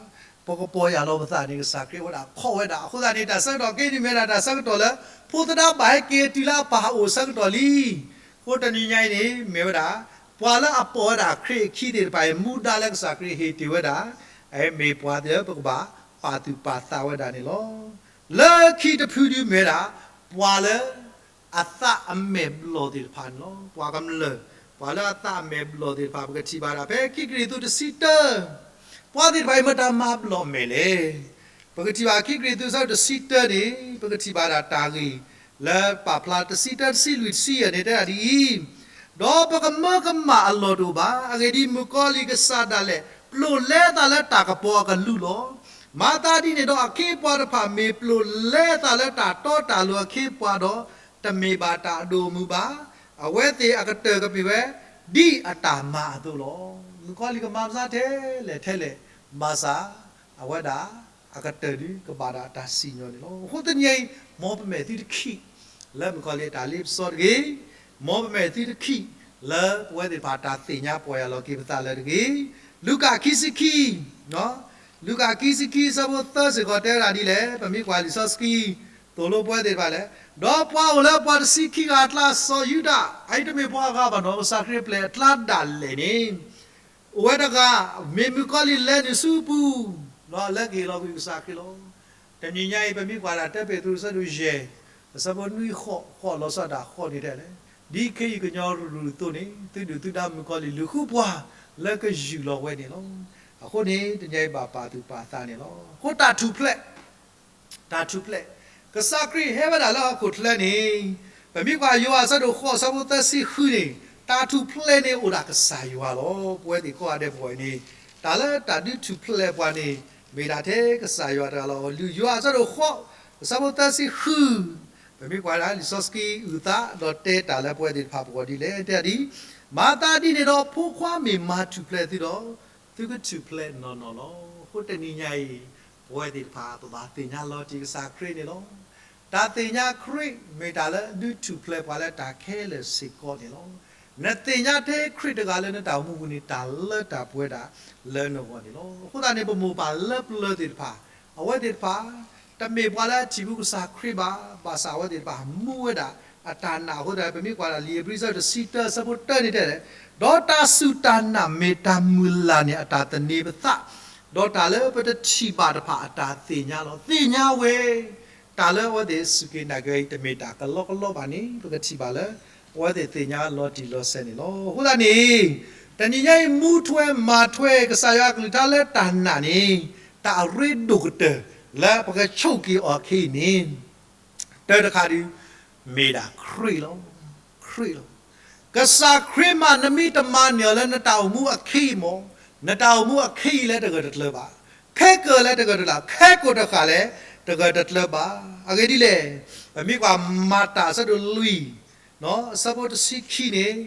ပကပီၢ်ယၢ်လီၤပသးန့ၣ် ကစၢ်ခရံာ်ဝဲဒၣ်ခီၣ်ဝဲဒၣ်. အဃိသတးန့ၣ် တၢ်ဆၢကတီၢ်က့ၤန့ၢ်မ့ၢ်ဝဲဒၣ်တၢ်ဆၢကတီၢ်လၢ ဖိသဒါဘၣ်ဟဲက့ၤတုၤလၢအပၢ်အအိၣ်ဆၢကတီၢ်လံ. အဃိတနံၤညါအံၤန့ၣ် မ့ၢ်ဝဲဒၣ် ပှၤလၢအပိာ်ဝဲဒၣ်ခရံာ်အခံသ့ၣ်တဖၣ်အံၤ မူဒါလၢကစၢ်ခရံာ်ဟ့ၣ်တ့ၢ်ဝဲဒၣ် အမ့ၢ်ပှၤလၢပကဘၣ်ပာ်သူၣ်ပာ်သးဝဲဒၣ်န့ၣ်လီၤ. လၢခံတဖုဒုးမ့ၢ်ဝဲဒၣ် ပှၤလၢ အသးအမဲာ်ဘျီၣ်သ့ၣ်တဖၣ်န့ၣ်လီၤ. ပှၤကမျၢၢ် ပှၤလၢအသးအမဲာ်ဘျီၣ်သ့ၣ်တဖၣ် ပကထံၣ်ဘၣ်ဒၣ်ဖဲခံကရံၣ်သူးတဆံတၢ, ပှၤသ့ၣ်တဖၣ်အံၤမ့ၢ်တၢ်မၤဘျီၣ်မဲာ်လဲၣ်. ပကထံၣ်ဘၣ်ခံကရံၣ်သူးအဆၢဒိၣ်တဆံတၢန့ၣ် ပကထံၣ်ဘၣ်ဒၣ်တၢ်ဂ့ၢ်လၢပာ်ဖျါတဆံတၢတဆံလွံၢ်တဆံယဲၢ်န့ၣ် တဲဒၣ်ဒ်အံၤ, ဒီးပကမၢကမၣ်အလီၢ်တအိၣ်ဘၣ်. အဂ့ၢ်ဒ်အံၤ, မုၣ်ကီၤလံၢ်ကစၢ်ဒၣ်လဲာ် ပျိာ်လဲအသးလၢတၢ်ကပီၤအကလူးလီၤ. မၤသးဒ်န့ၣ်ဒီး အခ့အပှၤတဖၣ်မ့ၢ်ပျိာ်လဲအသးလၢတၢ်တီတၢ်လိၤအခ့အပှၤဒီး, တမ့ၢ်ဘၣ်တၢ်အဒိၣ်အမုၢ်ဘၣ်. အဝဲသ့ၣ်အကတၢၢ်ကမ့ၢ်ဝဲ ဒ်အတၢ်မၤအသိးလီၤ. မုၣ်ကီၤလံၢ်ကမၤပသးထဲလဲၣ်ထဲလဲၣ်, ဘၣ်ဆၣ် အဝဲဒၣ်အကတၢၢ်ဒုးကဘၣ်ဒၣ်တၢ်စံၣ်ညီၣ်န့ၣ်လီၤ. အဃိတနံၤအံၤ မ်ပမဲာ်သုတခံး လၢမုၣ်ကီၤလံၢ်အတၢ်လ့ပစီတဂ့ၤ, မ်ပမဲာ်သုတခံး လၢပဝဲသ့ၣ်တဖၣ်တၢ်သ့ၣ်ညါပီၢ်ယၢ်လီၤက့ၤပသးလၢတဂ့ၤ. လူၤကၣ်ခံဆံခံ, လူၤကၣ်ခံဆံခံ အဆၢဖိသၢစ့ၢ်ကီးတဲဝဲဒၣ်ဒ်လဲၣ်, ပမ့ၢ်ကွၢ်လံာ်စီဆှံ သိၣ်လိပဝဲသ့ၣ်တဖၣ်လဲၣ်, ဒီးပှၤအိၣ်လၢပှၤတဆံခံဂၤအကျါ စီၤယူဒၤ, အအံၤတမ့ၢ်ပှၤဂၤဘၣ်နီၤ, ကစၢ်ခရံာ်ပျဲအကျါဒၣ်လဲာ်န့ၣ် အိၣ်ဝဲတဂၤ မ့ၢ်မုၣ်ကီၤလံၢ်လဲၤနုာ်ဆူပူၤ, လၢကဟ့ၣ်လီၤကွံာ်ကစၢ်ခရံာ်လီၤ. တနံၤညါအံၤ ပမ့ၢ်ကွၢ်ဒၣ်တၢ်ပ့းတရူးအဆၢဒိၣ်ယဲၢ် အဆၢဖိနွံဃိး ဃိးလီၤဆီဒၣ်တၢ်ဃိးန့ၣ်တဲလဲၣ်, ဒ်ခ့ယုၢ်ကညီရူၢ်ရူၢ်အသိးန့ၣ် သုဒုၣ်သုဒါမုၣ်ကီၤလံၢ်လုၢ်ဃုပှၤလၢကယူၢ်လီၤဝဲန့ၣ်လီၤ. အဃိန့ၣ် တနံၤအံၤဘၣ်ပာ်သူၣ်ပာ်သးန့ၣ်လီၤ. အဃိတၢ်ထူၣ်ဖျဲး တၢ်ထူၣ်ဖျဲး, ကစၢ်ခရံာ်ဟဲဝဲဒၣ်လၢဟီၣ်ခိၣ်ချၢန့ၣ်, ပမ့ၢ်ကွၢ်ယိၤဟၣ်အဆၢဒိၣ်ဃိး အဆၢဖိသၢဆံဃုန့ၣ်, တၢ်ထူၣ်ဖျဲးန့ၣ်အိၣ်ဒၣ်ကစၢ်ယွၤလီၤ. ပဝဲသ့ၣ်ကိးဂၤဒဲးပဂီၢ်အံၤန့ၣ်, တၢ်လၢတၢ်ဒုးထူၣ်ဖျဲးပှၤန့ၣ် မ့ၢ်ဒၣ်ထဲကစၢ်ယွၤတဂၤလီၤ. လံာ်ယိၤဟၣ်အဆၢဒိၣ်ဃိး အဆၢဖိသၢဆံဃု, ပမ့ၢ်ကွၢ်ဒၣ်လံာ်စီဆှံအုၣ်သး ဒီးတဲတၢ်လၢပဝဲသ့ၣ်တဖၣ်ပဂီၢ်ဒ်လဲၣ်, တဲဒၣ်ဒ်အံၤ, မၤသးဒ်န့ၣ်ဒီး ဖိခွါမ့ၢ်မၤထူၣ်ဖျဲးသုဒီး, သုကထူၣ်ဖျဲးနီၢ်နီၢ်လီၤ. အဃိတနံၤညါအံၤ ပဝဲသ့ၣ်တဖၣ် ပဘၣ်သ့ၣ်ညါလီၤတံၢ်ကစၢ်ခရံာ်န့ၣ်လီၤ. တၢ်သ့ၣ်ညါခရံာ်မ့ၢ်တၢ်လၢဒုးထူၣ်ဖျဲးပှၤလၢတၢ်ခဲလၢာ်စ့ၢ်ကီးန့ၣ်လီၤ. နသ့ၣ်ညါထဲခရံာ်တဂၤလၢနတၢ်အိၣ်မူပူၤန့ၣ် တၢ်လၢတၢ်ပှဲၤဒၣ်လၢနဂီၢ်န့ၣ်လီၤ. အဃိသတးန့ၣ် ပမိၢ်ပၢ်လၢပျၢၤသ့ၣ်တဖၣ်, အဝဲသ့ၣ်တဖၣ် တမ့ၢ်ပှၤလၢအထံၣ်ဘူးကစၢ်ခရံာ်ဘၣ်, ဘၣ်ဆၣ်အဝဲသ့ၣ်တဖၣ်မူဝဲဒၣ်အတၢ်နာ်အဃိသတး ပမ့ၢ်ကွၢ်ဒၣ်လံာ်ဧ့ၤဘြံၤအဆၢဒိၣ်တဆံတၢ အဆၢဖိတၢန့ၣ်တဲလဲၣ်, ဒီးတၢ်စူၢ်တၢ်နာ်မ့ၢ်တၢ်မုၢ်လၢ်န့ၣ် အတၢ်သန့ၤပသး, ဒီးတၢ်လၢပတထံၣ်ဘၣ်တဖၣ်အတၢ်သ့ၣ်ညါလီၤ. သ့ၣ်ညါဝဲ တၢ်လၢအဝဲသ့ၣ်စူၢ်က့ၤနာ်က့ၤအံၤ တမ့ၢ်တၢ်ကလီကလီဘၣ်န့ၣ် ပကထံၣ်ဘၣ်လၢ အဝဲသ့ၣ်သ့ၣ်ညါလီၤတံၢ်လီၤဆဲးန့ၣ်လီၤ. အဃိသတးန့ၣ် တနံၤညါအံၤ မူထွဲမၤထွဲကစၢ်ယွၤအကလုၢ်ကထါလၢတၢ်နာ်န့ၣ် တၢ်အရ့ဒိၣ်ကတၢၢ်လၢပကဆိးက့ၤအီၤအခံအံၤန့ၣ် တၢ်တခါဒုး မ့ၢ်ဒၣ်ခရံာ်လီၤ. ခရံာ်လီၤ. ကစၢ်ခရံာ်မး နမ့ၢ်တမၤန့ၢ်အီၤလၢနတၢ်အိၣ်မူအခံအံၤမ့ၢ်, နတၢ်အိၣ်မူအခံအံၤလၢတဂၢၢ်တကျၢၤဘၣ်. ခဲကၢၢ်လၢတဂၢၢ်တကျၢၤ, ခဲကိာ်တဃၣ်လၢတဂၢၢ်တကျၢၤဘၣ်. အဂ့ၢ်ဒ်လဲၣ်, ပမ့ၢ်ကွၢ်မၤတၢ်အဆၢဒိၣ်လွံၢ် အဆၢဖိတဆံခံန့ၣ်,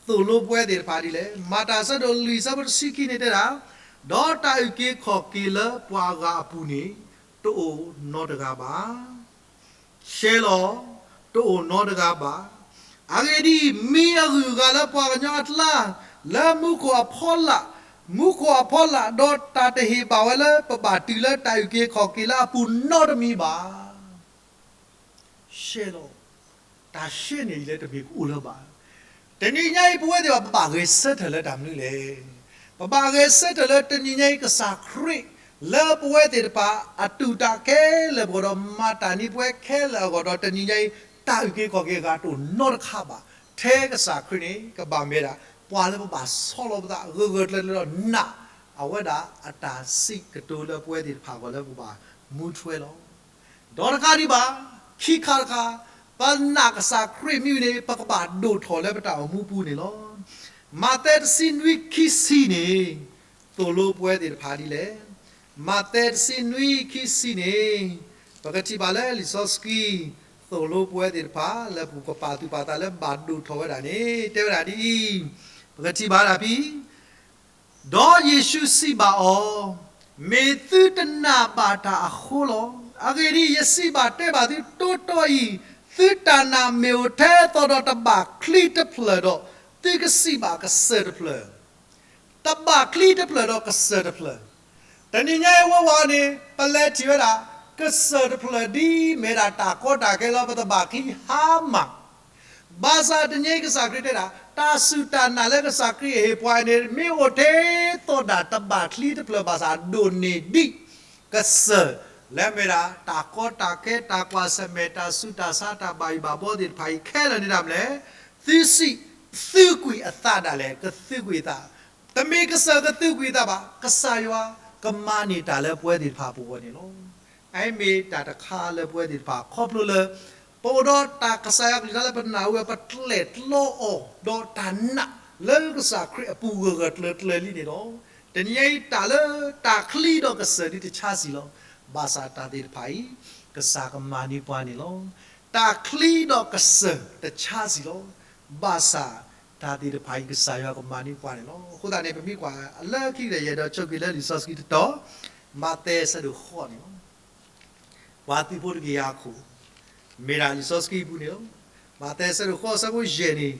သိၣ်လိပဝဲသ့ၣ်တဖၣ်ဒ်လဲၣ်. မၤတၢ်အဆၢဒိၣ်လွံၢ် အဆၢဖိတဆံခံန့ၣ်တဲဒၣ်, ဒီးတၢ်အုၣ်က့ၤခီၣ်က့ၤလၢပှၤဂၤအပူၤန့ၣ် တအိၣ်နီတဂၤဘၣ်. ရှဲလီၤ, တအိၣ်နီတဂၤဘၣ်. အဂ့ၢ်ဒ်အံၤ, မံၤအဂုၤအဂၤလၢပှၤကညီအကျါ, လၢမူခိၣ်အဖီလာ်, မူခိၣ်အဖီလာ်, ဒီးတၢ်တဟ့ၣ်ဘၣ်ဝဲလၢပဘၣ်တုၤလၢတၢ်အုၣ်က့ၤခီၣ်က့ၤလၢအပူၤနီတမံၤဘၣ်. ရှဲလီၤ. တၢ်ရှဲန့ၣ်အံၤလၢတမ့ၢ်ကအိၣ်လၢၤဘၣ်. တနံၤညါအံၤ ပဝဲသ့ၣ်တဖၣ် ပဘၣ်ဂဲၤဆၢထၢၣ်လၢတၢ်မနုၤလဲၣ်. ပဘၣ်ဂဲၤဆၢထၢၣ်လၢတနံၤညါအံၤ ကစၢ်ခရံာ် လၢပဝဲသ့ၣ်တဖၣ် အတူၢ်တၢ်ခဲလၢာ်ပဂီၢ်ဒီး မၤတၢ်န့ၢ်ပဝဲခဲလၢာ်အဂီၢ်ဒီး တနံၤညါအံၤ တၢ်အုၣ်က့ၤခီၣ်က့ၤအဂၤတအိၣ်နီတခါဘၣ်. ထဲကစၢ်ခရံာ်န့ၣ် ကဘၣ်မ့ၢ်ဒၣ် ပှၤလၢပဘၣ်ဆီလီၤပသး ဂၢၢ်ဂၢၢ်ကျၢၤကျၢၤဒီးနာ် အဝဲဒၣ်အတၢ်စံးကတိၤလၢပဝဲသ့ၣ်တဖၣ်အဂီၢ်လၢပဘၣ်မူထွဲလီၤ. ဒီးတခါဒံးဘၣ်, ခံခါတခါ, ပနာ်ကစၢ်ခရံာ်မ့ၢ်န့ၣ် ပကဘၣ်ဒိၣ်ထီၣ်လၢပတၢ်အိၣ်မူပူၤန့ၣ်လီၤ. မးသဲတဆံနွံခံဆံန့ၣ် သိၣ်လိပဝဲသ့ၣ်တဖၣ်ဒ်လဲၣ်. မးသဲတဆံနွံခံဆံန့ၣ် ပကထံၣ်ဘၣ်လၢလံာ်စီဆှံ သိၣ်လိပဝဲသ့ၣ်တဖၣ် လၢပကပာ်သူၣ်ပာ်သးလၢဘၣ်ဒိၣ်ထီၣ်ဝဲဒၣ်န့ၣ် တဲဝဲဒၣ်ဒ်အံၤ, ပကထံၣ်ဘၣ်ဒၣ်ဖဲ ဒီးယ့ၣ်ၡူးစံးဘၣ်အီၤ, မ့ၢ်သုတနာ်ဘၣ်တၢ်အဃိလီၤ. အဂ့ၢ်ဒ်အံၤ, ယစံးဘၣ်တဲဘၣ်သုတီတီအံၤ, သုတၢ်နာ်မ့ၢ်အိၣ်ထဲသိးဒီးတဘၣ်ချံတဖျၢၣ်ဒီး, သုကစံးဘၣ်ကစၢၢ်တဖျၢၣ် တဘၣ်ချံတဖျၢၣ်ဒီးကစၢၢ်တဖျၢၣ်. တနံၤညါအံၤဝဲဝဲန့ၣ် ပလဲၤထံၣ်ဝဲဒၣ် ကစၢၢ်တဖျၢၣ်ဒ်မ့ၢ်ဒၣ်တၢ်ကီတၢ်ခဲလၢပတဘၣ်ချံဟါမၢ်. ဘၣ်ဆၣ်တနံၤအံၤကစၢ်ခရံာ်တဲဒၣ် တၢ်စူၢ်တၢ်နာ်လၢကစၢ်ခရံာ်အဟ့ၣ်ပှၤအံၤန့ၣ် မ့ၢ်အိၣ်ထဲသိးဒၣ်တဘၣ်ချံတဖျၢၣ်ဘၣ်ဆၣ် ဒိၣ်န့ၢ်ဒံး ကစၢၢ်လၢမ့ၢ်ဒၣ် တၢ်ကီတၢ်ခဲ တၢ်ကွၢ်ဆၢၣ်မဲာ် တၢ်ဆူးတၢ်ဆါ တၢ်ဘၣ်ယိၣ်ဘၣ်ဘှီသ့ၣ်တဖၣ်အံၤခဲလၢာ်န့ၣ်ဒၣ်မလဲၣ်. သုစံး သုးကွံာ်အသးဒၣ်လဲာ် ကသုးကွံာ်အသး, တမ့ၢ်ကစၢ်ကသုးကွံာ်အသးဘၣ်, ကစၢ်ယွၤကမၤန့ၢ်တၢ်လၢပဝဲသ့ၣ်တဖၣ်အပူၤအဂီၢ်န့ၣ်လီၤ. အအံၤမ့ၢ်တၢ်တခါလၢပဝဲသ့ၣ်တဖၣ် ခီဖျိလၢ ပအိၣ်ဒီးတၢ်ကစၢ်ယွၤကလုၢ်ကထါလၢပနၢ်ဟူဝဲ ပကျဲၣ်ကျီအီၤ ဒီးတၢ်နာ်လၢကစၢ်ခရံာ်အပူၤဂၢၢ်ဂၢၢ်ကျၢၤကျၢၤလံန့ၣ်လီၤ. တနံၤအံၤတၢ်လၢတၢ်ချံဒီးကစၢၢ်ဒုတဆါဆံးလီၤ. ဘၣ်ဆၣ်တၢ်သ့ၣ်တဖၣ်အံၤ ကစၢ်ကမၤန့ၢ်ပှၤန့ၣ်လီၤ. တၢ်ချံဒီးကစၢၢ်တဆါဆံးလီၤ. ဘၣ်ဆၣ်တၢ်သ့ၣ်တဖၣ်အံၤ ကစၢ်ယွၤကမၤန့ၢ်ပှၤန့ၣ်လီၤ. အဃိသတးန့ၣ် ပမ့ၢ်ကွၢ်လၢခံကတၢၢ် ယအဲၣ်ဒိးဆိက့ၤလၢလံာ်စီဆှံတတီၤ, မးသဲအဆၢဒိၣ်ဃိးန့ၣ်လီၤ. ပှၤသုးဖိတကယၤအခိၣ်, မ့ၢ်ဒၣ်လံာ်စီဆှံပူၤန့ၣ်လီၤ. မးသဲအဆၢဒိၣ်ဃိးအဆၢဖိယဲၢ်န့ၣ်,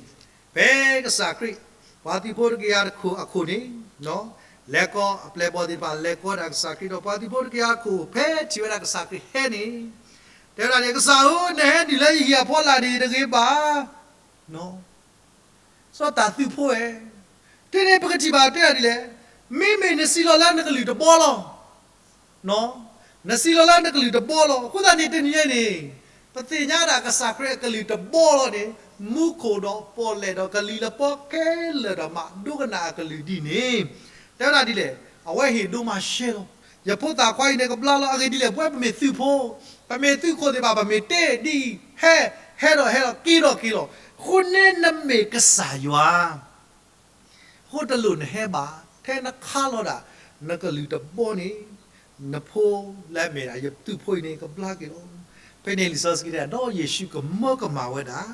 ဖဲကစၢ်ခရံာ် ပှၤသုးဖိတကယၤတခိၣ်အခိၣ်န့ၣ် လဲၤကီး အပျဲၢ်အဘီၣ်သ့ၣ်တဖၣ် လဲၤကီးဒၣ်ကစၢ်ခရံာ်ဒီး ပှၤသုးဖိတကယၤအခိၣ် ဖဲထံၣ်ဝဲဒၣ်ကစၢ်ခရံာ်ဟဲန့ၣ်, တဲဝဲဒၣ်န့ၣ် ကစၢ်ဧၢ, နဟဲနုာ်လၢယဟံၣ်အဖီလာ်န့ၣ်တဂ့ၤဘၣ်. စီၤတၢ်သုးဖိဧၢ, တုၤန့ၣ်ပကထံၣ်ဘၣ်တဲဒၣ်ဒ်လဲၣ်, မ့မ့ၢ်နစံးလီၤလၢနကလုၢ်တဘီလီၤ. နစံးလီၤလၢနကလုၢ်တဘီလီၤ. အဃိသတးန့ၣ် တနံၤအံၤန့ၣ် ပသ့ၣ်ညါဒၣ်ကစၢ်ခရံာ်အကလုၢ်တဘီလီၤန့ၣ်, မူခိၣ်ဒီးပီၣ်လဲၣ်ဒီးကလံၤလပီခဲလၢာ်ဒီးမးဒိကနၣ်အကလုၢ်ဒ်န့ၣ်, တဲဝဲဒၣ်ဒ်လဲၣ်, အဝဲဟ့ၣ်ဒိမၤရှဲလီၤ. ယဖိသၣ်ခွါအံၤန့ၣ်ကဘျါလီၤ. အဂ့ၢ်ဒ်လဲၣ်, ပဝဲပမ့ၢ်သုးဖိ, ပမ့ၢ်သုးခိၣ်သ့ၣ်တဖၣ် ပမ့ၢ်တဲဒ်အံၤ, ဟဲ, ဟဲဒီးဟဲလီၤ, က့ၤဒီးက့ၤလီၤ. အဃိန့ၣ်နမ့ၢ်ကစၢ်ယွၤ အဃိတလိၣ်နဟဲဘၣ်, ထဲနခါလီၤဒၣ်နကလုၢ်တဘီန့ၣ်, နဖိလၢအမ့ၢ်ဒၣ်ယသုးဖိအံၤန့ၣ် ကဘျါက့ၤလီၤ. ဖဲန့ၣ်လံာ်စီဆှံတဲဒၣ်, ဒီးယ့ၣ်ၡူးကမၢကမၣ်ဝဲဒၣ်,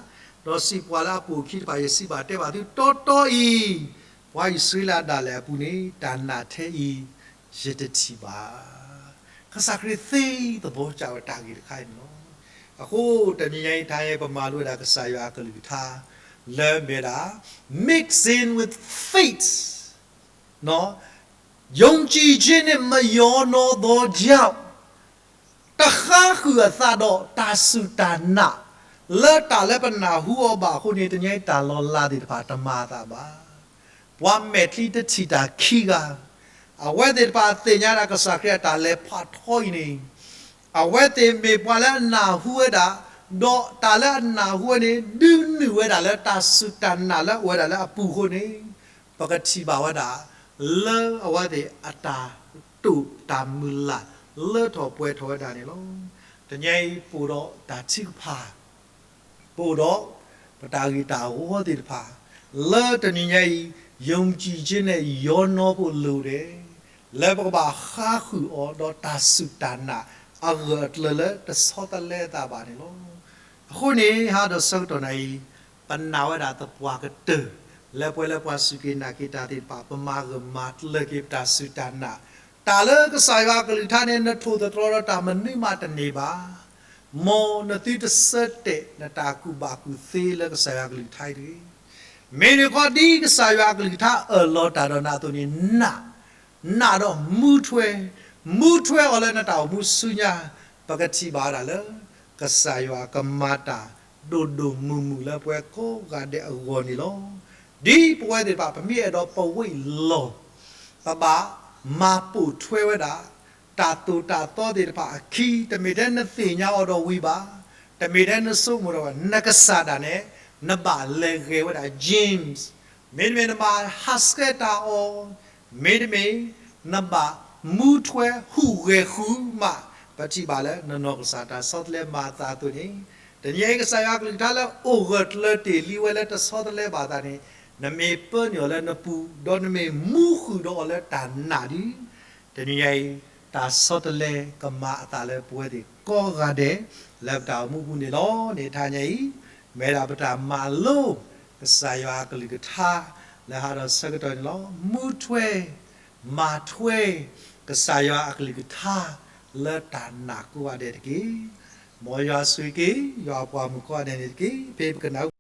ဒီးစံးပှၤလၢအပိာ်အခံတဖၣ်, ယစံးဘၣ်တဲဘၣ်သုတီတီအံၤ, ပှၤအံၣ်စရ့လးဒၣ်လဲာ်အပူၤန့ၣ် တၢ်နာ်ထဲအံၤ ယတထံၣ်ဘၣ်. ကစၢ်ခရံာ်သ့သဘီကၢ်ဝဲတၢ်ဂ့ၢ်တခါအံၤန့ၣ်လီၤ. အဃိတနံၤညါအံၤ တဟါအံၤ ပမၤလိဝဲဒၣ်ကစၢ်ယွၤအကလုၢ်ကထါ လၢအမ့ၢ်ဝဲဒၣ် mixing with faith, ယုံကြည်ခြင်းနှင့် မရောနှောသောကြောင့် တဃါဃုာ်အသးဒီးတၢ်စူၢ်တၢ်နာ် လၢတၢ်လၢပနၢ်ဟူအီၤဘၣ်အဃိန့ၣ် တနံၤအံၤတၢ်လီၤလးသ့ၣ်တဖၣ်တမၤအသးဘၣ်. ပှၤမဲာ်ချံတထံၣ်တၢ်ခံဂၤ, အဝဲသ့ၣ်တဖၣ်သ့ၣ်ညါဒၣ်ကစၢ်ခရံာ်အတၢ်လဲၤဖးထီအံၤန့ၣ်, အဝဲသ့ၣ်မ့ၢ်ပှၤလၢအနၢ်ဟူဝဲဒၣ်, ဒီးတၢ်လၢအနၢ်ဟူဝဲန့ၣ် ဒုးနုာ်ဝဲဒၣ်လၢတၢ်စူၢ်တၢ်နာ်လၢအိၣ်ဝဲဒၣ်လၢအပူၤအဃိန့ၣ်, ပကထံၣ်ဘၣ်ဝဲဒၣ် လၢအဝဲသ့ၣ်အတၢ်တိာ်တၢ်မုၢ်လၢ် လၢထီၣ်ပှဲၤထီၣ်ဝဲဒၣ်န့ၣ်လီၤ. တနံၤအံၤပအိၣ်ဒီးတၢ်ထုကဖၣ် ပအိၣ်ဒီးပတၢ်ဂ့ၢ်တၢ်ဝီသ့ၣ်တဖၣ် လၢတနံၤညါအံၤ ယုံကြည်ခြင်းနဲ့ ရောနှောဖို့လိုတယ်, လၢပကဘၣ်ဃါဃုာ်အီၤဒီးတၢ်စူၢ်တၢ်နာ် အဂၢၢ်အကျၢၤလၢတဆီတလဲအသးဘၣ်န့ၣ်လီၤ. အဃိန့ၣ် ဟါဒီးဆၢကတီၢ်နၤအံၤ ပနာ်ဝဲဒၣ်သပှၢ်ကတၢၢ် လၢပှဲၤလၢပှၤစူၢ်က့ၤနာ်က့ၤတၢ်သ့ၣ်တဖၣ် ပမၤဂၢၢ်မၤကျၢၤက့ၤပတၢ်စူၢ်တၢ်နာ်, တၢ်လၢကစၢ်ယွၤအကလုၢ်ကထါန့ၣ် နထိၣ်သတြီၤဒီးတၢ်မနုၤမးတန့ၢ်ဘၣ်. မ်နသုတဆၢတဲာ်နတၢ်ကူၣ်ဘၣ်ကူၣ်သ့လၢကစၢ်ယွၤအကလုၢ်ကထါအံၤတဂ့ၤ. မ့ၢ်န့ၣ်ခီ ဒ်ကစၢ်ယွၤအကလုၢ်ကထါအၢၣ်လီၤတၢ်ဒီးနၤအသိးန့ၣ် နာ်, နာ်ဒီးမူထွဲ, မူထွဲအီၤလၢနတၢ်အိၣ်မူဆူညါ, ပကထံၣ်ဘၣ်ဝဲဒၣ်လၢ ကစၢ်ယွၤကမၤတၢ်ဒိၣ်ဒိၣ်မုၢ်မုၢ်လၢပဝဲကိးဂၤဒဲးအဂီၢ်န့ၣ်လီၤ. ဒ်ပဝဲသ့ၣ်တဖၣ် ပမ့ၢ်အဲၣ်ဒိးပဝံၣ်လီၤ ပဘၣ်မၤပိာ်ထွဲဝဲဒၣ် တၢ်သိၣ်တၢ်သီသ့ၣ်တဖၣ်အခံ, တမ့ၢ်ထဲနသ့ၣ်ညါအီၤဒီးဝံၤဘၣ်, တမ့ၢ်ထဲနဆိကမိၣ်ဒီးဝံၤ, နကစၢ်ဒၣ်နဲ, နဘၣ်လဲၤဂဲၤဝဲဒၣ် James, မ့တမ့ၢ်နဘၣ်ဟးဆှဲးတၢ်အီၤ, မ့တမ့ၢ် နဘၣ်မူထွဲဟူးဂဲၤဃုာ်မး, ပထံၣ်ဘၣ်လၢနနီၢ်ကစၢ်တၢ်ဆီတလဲမၤအသးအသိးန့ၣ်, တနံၤအံၤ ကစၢ်ယွၤအကလုၢ်ကထါလၢအိၣ်ဂၢၢ်ကျၢၤတ့ၢ်လံဝဲလၢတဆီတလဲဘၣ်အသးန့ၣ်, နမ့ၢ်ပၢနုာ်အီၤလၢနပူၤ, ဒီးနမ့ၢ်မူဃုာ်ဒီးအီၤလၢတၢ်နာ်ဒီး, တနံၤအံၤ တၢ်ဆီတလဲကမၤအသးလၢပဝဲသ့ၣ်ကိးဂၤဒဲး လၢပတၢ်အိၣ်မူပူၤန့ၣ်လီၤ. န့ၣ်တဟါညါအံၤ မ့ၢ်ဒၣ်ပတၢ်မၤလိ ကစၢ်ယွၤအကလုၢ်ကထါ လၢဟါဒီးဆၢကတီၢ်န့ၣ်လီၤ. မူထွဲ, မၤထွဲ ကစၢ်ယွၤအကလုၢ်ကထါ လၢတၢ်နာ်ကိးဂၤဒဲးတက့ၢ်. မ်ယွၤဆိၣ်ဂ့ၤက့ၤ ယွၤအပှၤမုၣ်ကိးဂၤဒဲးန့ၣ်တက့ၢ်. ဖဲပကနၣ်